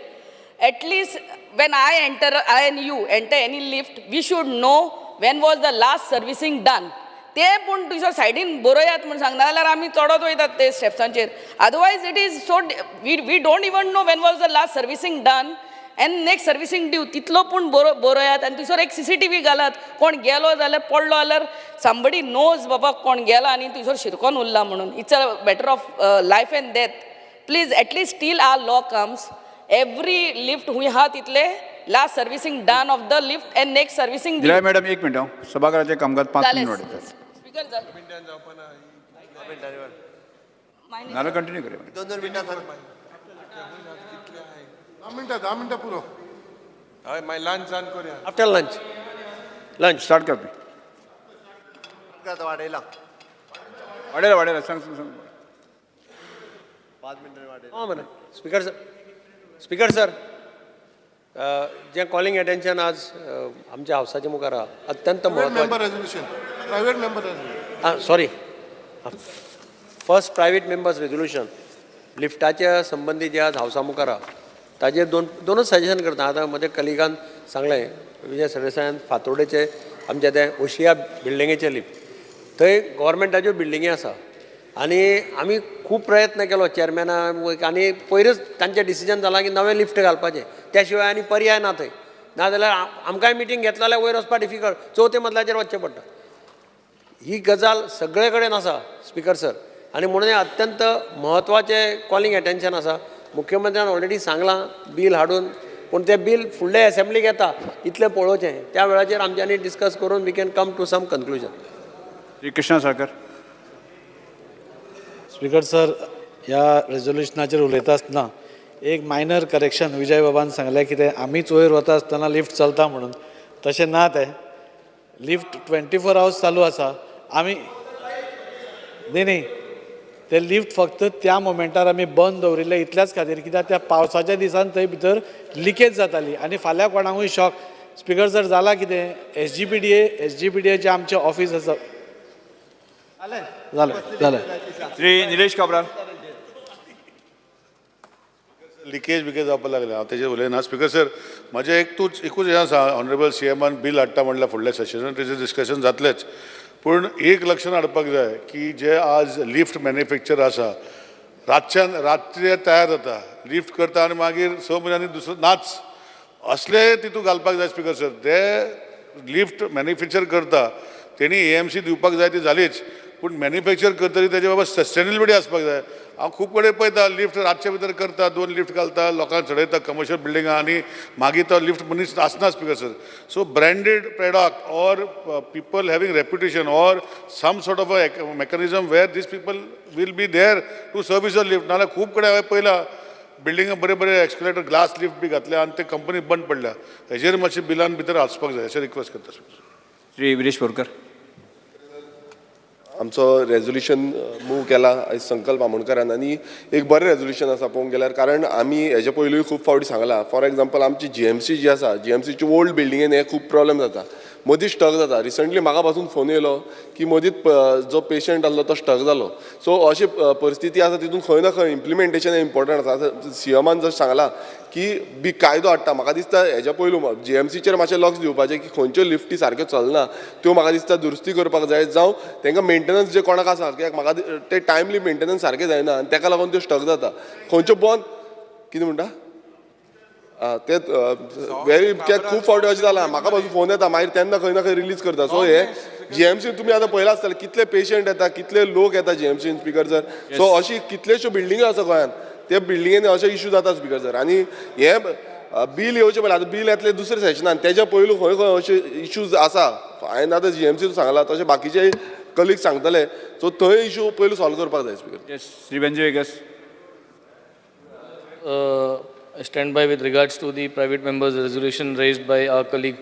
at least when I enter, I and you enter any lift, we should know when was the last servicing done. ते पूण तुज्या सायडीन बरयात म्हूण सांग, नाजाल्यार आमी चडत वयतात ते स्टेप्सांचेर. Otherwise it is so we don't even know when was the last servicing done and next servicing due. तितलो पूण बरयात आनी थंयसर एक CCTV घालात. कोण गेलो जाल्यार पडलो जाल्यार समबडी नोज बाबा कोण गेला आनी थंयसर शिरकोन उरला म्हणून. It's a matter of life and death. Please at least till our law comes, every lift हुंय आहा तितले last servicing done of the lift and next servicing due. Nilay madam, एक मिनट. हांव सभाघराचें कामकाज 5 जालें. मिनट वाडयता. स्पीकर, जालें. नाल्यार कंटिन्यू करूया. 2-2 मिनटां. 10 मिनटां, 10 मिनटां पुरो. हय, मागीर लंच जावन करया. After lunch, lunch. स्टार्ट कर. वाडयला. वाडयला, वाडयला. सांग, सांग, सांग. 5 मिनटां वाडयला. हां मरे. स्पीकर सर, स्पीकर सर, जें कॉलिंग एटेन्शन आज आमच्या हावसाच्या मुखार आहा, अत्यंत प्रायवेट म्हत्वाचें. Member resolution, private member resolution. आं, sorry, first private members resolution लिफ्टाच्या संबंदी जे आज हावसा मुखार आहा, ताजेर दोनूच सजेशन करता. आतां म्हज्या कलिगान सांगलें, विजय सरदेसायान, फातोडेचे आमच्या ते ओशिया बिल्डिंगेचे लिफ्ट, थंय गोवोरमेंटाच्यो बिल्डिंगी आसा आनी आमी खूब प्रयत्न केलो चेअरमॅना आनी पयरच तांचें डिसिजन जालां की नवें लिफ्ट घालपाचें, त्या शिवाय आनी पर्याय ना थंय. नाजाल्यार आमकांय मिटींग घेतला जाल्यार वयर वचपा डिफिकल्ट, चवथ्या मजल्याचेर वचचें पडटा. ही गजाल सगळे कडेन आसा स्पीकर सर, आनी म्हणून हें अत्यंत म्हत्वाचें कॉलिंग एटेन्शन आसा. मुख्यमंत्र्यान ऑलरेडी सांगलां बील हाडून, पूण तें बील फुडले एसेंब्लीक येता इतलें पळोवचें. त्या वेळाचेर आमच्यांनी डिस्कस करून we can come to some conclusion. Shri Krishna Salkar. Speaker sir, ह्या रेजोल्युशनाचेर उलयता आसतना एक मायनर करेक्शन. विजय बाबान सांगलें कितें आमीच वयर वता आसतना लिफ्ट चलता म्हणून. तशें ना, तें लिफ्ट 24 आवर्स चालू आसा. आमी न्ही न्ही, ते लिफ्ट फक्त त्या मोमेंटार आमी बंद दवरिल्ले इतल्याच खातीर, कित्याक त्या पावसाच्या दिसान थंय भितर लिकेज जाताली आनी फाल्यां कोणाकूय शॉक. स्पीकर सर, जाला कितें, एसजीपीडीए, एसजीपीडीएचें आमचें ऑफीस आसा. जालें, जालें. श्री निलेश काब्राल. लिकेज बिकेज जावपाक लागले, हांव तेजेर उलयना. स्पीकर सर, म्हजें एक तूच एकूच हें आसा, ऑनरेबल सीएमान बील हाडटा म्हणल्यार फुडल्या सेशनान तेजेर डिस्कशन जातलेंच, पूण एक लक्षात हाडपाक जाय की जे आज लिफ्ट मॅन्युफॅक्चर आसा, रातच्यान रात्री तयार जाता, लिफ्ट करता आनी मागीर 6 म्हयन्यांनी दुसरो नाच. असले तितूंत घालपाक जाय. स्पीकर सर, ते लिफ्ट मॅन्युफॅक्चर करता तेणी एएमसी दिवपाक जाय, ती जालीच, पूण मॅन्युफॅक्चर करतरी तेजे बाबा सस्टेनेबिलिटी आसपाक जाय. हांव खूब कडेन पळयता, लिफ्ट रातचे भितर करता, दोन लिफ्ट घालता, लोकांक चडयता कमर्शियल बिल्डिंगां आनी मागीर तो लिफ्ट मनीस आसना. Speaker sir, so branded product or people having reputation or some sort of a mechanism where these people will be there to service a lift. नाजाल्यार खूब कडेन हांवें पळयलां, बिल्डिंगा बरे बरे एक्सकलेटर, ग्लास लिफ्ट बी घातल्या आनी ते कंपनी बंद पडल्या. हेजेर मातशें बिलान भितर आसपाक जाय अशें रिक्वेस्ट करता. श्री विरेश बोरकर. आमचो रेजोल्युशन मूव केला आयज संकल्प आमोणकरान आनी एक बरें रेजोल्युशन आसा पळोवंक गेल्यार, कारण आमी हेजे पयलूय खूब फावटी सांगलां. फॉर एग्जाम्पल, आमची जीएमसी जी आसा, जीएमसीची ओल्ड बिल्डिंगेन हे खूब प्रॉब्लेम जाता, मदीं स्टक जाता. रिसंटली म्हाका पासून फोन येयलो की मदींच जो पेशंट आसलो तो स्टक जालो. सो अशी परिस्थिती आसा, तितून खंय ना खंय इम्प्लिमेंटेशन इम्पॉर्टंट आसा. आतां सीएमान जशें सांगलां की बी कायदो हाडटा, म्हाका दिसता हेज्या पयलू जीएमसीचेर मातशें लक्ष दिवपाचें की खंयच्यो लिफ्टी सारक्यो चलना, त्यो म्हाका दिसता दुरुस्ती करपाक जाय, जावं तांकां मेंटेनन्स जे कोणाक आसा, कित्याक म्हाका ते टायमली मेंटेनन्स सारकें जायना आनी ताका लागून त्यो स्टक जाता. खंयच्यो बंद कितें म्हणटा आं, ते वेरी, कित्याक खूब फावटी अशें जालां, म्हाका पासून फोन येता, मागीर तेन्ना खंय ना खंय रिलीज करता. सो हे जीएमसी तुमी आतां पळयलां आसतलें, कितले पेशंट येता, कितले लोक येता जीएमसीन. स्पीकर सर, सो अशी कितल्योश्यो बिल्डिंग्यो आसा गोंयांत, त्या बिल्डिंगेनी अशे इशू जाता स्पीकर सर. आनी हे बील येवचें पयलीं, आतां बील येतलें दुसऱ्या सेशनान, तेज्या पयलू खंय खंय अशे इशूज आसा, हांवें आतां जीएमसी सांगलां, तशें बाकीचे कलीग सांगतले, सो थंय इशू पयलू सॉल्व करपाक जाय speaker. Yes, Shri Venzy Viegas. I stand by with regards to the private members resolution raised by our colleague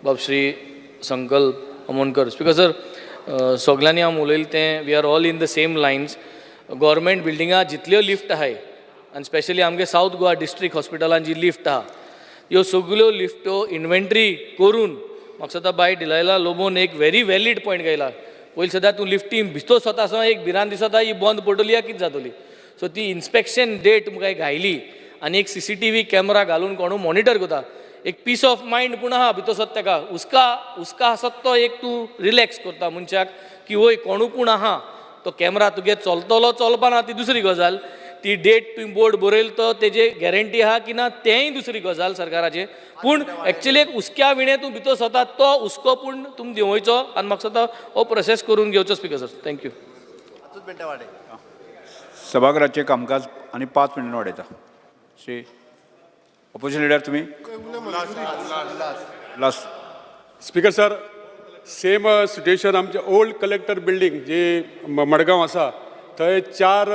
Bab Shri Sankalp Amonkar. Speaker sir, सगल्यांनी आमी उलयलें तें we are all in the same lines. Government बिल्डिंगा जितल्यो लिफ्ट आहाय आनी स्पेशली आमगे सावथ गोवा डिस्ट्रिक्ट हॉस्पिटलान जी लिफ्ट आहा, ह्यो सगल्यो लिफ्टो इन्व्हेंटरी करून, म्हाका दिसता बाय डिलायला लोबोन एक व्हेरी व्हॅलीड पॉयंट घायला. पयलीं सदां तूं लिफ्टी भितर सोता आसतना एक भिरांत दिसता, ही बंद पडटली या कितें जातली. सो ती इन्स्पेक्शन डेट तुमकां घायली आनी एक सीसीटीव्ही कॅमेरा घालून कोणू मॉनिटर करता, एक पीस ऑफ मायंड पूण आहा भितर सोद, ताका हुस्का हुस्का आसत तो एक तूं रिलॅक्स करता मनशाक. की वय कोणू पूण आहा तो कॅमरा तुगे चलतलो चलपा ना ती दुसरी गजाल. ती डेट तुवें बोर्ड बरयल तो तेजे गॅरंटी आहा की ना तेंय दुसरी गजाल सरकाराचे. पूण एक्चुली एक हुस्क्या विणें तूं भितर सरता तो हुस्को पूण तुमी देंवयचो आनी म्हाका दिसता हो प्रोसेस करून घेवचो स्पिकर सर. Thank you. सभाघराचें कामकाज आनी 5 मिनटां वाडयता. श्री ऑपोजिशन लिडर तुमी last. Speaker sir, same situation आमचे ओल्ड कलेक्टर बिल्डींग जी मडगांव आसा थंय चार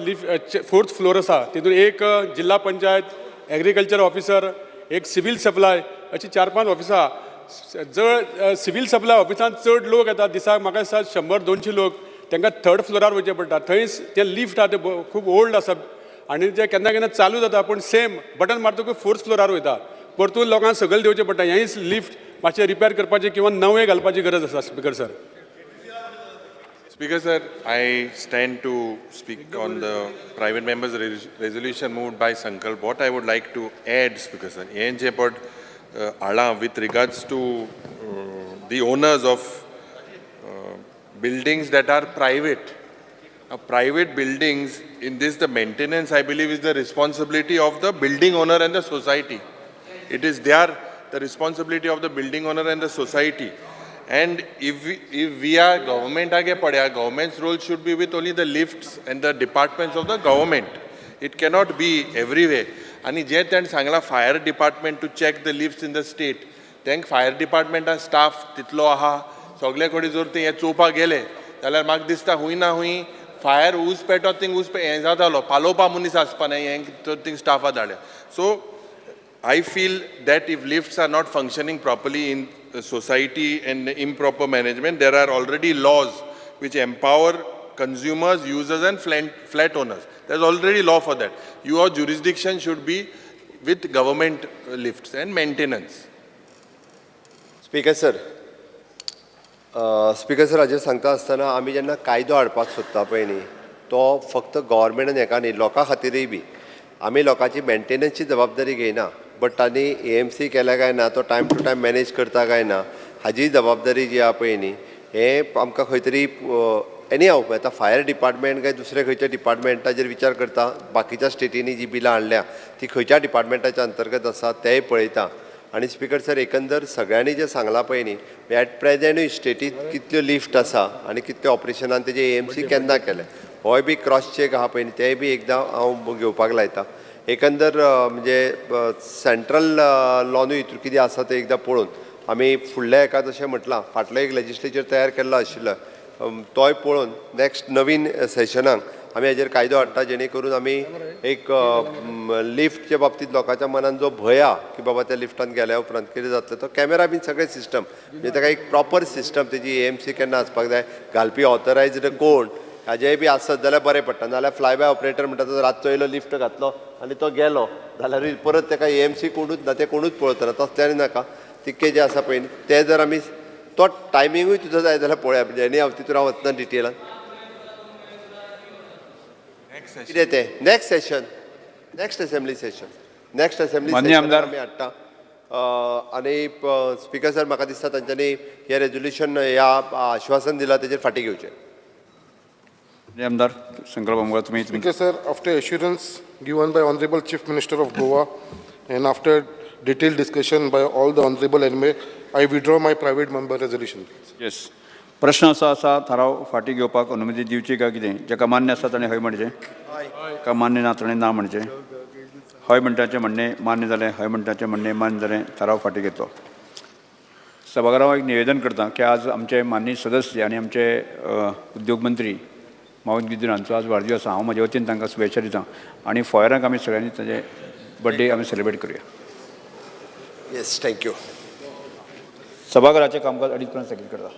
लिफ्ट, फोर्थ फ्लोर आसा, तितून एक जिल्हा पंचायत, एग्रीकल्चर ऑफिसर, एक सिवील सप्लाय अशी 4-5 ऑफिसां. जर सिवील सप्लाय ऑफिसान चड लोक येता दिसाक, म्हाका दिसता 100-200 लोक, तांकां थर्ड फ्लोरार वयचें पडटा. थंय ते लिफ्ट आहा ते खूब ओल्ड आसा आनी ते केन्ना केन्ना चालू जाता पूण सेम बटन मारतकूच फोर्थ फ्लोरार वयता, परतून लोकांक सकयल देंवचें पडटा. हेंय लिफ्ट मातशें रिपेर करपाचें किंवा नवें घालपाची गरज आसा speaker sir. Speaker sir, I stand to speak on the private members resolution moved by Sankalp. What I would like to add, Speaker sir, हें जें पड हाडलां with regards to the owners of buildings that are private. Now, private buildings, in this the maintenance, I believe, is the responsibility of the building owner and the society. It is the responsibility of the building owner and the society. And if we are government आगे पड्या, government's role should be with only the lifts and the departments of the government. It cannot be everywhere. आनी जे ताणें सांगलां fire department to check the lifts in the state, तांकां फायर डिपार्टमेंटान स्टाफ तितलो आहा सगळे कडेन जर ते हें चोवपाक गेले जाल्यार म्हाका दिसता हूंय ना हूंय फायर ऊस पेटत थिंग ऊस हें जातालो पालोवपा मनीस आसपा न्हय हें तर थिंग स्टाफा धाडल्या. So I feel that if lifts are not functioning properly in society and improper management, there are already laws which empower consumers, users and flat owners. There's already law for that. Your jurisdiction should be with government lifts and maintenance. Speaker sir, speaker sir, हाजेर सांगता आसतना आमी जेन्ना कायदो हाडपाक सोदता पळय न्ही, तो फक्त गव्हर्मेंटान हेका न्ही, लोकां खातीरय बी आमी लोकांची मेंटेनन्सची जबाबदारी घेयना, बट तांणी एएमसी केल्या काय ना, तो टायम टू टायम मॅनेज करता काय ना, हाजी जबाबदारी जी आहा पळय न्ही, हें आमकां खंय तरी एनी हाव आतां फायर डिपार्टमेंट काय दुसरे खंयच्या डिपार्टमेंटाचेर विचार करता. बाकीच्या स्टेटींनी जी बिलां हाडल्या ती खंयच्या डिपार्टमेंटाच्या अंतर्गत आसा तेंय पळयता. आनी स्पिकर सर, एकंदर सगळ्यांनी जें सांगलां पळय न्ही, एट प्रेजेंटूय स्टेटीत कितल्यो लिफ्ट आसा आनी कितल्यो ऑपरेशनान तेजे एएमसी केन्ना केले होय बी क्रॉस चॅक आहा पळय न्ही, तेंय बी एकदां हांव घेवपाक लायता. एकंदर म्हणजे सेंट्रल लॉनूय हितून कितें आसा तें एकदां पळोवन आमी फुडल्या हेका जशें म्हटलां फाटलो एक लेजिस्लेचर तयार केल्लो आशिल्लो तोय पळोवन नेक्स्ट नवीन सेशनाक आमी हाजेर कायदो हाडटा, जेणे करून आमी एक लिफ्टच्या बाबतींत लोकांच्या मनान जो भंय आहा की बाबा त्या लिफ्टान गेल्या उपरांत कितें जातलें, तो कॅमेरा बीन सगळें सिस्टम म्हणजे ताका एक प्रॉपर सिस्टम तेजी एएमसी केन्ना आसपाक जाय, घालपी ऑथरायज्ड कोण हाजेय बी आसत जाल्यार बरें पडटा. नाजाल्यार फ्लाय बाय ऑपरेटर म्हणटा तो रातचो येयलो लिफ्ट घातलो आनी तो गेलो जाल्यारूय परत ताका एएमसी कोणूच ना, ते कोणूच पळयतना तसलें आनी नाका. तितकें जें आसा पळय न्ही तें जर आमी तो टायमिंगूय तुजो जाय जाल्यार पळोवया, म्हणजे आनी हांव तितून हांव वचना डिटेलान कितें तें. Next session, next assembly session, next assembly माननीय सेशन आमदार. आमी हाडटा. आनी स्पिकर सर, म्हाका दिसता तांच्यांनी हें रेजोल्युशन ह्या आश्वासन दिलां तेजेर फाटीं घेवचें. आमदार संकल्प आमोणकर तुमी. Speaker sir, after assurance given by Honorable Chief Minister of Goa and after detailed discussion by all the honorable MLA, I withdraw my private member resolution. Yes, प्रश्न असो आसा, थाराव फाटीं घेवपाक अनुमती दिवची काय कितें? जाका मान्य आसा ताणें हय म्हणचें, का मान्य ना ताणें ना म्हणचें. हय म्हणटाचें म्हणणें मान्य जालें, हय म्हणटाचें म्हणणें मान्य जालें, थाराव फाटीं घेतलो. सभाघराव एक निवेदन करता की आज आमचे माननीय सदस्य आनी आमचे उद्योग मंत्री मावन गिदीन हांचो आज वाडदिवस आसा. हांव म्हज्या वतीन तांकां शुभेच्छा दिता आनी फोयराक आमी सगळ्यांनी तांचे बड्डे आमी सेलिब्रेट करुया. Yes, thank you. सभाघराचें कामकाज अडीच पर्यंत स्थगीत करता.